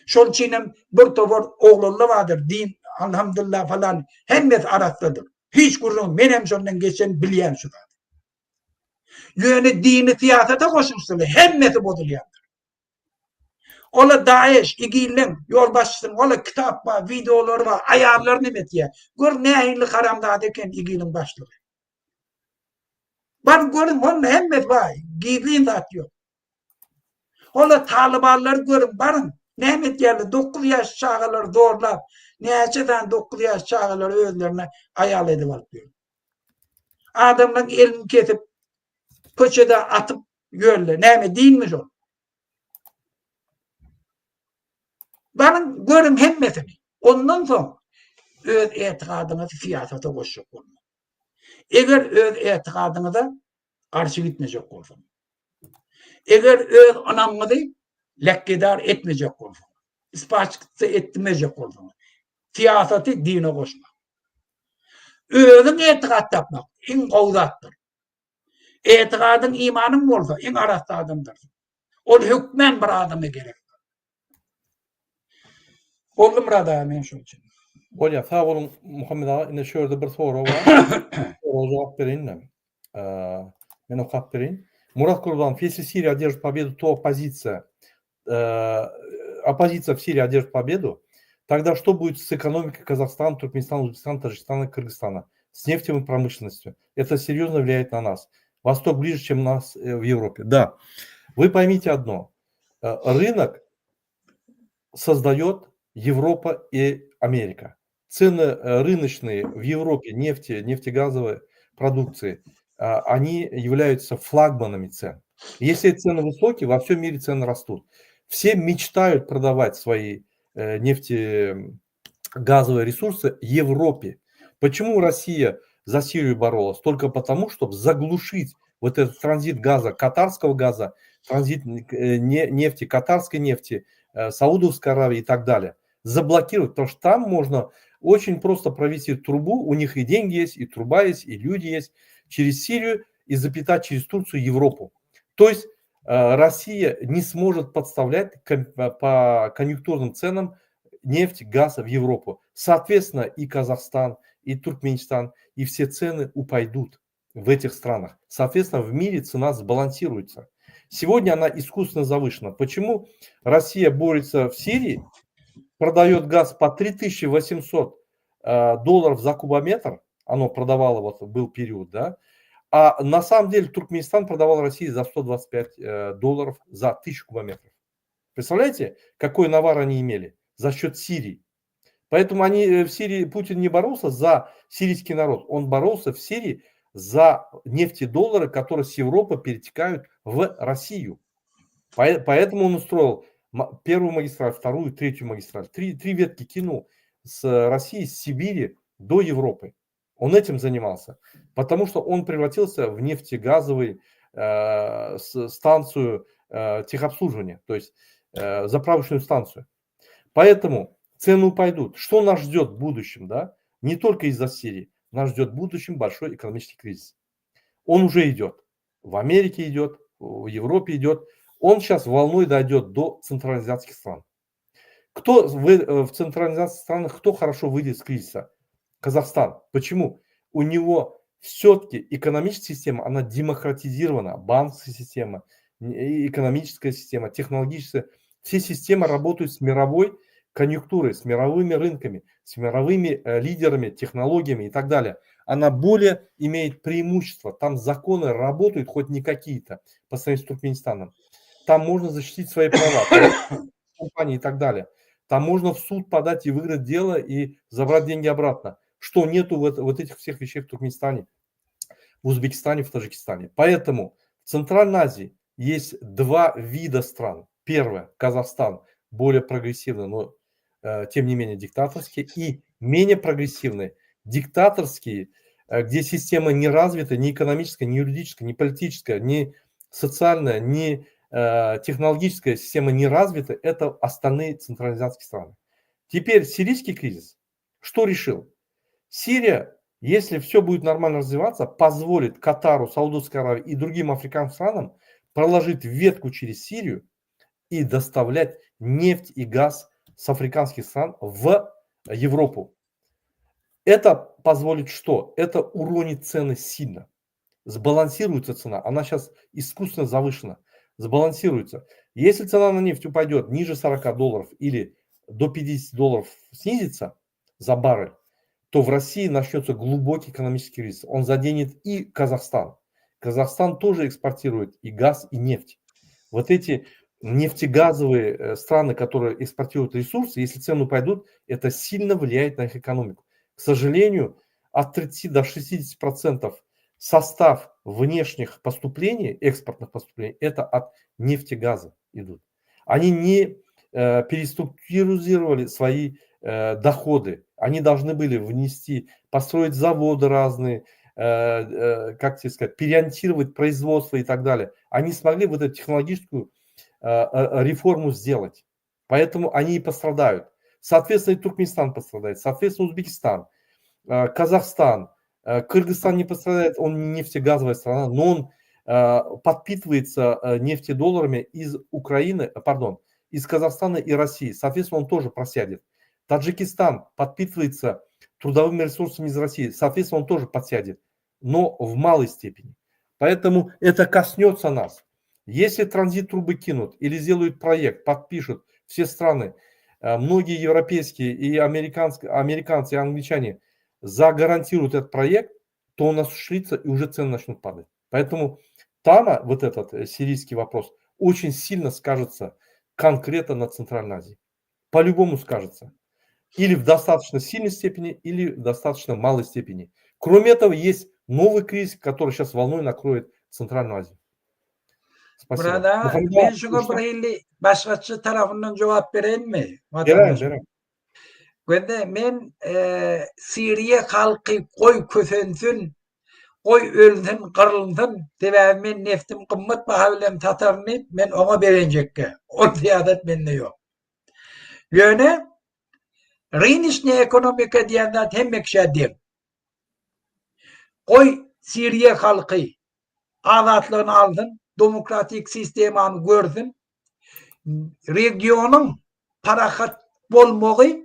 Şol üçin hem bir topar oglanlar bardyr, din, alhamdulillah falan, hemmesi arassadyr. Hiç gürrüň, men hem şondan geçen bilýän şu zady. Ýöne dini syýasata goşulsalar hemmesi bozulýandyr. Ola DAEŞ, IGIL-iň ýolbaşçysynyň ola kitap bar, wideolary bar, aýallary neme etýär. Gör nähili haramzada eken IGIL-iň başlygy. Baryp görüň, onda hemmesi bar, gizlin zat ýok. Ola talybanlary görüň, baryň, näme etýärler, 9 ýaş çagalary zorlap, näçe sany 9 ýaş çagalary özlerine aýal edip alyp ýör. Adamlaryň elini kesip, köçede atyp ýörler. Näme dinmi şol? Baryň, görüň hemmesini. Ondan soň öz etigadyňyzy syýasata goşjak bolmaň. Eger öz etigadyňyza garşy gitmejek bolsaň, eger öz ynamyňyzy lekgedar etmejek bolsaň, ispaçkitsa etdirmejek bolsaň, syýasaty dine goşma. Özüň etigat tapmak iň gowy zatdyr. Etigadyň, imanyň bolsa, iň arassa adamdyrsyň. Ol hökmän bir adama gerek. Boldy Myrat aga men şol üçin. Bolýar, sag boluň Muhammet aga. Ine şu ýerde bir sorag bar. Soraga jogap bereýin-de. Men okap bereýin. Murat Gurbanov, если Сирия одержит победу, то оппозиция оппозиция в Сирии одержит победу, тогда что будет с экономикой Казахстана, Туркменистана, Узбекистана, Таджикистана, Кыргызстана? С нефтевой промышленностью. Это серьезно влияет на нас. Восток ближе, чем нас в Европе. Да. Вы поймите одно. Рынок создает Европа и Америка. Цены рыночные в Европе нефти, нефтегазовой продукции, они являются флагманами цен. Если цены высокие, во всем мире цены растут. Все мечтают продавать свои нефтегазовые ресурсы Европе. Почему Россия за Сирию боролась? Только потому, чтобы заглушить вот этот транзит газа, катарского газа, транзит нефти, катарской нефти, Саудовской Аравии и так далее. Заблокировать, потому что там можно очень просто провести трубу, у них и деньги есть, и труба есть, и люди есть, через Сирию и запитать через Турцию Европу. То есть Россия не сможет подставлять по конъюнктурным ценам нефть, газ в Европу. Соответственно, и Казахстан, и Туркменистан, и все цены упадут в этих странах. Соответственно, в мире цена сбалансируется. Сегодня она искусственно завышена. Почему Россия борется в Сирии, продает газ по 3800 долларов за кубометр, оно продавало, вот был период, да, а на самом деле Туркменистан продавал России за 125 долларов за 1000 кубометров. Представляете, какой навар они имели за счет Сирии? Поэтому они в Сирии, Путин не боролся за сирийский народ, он боролся в Сирии за нефтедоллары, которые с Европы перетекают в Россию. Поэтому он устроил первую магистраль, вторую, третью магистраль. Три ветки кинул с России, с Сибири до Европы. Он этим занимался, потому что он превратился в нефтегазовую э, станцию э, техобслуживания, то есть э, заправочную станцию. Поэтому цены упадут. Что нас ждет в будущем, да? Не только из-за Сирии. Нас ждет в будущем большой экономический кризис. Он уже идет. В Америке идет, в Европе идет. Он сейчас волной дойдет до централизатских стран. Кто в, в централизатских странах, кто хорошо выйдет из кризиса? Казахстан. Почему? У него все-таки экономическая система, она демократизирована, банковская система, экономическая система, технологическая. Все системы работают с мировой конъюнктурой, с мировыми рынками, с мировыми э, лидерами, технологиями и так далее. Она более имеет преимущество. Там законы работают хоть не какие-то по сравнению с Туркменистаном. Там можно защитить свои права, компании и так далее. Там можно в суд подать и выиграть дело и забрать деньги обратно. Что нету вот, вот этих всех вещей в Туркменистане, в Узбекистане, в Таджикистане. Поэтому в Центральной Азии есть два вида стран. Первое – Казахстан, более прогрессивный, но э, тем не менее диктаторский, и менее прогрессивный, диктаторские, э, где система не развита ни экономическая, ни юридическая, ни политическая, ни социальная, ни э, технологическая система не развита, это остальные централизатские страны. Теперь сирийский кризис что решил? Сирия, если все будет нормально развиваться, позволит Катару, Саудовской Аравии и другим африканским странам проложить ветку через Сирию. И доставлять нефть и газ с африканских стран в Европу. Это позволит что? Это уронит цены сильно. Сбалансируется цена. Она сейчас искусственно завышена. Сбалансируется. Если цена на нефть упадет ниже 40 долларов или до 50 долларов снизится за баррель, то в России начнется глубокий экономический кризис. Он заденет и Казахстан. Казахстан тоже экспортирует и газ, и нефть. Вот эти нефтегазовые э, страны, которые экспортируют ресурсы, если цены пойдут, это сильно влияет на их экономику. К сожалению, от 30 до 60 процентов состав внешних поступлений, экспортных поступлений, это от нефтегаза идут. Они не э, переструктуризировали свои э, доходы. Они должны были внести, построить заводы разные, э, э, как тебе сказать, переориентировать производство и так далее. Они смогли вот эту технологическую э, э, реформу сделать. Поэтому они и пострадают. Соответственно, и Туркменистан пострадает, соответственно, Узбекистан, э, Казахстан, э, Кыргызстан не пострадает, он не нефтегазовая страна, но он э, подпитывается нефтедолларами из Украины, пардон, из Казахстана и России. Соответственно, он тоже просядет. Таджикистан подпитывается трудовыми ресурсами из России. Соответственно, он тоже подсядет, но в малой степени. Поэтому это коснется нас. Если транзит трубы кинут или сделают проект, подпишут все страны, э, многие европейские и американские, американцы и англичане загарантируют этот проект, то он осуществится и уже цены начнут падать. Поэтому там а, вот этот э, сирийский вопрос очень сильно скажется конкретно на Центральной Азии. По-любому скажется. Или в достаточно сильной степени, или в достаточно малой степени. Кроме этого, есть новый кризис, который сейчас волной накроет Центральную Азию. Спасибо. Murada, men şuňa bir hili başgaça tarapyndan jogap bereýinmi? Beräýiň, beräýiň. Gözle, men e, Siriýa halky goý kösensin, goý ölsün, gyrylsyn, sebäbi men neftim gymmat baha bilen sataryn diýip, men oňa begenjekge. Ol syýasat mende ýok. Ýöne rynişniý ekonomika diýen zat hemme kişä deň. Goý Siriýa halky azatlygyny alsyn, demokratik sistemany görsün. Regionyň parahat bolmagy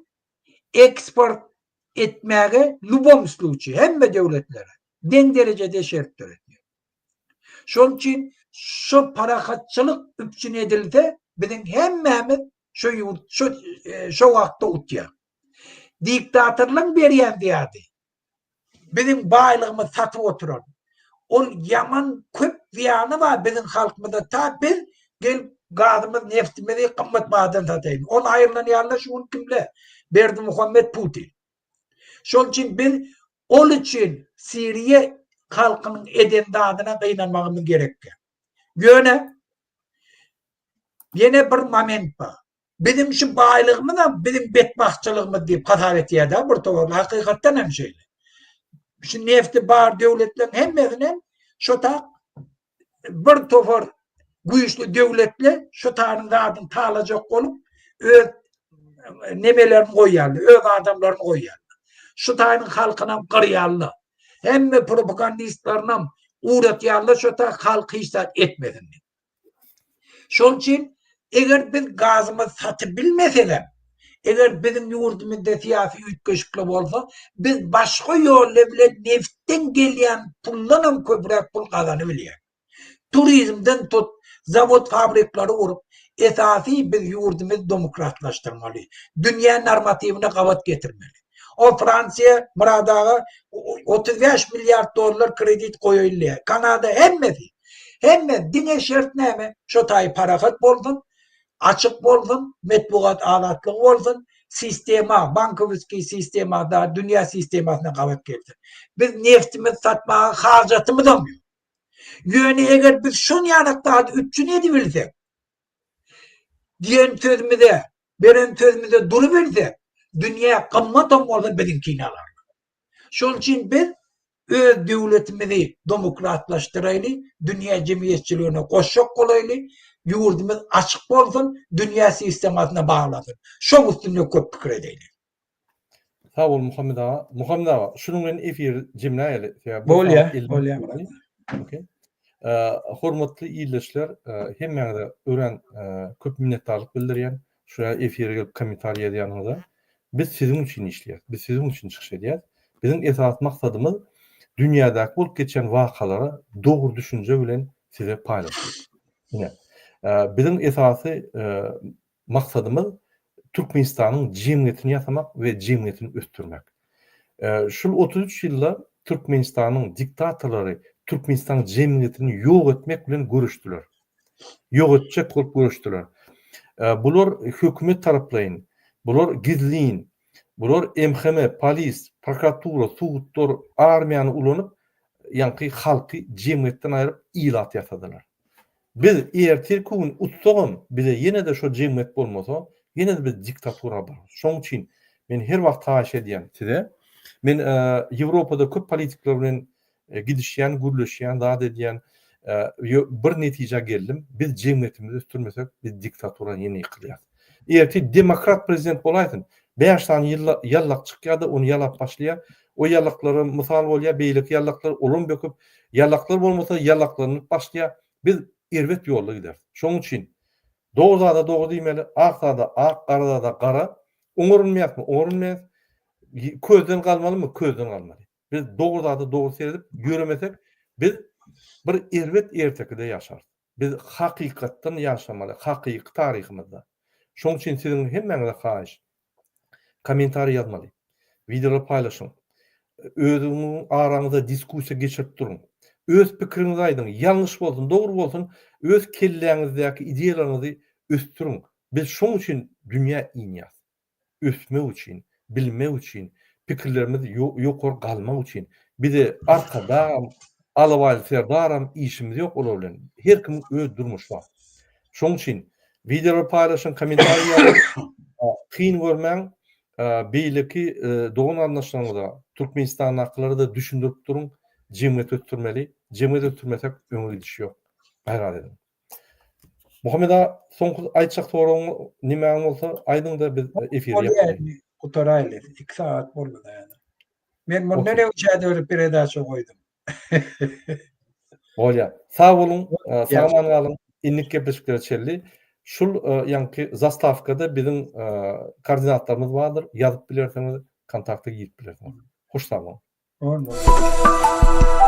eksport etmäge lubom sluçi hemme döwletlere deň derejede şert döredýär. Şonuň üçin şu parahatçylyk üpjün edilse biziň hemmämiz şu ýurt şu şo wagtda utýar. Diktatorlaryň berýän zyýady biziň baýlygymyzy satyp oturan. Ol ýaman köp zyýany bar biziň halkymyza ta biz gelip gazymyz neftimizi gymmat bahadan sataýyn. Ol aýrylanýarlar şu gün kimle? Berdimuhammet Putin. Şol üçin biz ol üçin Siriýa halkynyň eden zadyna gynanmagymyz gerekýär. Ýöne ýene bir moment bar. Biziň şu baýlygymyzam biziň betbagtçylygymyz diýip hasap etýär-de bir topar. Hakykatdan hem şeýle. Şu nefti bar döwletleriň hemmesinem şo tak bir topar güýçli döwletler şu taryň zadyny talajak bolup öz nemelerini goýýarlar, öz adamlaryny goýýarlar. Şu taýyň halkynam gyrýarlar. Hemme propagandistlerinem ugratýarlar şo tak halk hiç zat etmesin diýip. Şonuň üçin eger biz gazymyzy satyp bilmesegem, eger biziň ýurdumyzda syýasy üýtgeşiklik bolsa, biz başga ýollar bilen nebitden gelýän puldanam köpräk pul gazanybilýäris. Turizmden tut, zawod-fabrikleri gurup, esasy biz ýurdumyzy demokratlaşdyrmaly, dünýä normatiwine gabat getirmeli. O Fransiýa Myrat aga 35 milliard dollar kredit goýaýyn diýýär. Kanada hemmesi. Hemme diňe şert näme? Şo taýy parahat bolsun, açyk bolsun, metbugat azatlygy bolsun, sistema, bankowskiý sistema da dünýä sistemasyna gabat gelsin. Biz neftimizi satmaga hajatymyzam ýok. Ýöne eger biz şon ýaly zady üpjün edibilsek, diýen sözümize, beren sözümize durubilsek, dünýä gymmatam bolsa biziňkini alarlar. Şonuň üçin biz öz döwletimizi demokratlaşdyraýly, dünýä jemgyýetçiligine goşjak bolaýly, ýurdumyz açyk bolsun, dünýä sistemasyna baglansyn. Şoň üstünde köp pikir edeýli. Sag bol Muhammet aga. Muhammet aga, şunuň bilen efiri jemläýeli. Bolýar, bolýar. Okey. Hormatly ildeşler, hemmäňize örän köp minnetdarlyk bildirýän. Şu ýa efire gelip kommentariý ýazýanyňyza. Biz siziň üçin işleýäs. Biz siziň üçin çykyş edýäs. Biziň esasy maksadymyz dünýädäki bolup geçýän wakalara dogry düşünje bilen size paýlaşmak. Ine, biziň esasy maksadymyz Türkmenistanyň jemgyýetini ýasamak we jemgyýetini ösdürmek. Şul 33 ýylda Türkmenistanyň diktatorlary Türkmenistanyň jemgyýetini ýok etmek bilen göreşdiler. Ýok etjek bolup göreşdiler. Bular hökümet taraplaýyn, bular gizlin, bular MHM, polis, prokuratura, sudlar, armiýany ulanyp, ýaňky halky jemgyýetden aýryp ilat ýasadylar. Biz ertirki gün utsagam bize ýene-de şo jemgyýet bolmasa, ýene-de biz diktatura bararys. Şoň üçin men her wagt haýyş edýän size, men Ýewropada köp politikler bilen gidişýän, gürleşýän, zat edýän, bir netijä geldim, biz jemgyýetimizi ösdürmesek, biz diktatura ýene ýykylýarys. Ertir demokrat prezident bolaýsyn, bäş sany ýallak çykýar-da, ony ýalap başlaýar. O ýallaklara mysal bolýar, beýleki ýallaklar olam böküp, ýallaklar bolmasa ýallaklanyp başlaýar. Biz erbet ýolda gideris. Şonuň üçin dogry zada dogry diýmeli, ak zada ak, gara zada gara. Oňarylmaýasmy, oňarylmaýas. Közden galmalymy, közden galmaly. Biz dogry zada dogry seredip ýöremesek, biz bir erbet ertekide ýaşarys. Biz hakykatdan ýaşamaly, hakyky taryhymyzda. Şoň üçin siziň hemmäňize haýyş, kommentariý ýazmaly, wideolary paýlaşyň, özüňiziň araňyzda diskussiýa geçirip duruň. Öz pikiriňizi aýdyň, ýalňyş bolsun, dogry bolsun, öz kelläňizdäki ideýalaryňyzy ösdüriň. Biz şoň üçin dünýä inýäs. ösmek üçin, bilmek üçin, pikirlerimiz ýokary galmak üçin. Bize Arkadagam, Alabaýly Serdaram işimiz ýok olar bilen. Her kimiň öz durmuşy bar. Şoň üçin wideolary paýlaşyň, kommentariý ýazyň. Kyn görmäň, beýleki dogan-garyndaşlaryňyza, Türkmenistandakylara-da düşündirip duruň, jemgyýeti ösdürmeli. Jemgyýet ösdürmesek öňe gidiş ýok. Gaýrat ediň. Muhammet aga, soňky aýtjak soragyň nimäň bolsa aýdyňda biz efiri ýapalyň. Gutaraýly. 2 sagat boldy da ýa. Men mundan öň çädörüp peredaça goýdum. Bolýa. Sag boluň, sag-aman galyň. Indiki gepleşiklere çenli. Şul ýaňky zastawkada biziň koordinatlarymyz bardyr. Ýazyp bilersiňiz, kontakta girip bilersiňiz. Hoş sag boluň. Boldy.